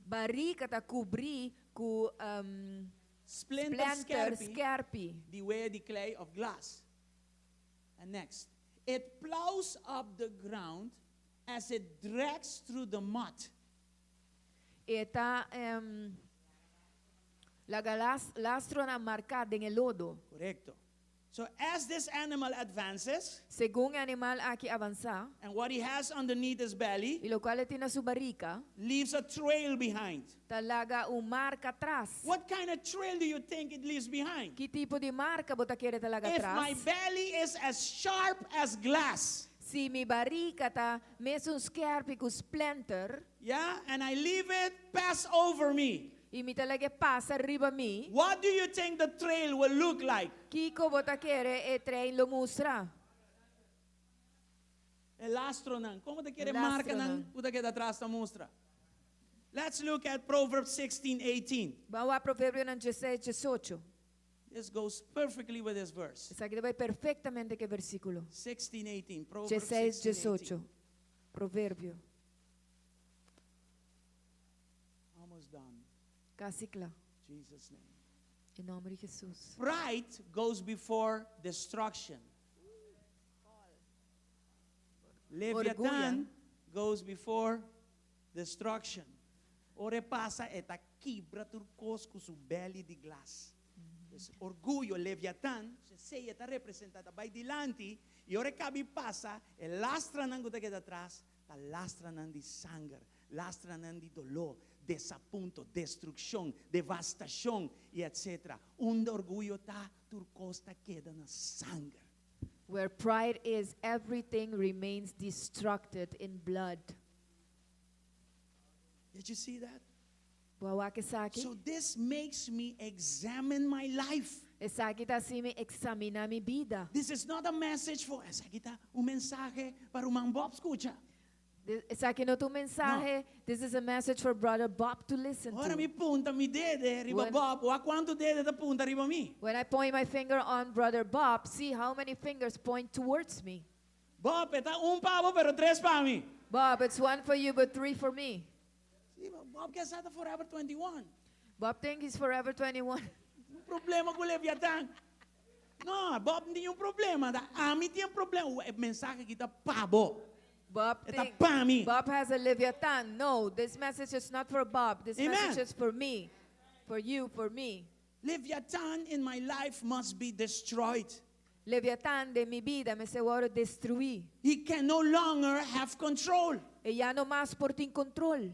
barika ta kubrí ku um, Splinter splinter skerpi, skerpi. the way the clay of glass. And next, it plows up the ground as it drags through the mud. E ta laga las, lastronan marka den e lodo. Korekto. So as this animal advances, Segun e animal aki avansá, and what he has underneath his belly i loke e tin na su barika, leaves a trail behind. ta laga un marka atras. What kind of trail do you think it leaves behind? Ki tipo di marka bo ta kere e ta laga If my atras? belly is as sharp as glass, Si mi barika ta mesun skerpi ku splinter, yeah, and I leave it pass over me, i mi ta lag'é pasa riba mi, what do you think the trail will look like? Kiko bo ta kere e trail lo mustra. E lastronan. Kon bo ta kere Lastronan. markanan ku ta keda atras ta mustra? Let's look at Proverbs 16, 18. Ban wak Proverbionan 16, 18. This goes perfectly with this verse. Esaki ta bai perfektamente ku e versíkulo. 16, 18. Proverbs 16, 16, 18. 18. Proverbio. Almost done. Kasi kla. Jesus' name. Den nòmber di Hesus. Pride goes before destruction. Leviathan goes before destruction. Ora e pasa e ta kibra tur kos ku su belly di glas. Dus orguyo, Leviathan, esei ta representá bai dilanti, i ora e kaba pasa, e lastranan ku ta keda atras, ta lastranan di sanger, lastranan di doló, desapunto, destrukshon, devastashon i etc. Unda orguyo ta, tur kos ta keda na sanger. Where pride is, everything remains destructed in blood. Did you see that? Bo a wak esaki? So this makes me examine my life. Esaki ta hasi mi eksaminá mi bida. This is not a message for esaki ta un mensahe pa ruman Bob skucha. Esaki no ta un mensahe, this is a message for brother Bob to listen Ora to. mi punta mi dede riba When- Bob, wak kuantu dede ta punta riba mi. When I point my finger on brother Bob, see how many fingers point towards me. Bob, e ta un pa bo pero tres pa mi. Bob, it's one for you but three for me. Sí, Bob ke sa ta Forever 21. Bob think he's Forever 21. Un problema ku Leviathan. No, Bob no tin un problema. Ta ami tin problema. E mensahe aki ta pa bo. Bob E ta think pa mi. Bob has a Leviathan. No, this message is not for Bob. This Amen. message is for me. For you, for me. Leviathan in my life must be destroyed. Leviathan den mi bida mester wòrdu destruí. He can no longer have control. E ya no mas por tin control.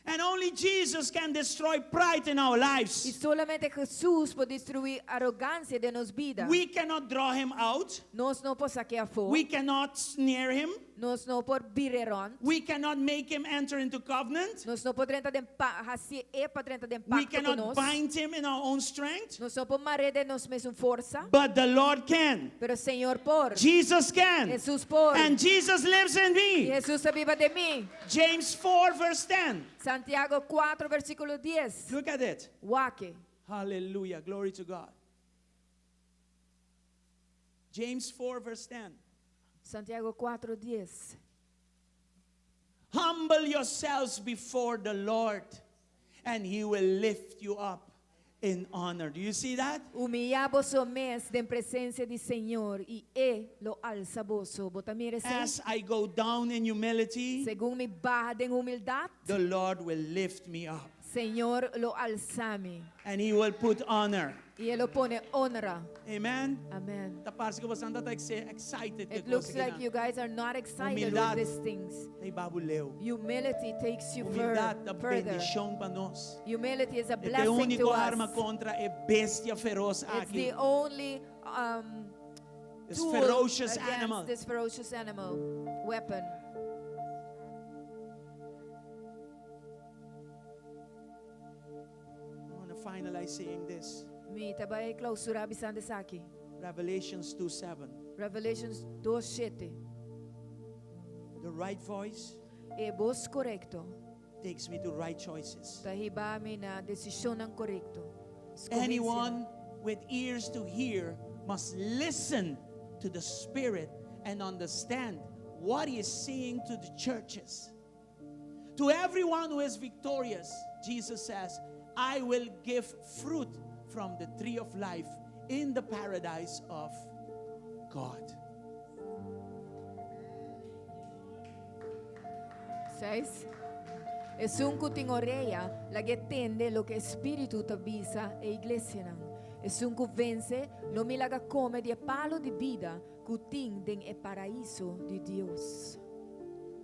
And only Jesus can destroy pride in our I lives. solamente Jesus por destruí arogansia den nos bida. We cannot draw him out. Nos no por sak'é afó. We cannot snare him. Nos no por bir'é rònt. We cannot make him enter into covenant. Nos no por drenta den pa hasi e pa drenta den We pakto ku cannot nos. bind him in our own strength. Nos no por mar'é den nos mesun forsa. But the Lord can. Pero Señor por. Jesus can. Jesus por. And Jesus lives in I me. Jesus ta biba den mi. James 4, verse 10. Santiago 4, versíkulo 10. Look at it. Wak e. Hallelujah. Glory to God. James 4, verse 10. Santiago 4, 10. Humble yourselves before the Lord, and he will lift you up in honor. Do you see that? Humiliá boso mes den presensia di Señor i E lo alsa boso. Bo ta mira esei? As I go down in humility, Segun mi baha den humildat, the Lord will lift me up Señor lo alsa mi and he will put honor. i E lo pone honra. Amen. Amen. Ta parse ku boso no ta excited. It looks like you guys are not excited with Humildad. these things. Ta hiba bo leu. Humility takes you fur- Humildad ta further. bendishon pa nos. Humility is a E ta blessing úniko to arma us. kontra e bestia feros It's aki. the only um, This tool ferocious against animal. this ferocious animal weapon. I'm going to finalize saying this. Mi ta bai klousurá bisando esaki. Revelations 2 7. Revelations 2, 7. The right voice E bos korekto takes me to right choices. ta hiba mi na desishonnan korekto. Anyone with ears to hear must listen to the Spirit and understand what He is saying to the churches. To everyone who is victorious, Jesus says, I will give fruit from the tree of life in the paradise of God. 6. Esun ku tin orea, lag'é tende loke Spiritu ta bisa e iglesianan. Esun ku vense, lo mi laga kome di e palu di bida ku tin den e paraiso di Dios.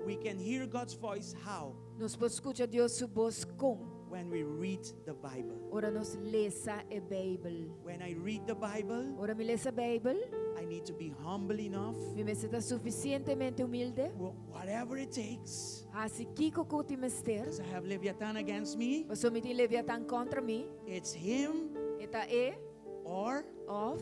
We can hear God's voice how? Nos por skucha Dios su bos kon When we read the Bible. ora nos lesa e Beibel. When I read the Bible, Ora mi lesa Beibel, I need to be humble enough, mi mester ta sufisientemente humilde. whatever it takes. Hasi kiko ku tin mester. Because I have Leviathan against me. Paso mi tin Leviathan kontra mi. It's him E ta e or òf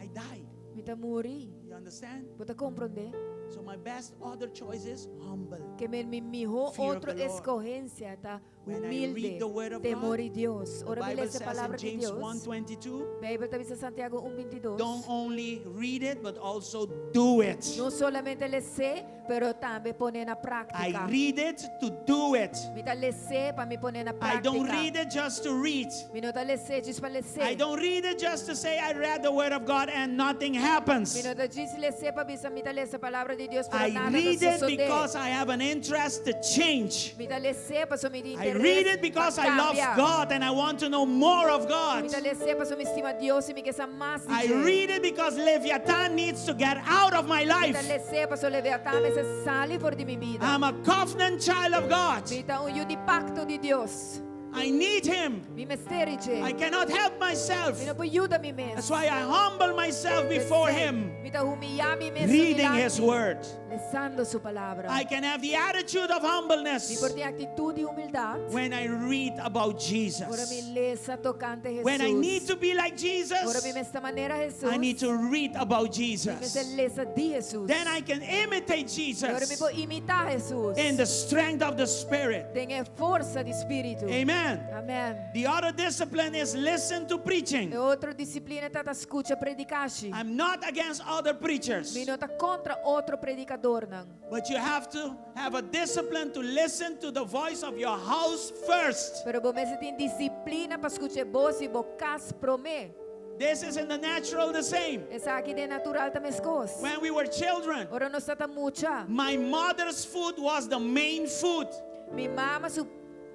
I die. mi ta muri. You understand? Bo ta komprondé? So my best other choice is humble. Ke men mi mihó Fear of otro the Lord. eskohensia ta When I read humilde, the word of temor God, di Dios. The Ora mi Bible lesa says in palabra di James Dios. 1:22, Beibel ta bisa Santiago 1:22. don't only read it but also do it. No solamente les'é, pero tambe pon'é na I práktika. read it to do it. Mi ta les'é pa mi pon'é na I don't práktika. read it just to read. Mi no ta les'é djis pa les'é. I don't read it just to say I read the word of God and nothing Mi happens. no ta djis les'é pa bisa mi ta lesa palabra di Dios, pero I nada ta read it sosodé. because I have an interest to change. Mi ta les'é paso mi tin I read interes it because pa I love kambia. God and I want to know more of God. Mi ta les'é paso mi stima Dios i mi ke sa mas di I dje. read it because Leviathan needs to get out of my Mi ta life. les'é paso Leviathan mester sali for di mi bida. I'm a covenant child of God. Mi ta un yu di pakto di Dios. I need Him. Mi mester di dje. I cannot help myself. Mi no por yuda mi mes. That's why I humble myself before Him, Mi ta humiliá mi mes reading His dilanti, Word. Lesando su palabra. I can have the attitude of Mi humbleness por tin aktitut di humildat. when I read about Ora mi Jesus. lesa tokante Jesus. When I need to be like Ora mi Jesus, mester ta manera Jesus. I need to read about Mi mester Jesus. lesa di Jesus. Then I can imitate Ora mi Jesus por imitá Jesus. in the strength of the Spirit. Den e forsa di Spiritu. Amen. Amen. The other discipline is listen to E preaching. otro disiplina ta skucha predikashi. I'm not against other preachers, Mi no ta kontra otro predikadornan. but you have to have a discipline to listen to the voice of your house first. Pero bo mester tin disiplina pa skucha bos di bo kas promé. This is in the natural the same. Esaki den natural ta meskos. When we were children, Ora nos tabata mucha. my mother's food was the main food. Mi mama su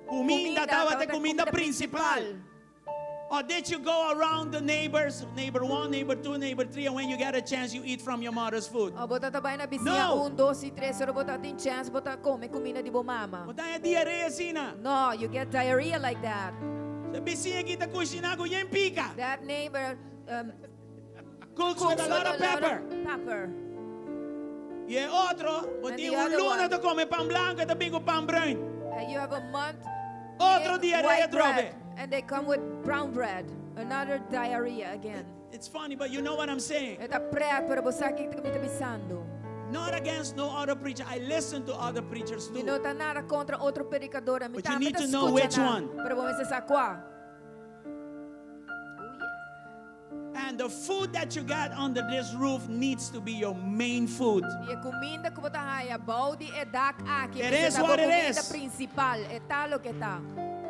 Kuminda tabata kuminda prinsipal. Or did you go around the neighbors, neighbor one, neighbor two, neighbor three, and when you get a chance, you eat from your mother's food? Òf bo tabata bai na bisiña No. 1, 2 i 3, ora bo tin chèns, bo ta kome kuminda di bo mama. Bo ta haña diarea asina. No, you get diarrhea like that. E bisiña aki ta kushiná ku yen pika. That neighbor Cooks cooks with a lot of with a lot pepper. of pepper. I e otro, And bo tin the un other luna one. ta kome pan blanku, ta bin ku pan bruin. You have a month Otro eating diarrea white trobe. bread, and they come with brown bread. Another diarrhea again. It's funny, but you know what I'm saying. E ta pret, pero bo sa kiko mi ta bisando. Not against no other preacher. I listen to other preachers Mi no too. ta nada kontra otro predikadó. Mi But ta you need mi ta to know skucha which nan, one. Pero bo mester sa kua. And the food that you got under this roof needs to be your main food. I e kuminda ku bo ta haña bou di e dak aki. It is Ta what it kuminda is. prinsipal. E ta loke ta.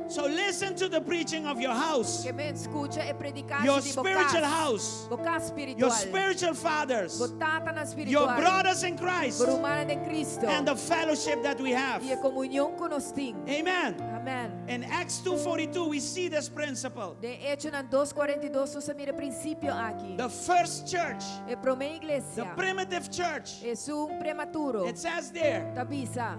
So listen to the preaching of your house, Ke men skucha e predikashi your di bo spiritual kas. house, Bo kas spiritual. your spiritual fathers, Bo tatanan spiritual. your brothers in Christ, Bo rumannan den Kristo. and the fellowship that we have. I e komunion ku nos tin. Amen. Amen. In Acts 2:42 we see this principle. Den Echonan 2:42 nos ta mira e prinsipio aki. The first church, E promé the iglesia. primitive church, Esun prematuro. it says there, Ta bisa.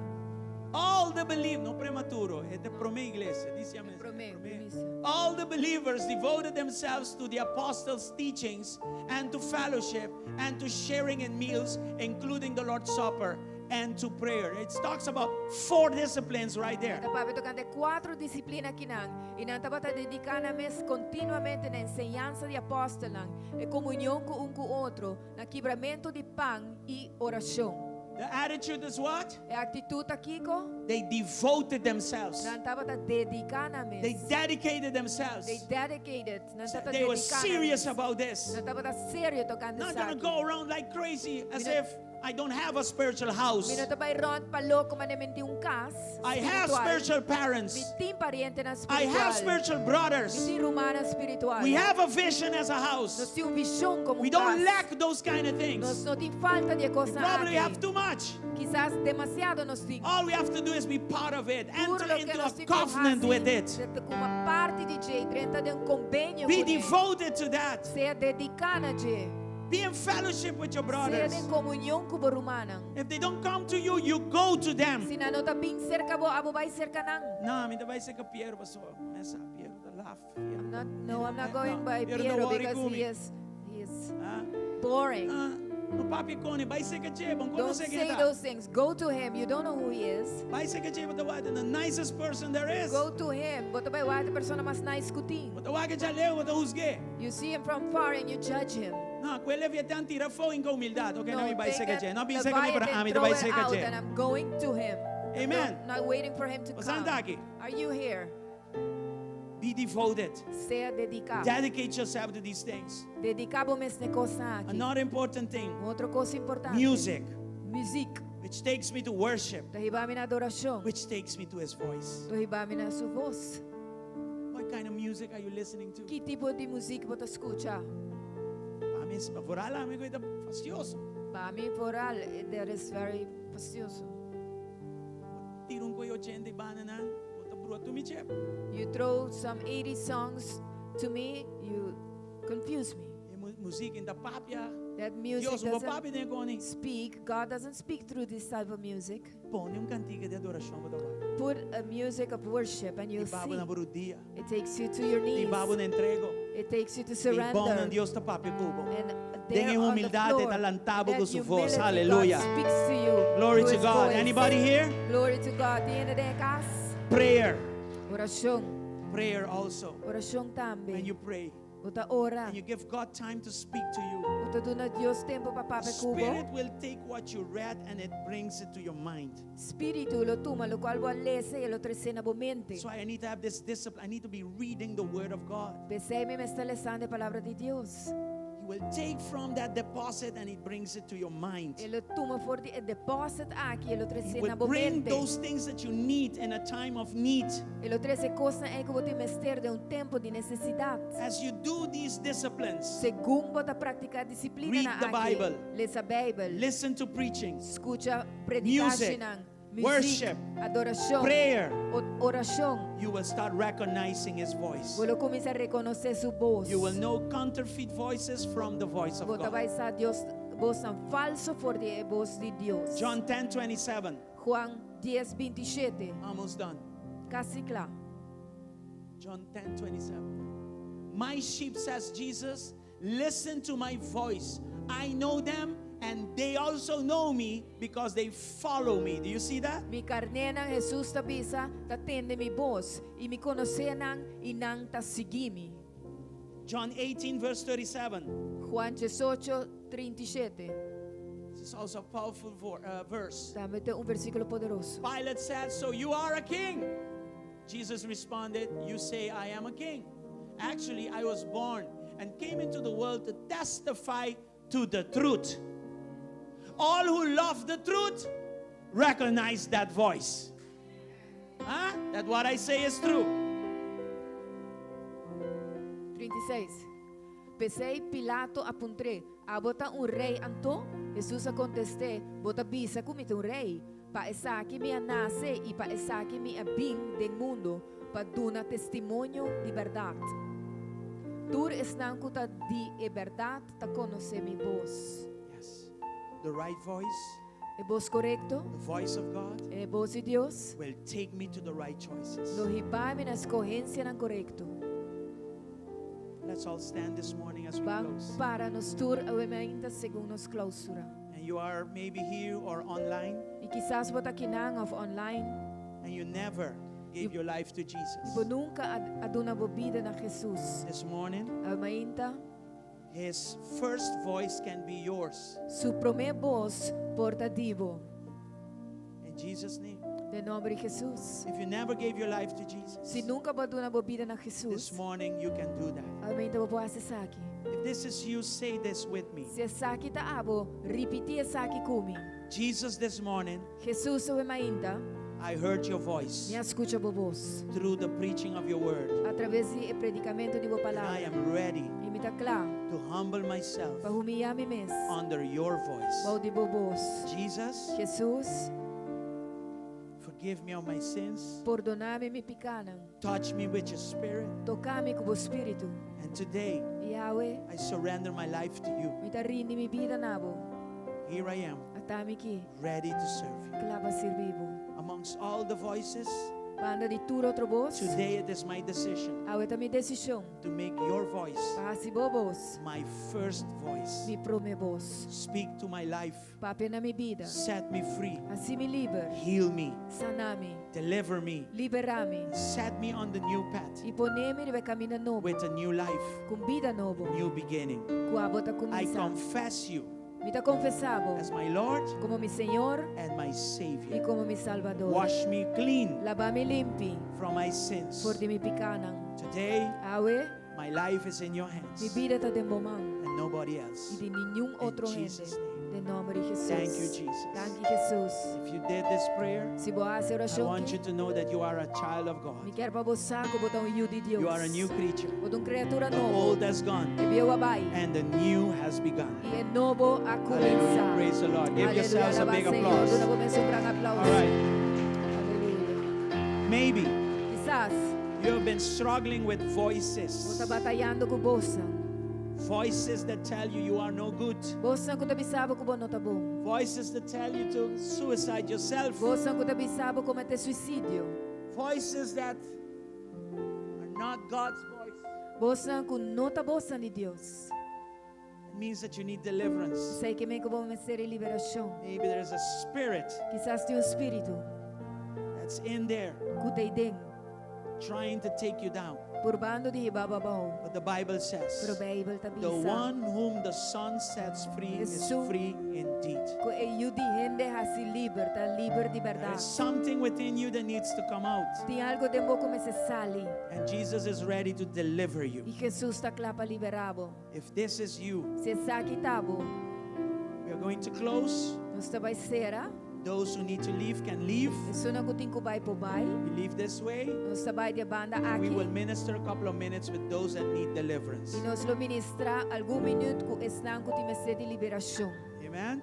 all the believers, no prematuro, e ta promé iglesia, dice amen. Promé, Promé. promé. All the believers devoted themselves to the apostles' teachings and to fellowship and to sharing in meals, including the Lord's Supper and to prayer. It talks about four disciplines right there. Ta papia tokante kuater disiplina akinan. I nan tabata dediká nan mes kontinuamente na enseñansa di apòstelnan, e komunion ku un ku otro, na kibramentu di pan i orashon. The attitude is what? E aktitut aki kiko? They devoted themselves. Nan tabata dediká nan They mes. dedicated themselves. They dedicated. Nan tabata They were dediká nan serious mes. about this. Nan tabata serio tokante Not gonna esaki. go around like crazy as Mi no- if I don't have a spiritual house. Mi no ta bai rònt pa loko manera mi n'tin un kas I have spiritual. spiritual parents. Mi tin parientenan I have spiritual. spiritual Mi brothers. tin rumannan spiritual. We have a vision as a Nos house. tin un vishon komo We un don't kas. lack those kind of Nos things. no tin falta di We kos probably aki. have too much. Kisas demasiado nos tin. All we have to do is be part of it. Tur Enter loke into nos a tin ku covenant hasi, with it. ta forma parti di dje, drenta den un kombenio Be kuné. devoted to that. Sea dediká na dje. Be in fellowship with your Sea brothers. den komunion ku bo rumannan. If they don't come to you, you go to them. Si nan no ta bin serka bo, abo bai serka nan. No, mi ta bai serka Piero, paso. Mesa, Piero, ta laf. Piero. I'm not, no, I'm not Eh, going no, by Piero Piero no worry because ku mi. he is he is Ah, boring. ah, no papia kuné, bai serka dje, bo Don't konosé say ken e ta. those things. Go to him. You don't know who he is. Bai serka dje, bo ta wak the nicest person there is. Go to him. Bo ta bai wak e persona mas nice ku tin. Bo ta wak e djaleu, bo ta husg'é. You see him from far and you judge him. No, kue Leviatán tira afó ku humildat. Ok, no, mi bai take serka that dje. No bin serka mi, pero Leviathan, ami ta throw bai it serka out dje. and I'm going to him. I'm Amen. not waiting for him to Bo come. ta aki. Are you here? Be devoted. Sea dediká. Dedicate yourself to these things. Dediká bo mes na e kosnan aki. Another important thing, Un otro kos importante. music, Muzik. which takes me to worship, Ta hiba mi na adorashon. which takes me to his voice. Ta hiba mi na su voz. What kind of music are you listening to? Ki tipo di muzik bo ta skucha? Pa mi, vooral ami ta fastidioso. Pa mi vooral, that is very fastidioso. Tira un ko'i 80 banda nan, bo ta brua tur mi chep. You throw some 80 songs to me, you confuse me. E muzik n' ta papia. That music Dios no doesn't papia den e kos ei. speak. God doesn't speak through this type of music. Pone un kantika di adorashon bo ta wak. Put a music of worship and you'll Hiba bo see. na bo rudia. It takes you to your knees. Hiba bo na entrega. It takes you to I bou surrender. Dios ta papia ku bo. And Den there on the humildat floor, ta lanta bo that ku su voz. humility, God Hallelujah. speaks to you Glory through to His God. voice. Anybody here? Glory to God. Tin hende den kas? Prayer. Orashon. Prayer also. Orashon tambe. When you pray Bo ta ora. and you give God time to speak to you, Bo ta duna Dios tempu pa the papia ku bo. Spirit will take what you read and it brings it to your mind. Spiritu lo tuma, lokual bo a lesa i e lo trese na bo mente. So I need to have this discipline. I need to be reading the Word of God. P'esei mi mester lesando e palabra di Dios. He will take from that deposit and it brings it to your mind. E lo tuma for di e deposit aki, e lo He trese na will bo bring mente. those things that you need in a time of need. E lo trese kosnan ei ku bo tin mester den un tempu di nesesidat. As you do these disciplines, Segun bo ta praktiká disiplina Read na the aki, Bible. lesa Beibel, listen to preaching, skucha Music, predikashinan, muzik, worship, adorashon, prayer, orashon. you will start recognizing His voice. Bo lo kuminsá rekonosé su bos. You will know counterfeit voices from the voice of Bo ta God. bai sa Dios bosnan falsu for di e bos di Dios. John 10 27. Juan 10, 27. Almost done. Kasi kla. John 10 27. My sheep, says Jesus, listen to my voice. I know them and they also know me because they follow me. Do you see that? Mi karnénan Jesus ta bisa, ta tende mi bos, i mi konosé nan i nan ta sigui mi. John 18, verse 37. Juan 18, 37. This is also a powerful verse. Tambe ta un versíkulo poderoso. Pilate said, So you are a king. Jesus responded, You say I am a king. Actually, I was born and came into the world to testify to the truth. All who love the truth recognize that voice. Huh? That what I say is true. 36. P'esei Pilato a puntr'é, Abo ta un rei anto? Jesus a kontest'é, Bo ta bisa ku mi ta un rei. Pa esaki mi a nase i pa esaki mi a bin den mundu, pa duna testimonio di bèrdat. Tur esnan ku ta di e bèrdat ta konosé mi bos. Yes. The right voice, E bos korekto, the voice of God, e bos di Dios, will take me to the right choices. lo hiba mi na eskohensianan korekto. Let's all stand this morning as we Ban close. para nos tur awe mainta segun nos klousura. And you are maybe here or online I kisas bo ta akinan òf online. and you never gave your life to Jesus. I bo nunka a, a duna bo bida na Jesus. This morning, Awe mainta, his first voice can be yours. su promé bos por ta di bo. In Jesus' name. Den nòmber di Jesus. If you never gave your life to Jesus, Si nunka bo a duna bo bida na this Jesus, morning you can do that. awe mainta bo por hasi esaki. If this is you, say this with me. Si esaki ta abo, ripití esaki ku mi. Jesus, this morning, Jesus awe mainta, I heard your voice mi a skucha bo bos. through the preaching of your word. A traves di e predikamentu di bo And I palabra. am ready I mi ta kla to humble myself pa humiliá mi mes. under your voice. Bou di bo bos. Jesus, Jesus, forgive me of my sins. pordoná mi mi pikánan. Touch me with your spirit. Toka mi ku bo spiritu. And today, I awe, I surrender my life to you. mi ta rindi mi bida na bo. Here I am, Ata mi aki, ready to serve you. kla pa sirbi bo. Amongst all the voices, Banda di tur otro bos, today it is my decision awe ta mi desishon. to make your voice Pa hasi bo bos, my first voice. mi promé bos. Speak to my life, Papia na mi bida. set me free, Hasi mi liber. heal me, Sana mi. deliver me, Liberá mi. set me on the new path I pone mi riba kaminda nobo. with a new life, Ku bida nobo. new beginning. Ku abo ta I kuminsá. confess you Mi ta konfesá bo as my Lord komo mi Señor and my i Savior. komo mi Salbador. Wash me clean Laba mi limpi from my sins. for di mi pikánan. Today, Awe, my life is in your mi hands bida ta den bo man and nobody i else. di ningun In otro hende. Jesus' name. Den nòmber di Jesus. Thank you, Jesus. Danki, Jesus. If you did this prayer, Si bo a hasi I orashon want you aki, to know that you are a child of mi God. ke pa bo sa ku bo ta un yu di Dios. You are a new creature. Bo ta un kriatura The nobo. old has gone E bieu a bai. and the new has begun. I e nobo a Hallelujah. kuminsá. Praise the Lord. Give Aleluya. yourselves a Alabá big Señor. applause. Duna bo mes un gran aplauso. All right. Aleluya. Maybe Kisas you have been struggling with bo voices. ta batayando ku bos. Voices that tell you you are no good. Bosnan ku ta bisa bo ku bo no ta bon. Voices that tell you to suicide yourself. Bosnan ku ta bisa bo kometé suisidio. Voices that are not God's voice. Bosnan ku no ta bosnan di Dios. It means that you need deliverance. Esei ke men ku bo mester di liberashon. Maybe there's a spirit Kisas tin un spiritu that's in there ku ta eiden trying to take you down. purbando di hiba bo abou. But the Bible Pero says, Beibel ta the bisa one whom the Son sets free is Esun free indeed. ku e Yu di hende hasi liber, ta liber di There bèrdat. is something within you that needs to come out. Tin algu den bo ku mester sali. And Jesus is ready to deliver you. I Hesus ta kla pa liberá bo. If this is you, Si esaki ta bo, we are going to close. nos ta bai sera. Those who need to leave can leave. Esunnan ku tin ku bai por bai. We leave this way. Nos ta bai di e banda We aki. will minister a couple of minutes with those that need deliverance. I nos lo ministrá algun minüt ku esnan ku tin mester di liberashon. Amen.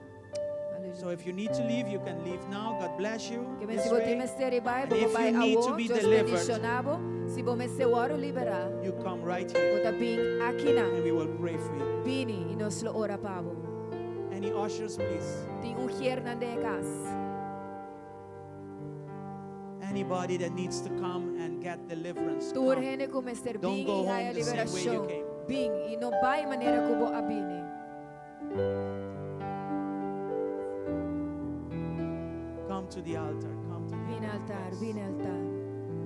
Aleluya. So if you need to leave, you can leave now. God bless you. Ke men This si bo tin way, mester di bai, And bo if bai you need to awor, be Dios delivered, bendishoná bo. Si bo mester wòrdu liberá, you come right bo here ta bin akinan. and we will pray for you. Bini i nos lo ora pa bo. Any ushers, please? Tin ùshernan den kas. Anybody that needs to come and get deliverance, Tur come. hende ku mester Don't bin go i haya home the same way you liberashon. came. Bin i no bai manera ku bo a bini. Come to the altar. Come to the Bin altar, Yes. bin altar.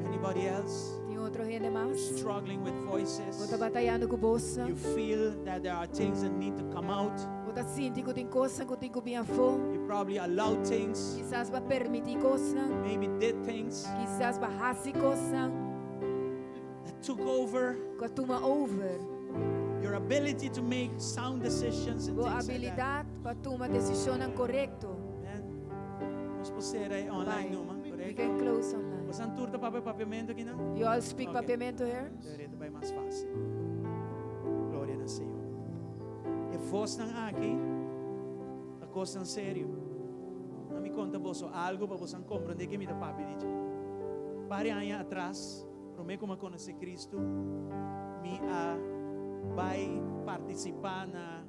Anybody else Tin otro hende mas? struggling with Bo voices? ta batayando ku bos. You feel that there are things that need to come out. Bo ta sinti ku tin kos ku tin ku bin afó. You probably allowed things, Kisas b'a permití kos. maybe did things Kisas b'a hasi kos that took over ku a tuma over. your ability to make sound decisions and Bo things like that. abilidat pa tuma desishonnan korekto. Amen. Nos por sera online, Bye. no, man? We Korekto? can close online. Boso tur ta papia papiamentu aki, no? You all speak Okay. papiamento here? Deberia ta mas fásil. Gloria na Señor. E vosnan aki, ta kos serio. Ami konta boso algu pa boso komprondé kiko mi ta papia di. Par aña atras, promé ku m'a konosé Kristu, mi a bai partisipá na